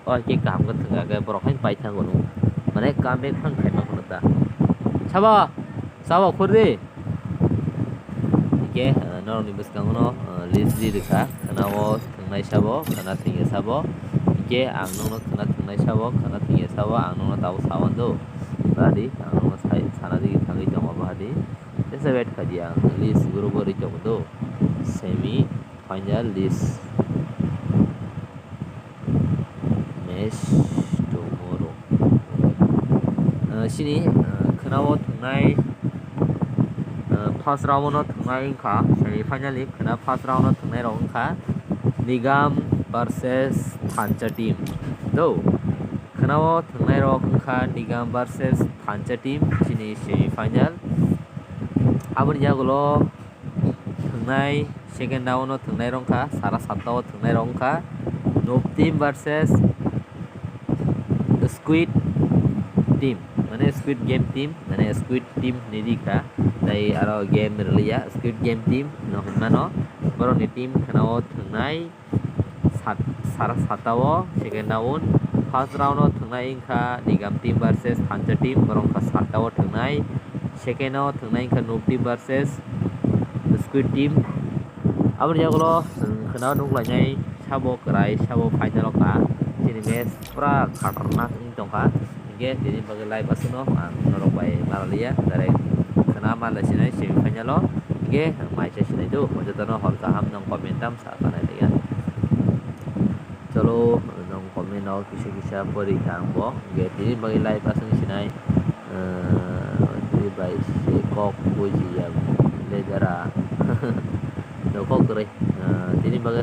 o hai khe kaham khe thwngkha khe borok haino paithango no. Mane comeback phano khaima phano ta. Sabo! Sabo khurdi! Hingke, eh, norokni bwskango no, eh, list ri rwkha. Khwnao thwngnai sabo, khwna thwngya sabo. Hingke ang nokno khwna thwngnai sabo, khwna thwngya sabo, ang nokno tabuk sa mando. Bahadi, ang nokno sai, sana digini thangwi tongo bahadi. Tesa wait khaidi ang list group o ri tongo do. Semi final list. Match tomorrow. Ah, sini, ah, khwnao thwngnai, ah, first round o thwngnai wngkha, semi final ni khwna first round o thwngnai rok wngkha Nigam versus Thansa team. Do, khwnao thwngnai rok wngkha Nigam versus Thansa team, sini semi final. Aboni yagulo thwngnai, second round o thwngnai rok wngkha, sara satta o thwngnai rok wngkha Noob team versus Squid team, mane Squid Game team, mane Squid team hinwi rikha, tai aro game rwliya, Squid Game team no hinmano, borokni team khwnao thwngnai. Sat-, sara satta o second round. First round o thwngnai wngkha Nigam team versus Thansa team, borok wngkha satta o thwngnai. Second o thwngnai wngkha Noob team versus Squid team. Aboni yagulo chwng khwnao nukhlainai sabo kwrai, sabo final o ka. Chini match pura khatarnak wng tongkha. Hingke tini bagwi live aswkno ang norok bai malaliya, direct khwna malai sinai semi final o. Hingke maisa sinai do, jotono hor kaham nong comment tam sa kanai liya. Chalo, nong comment o kisa kisa pori kha ang bo. Hingke tini bagwi live aswk sinai, eh, tini Bai se kok bujiya le jara. No kok kwrwi. Ah, tini bagwi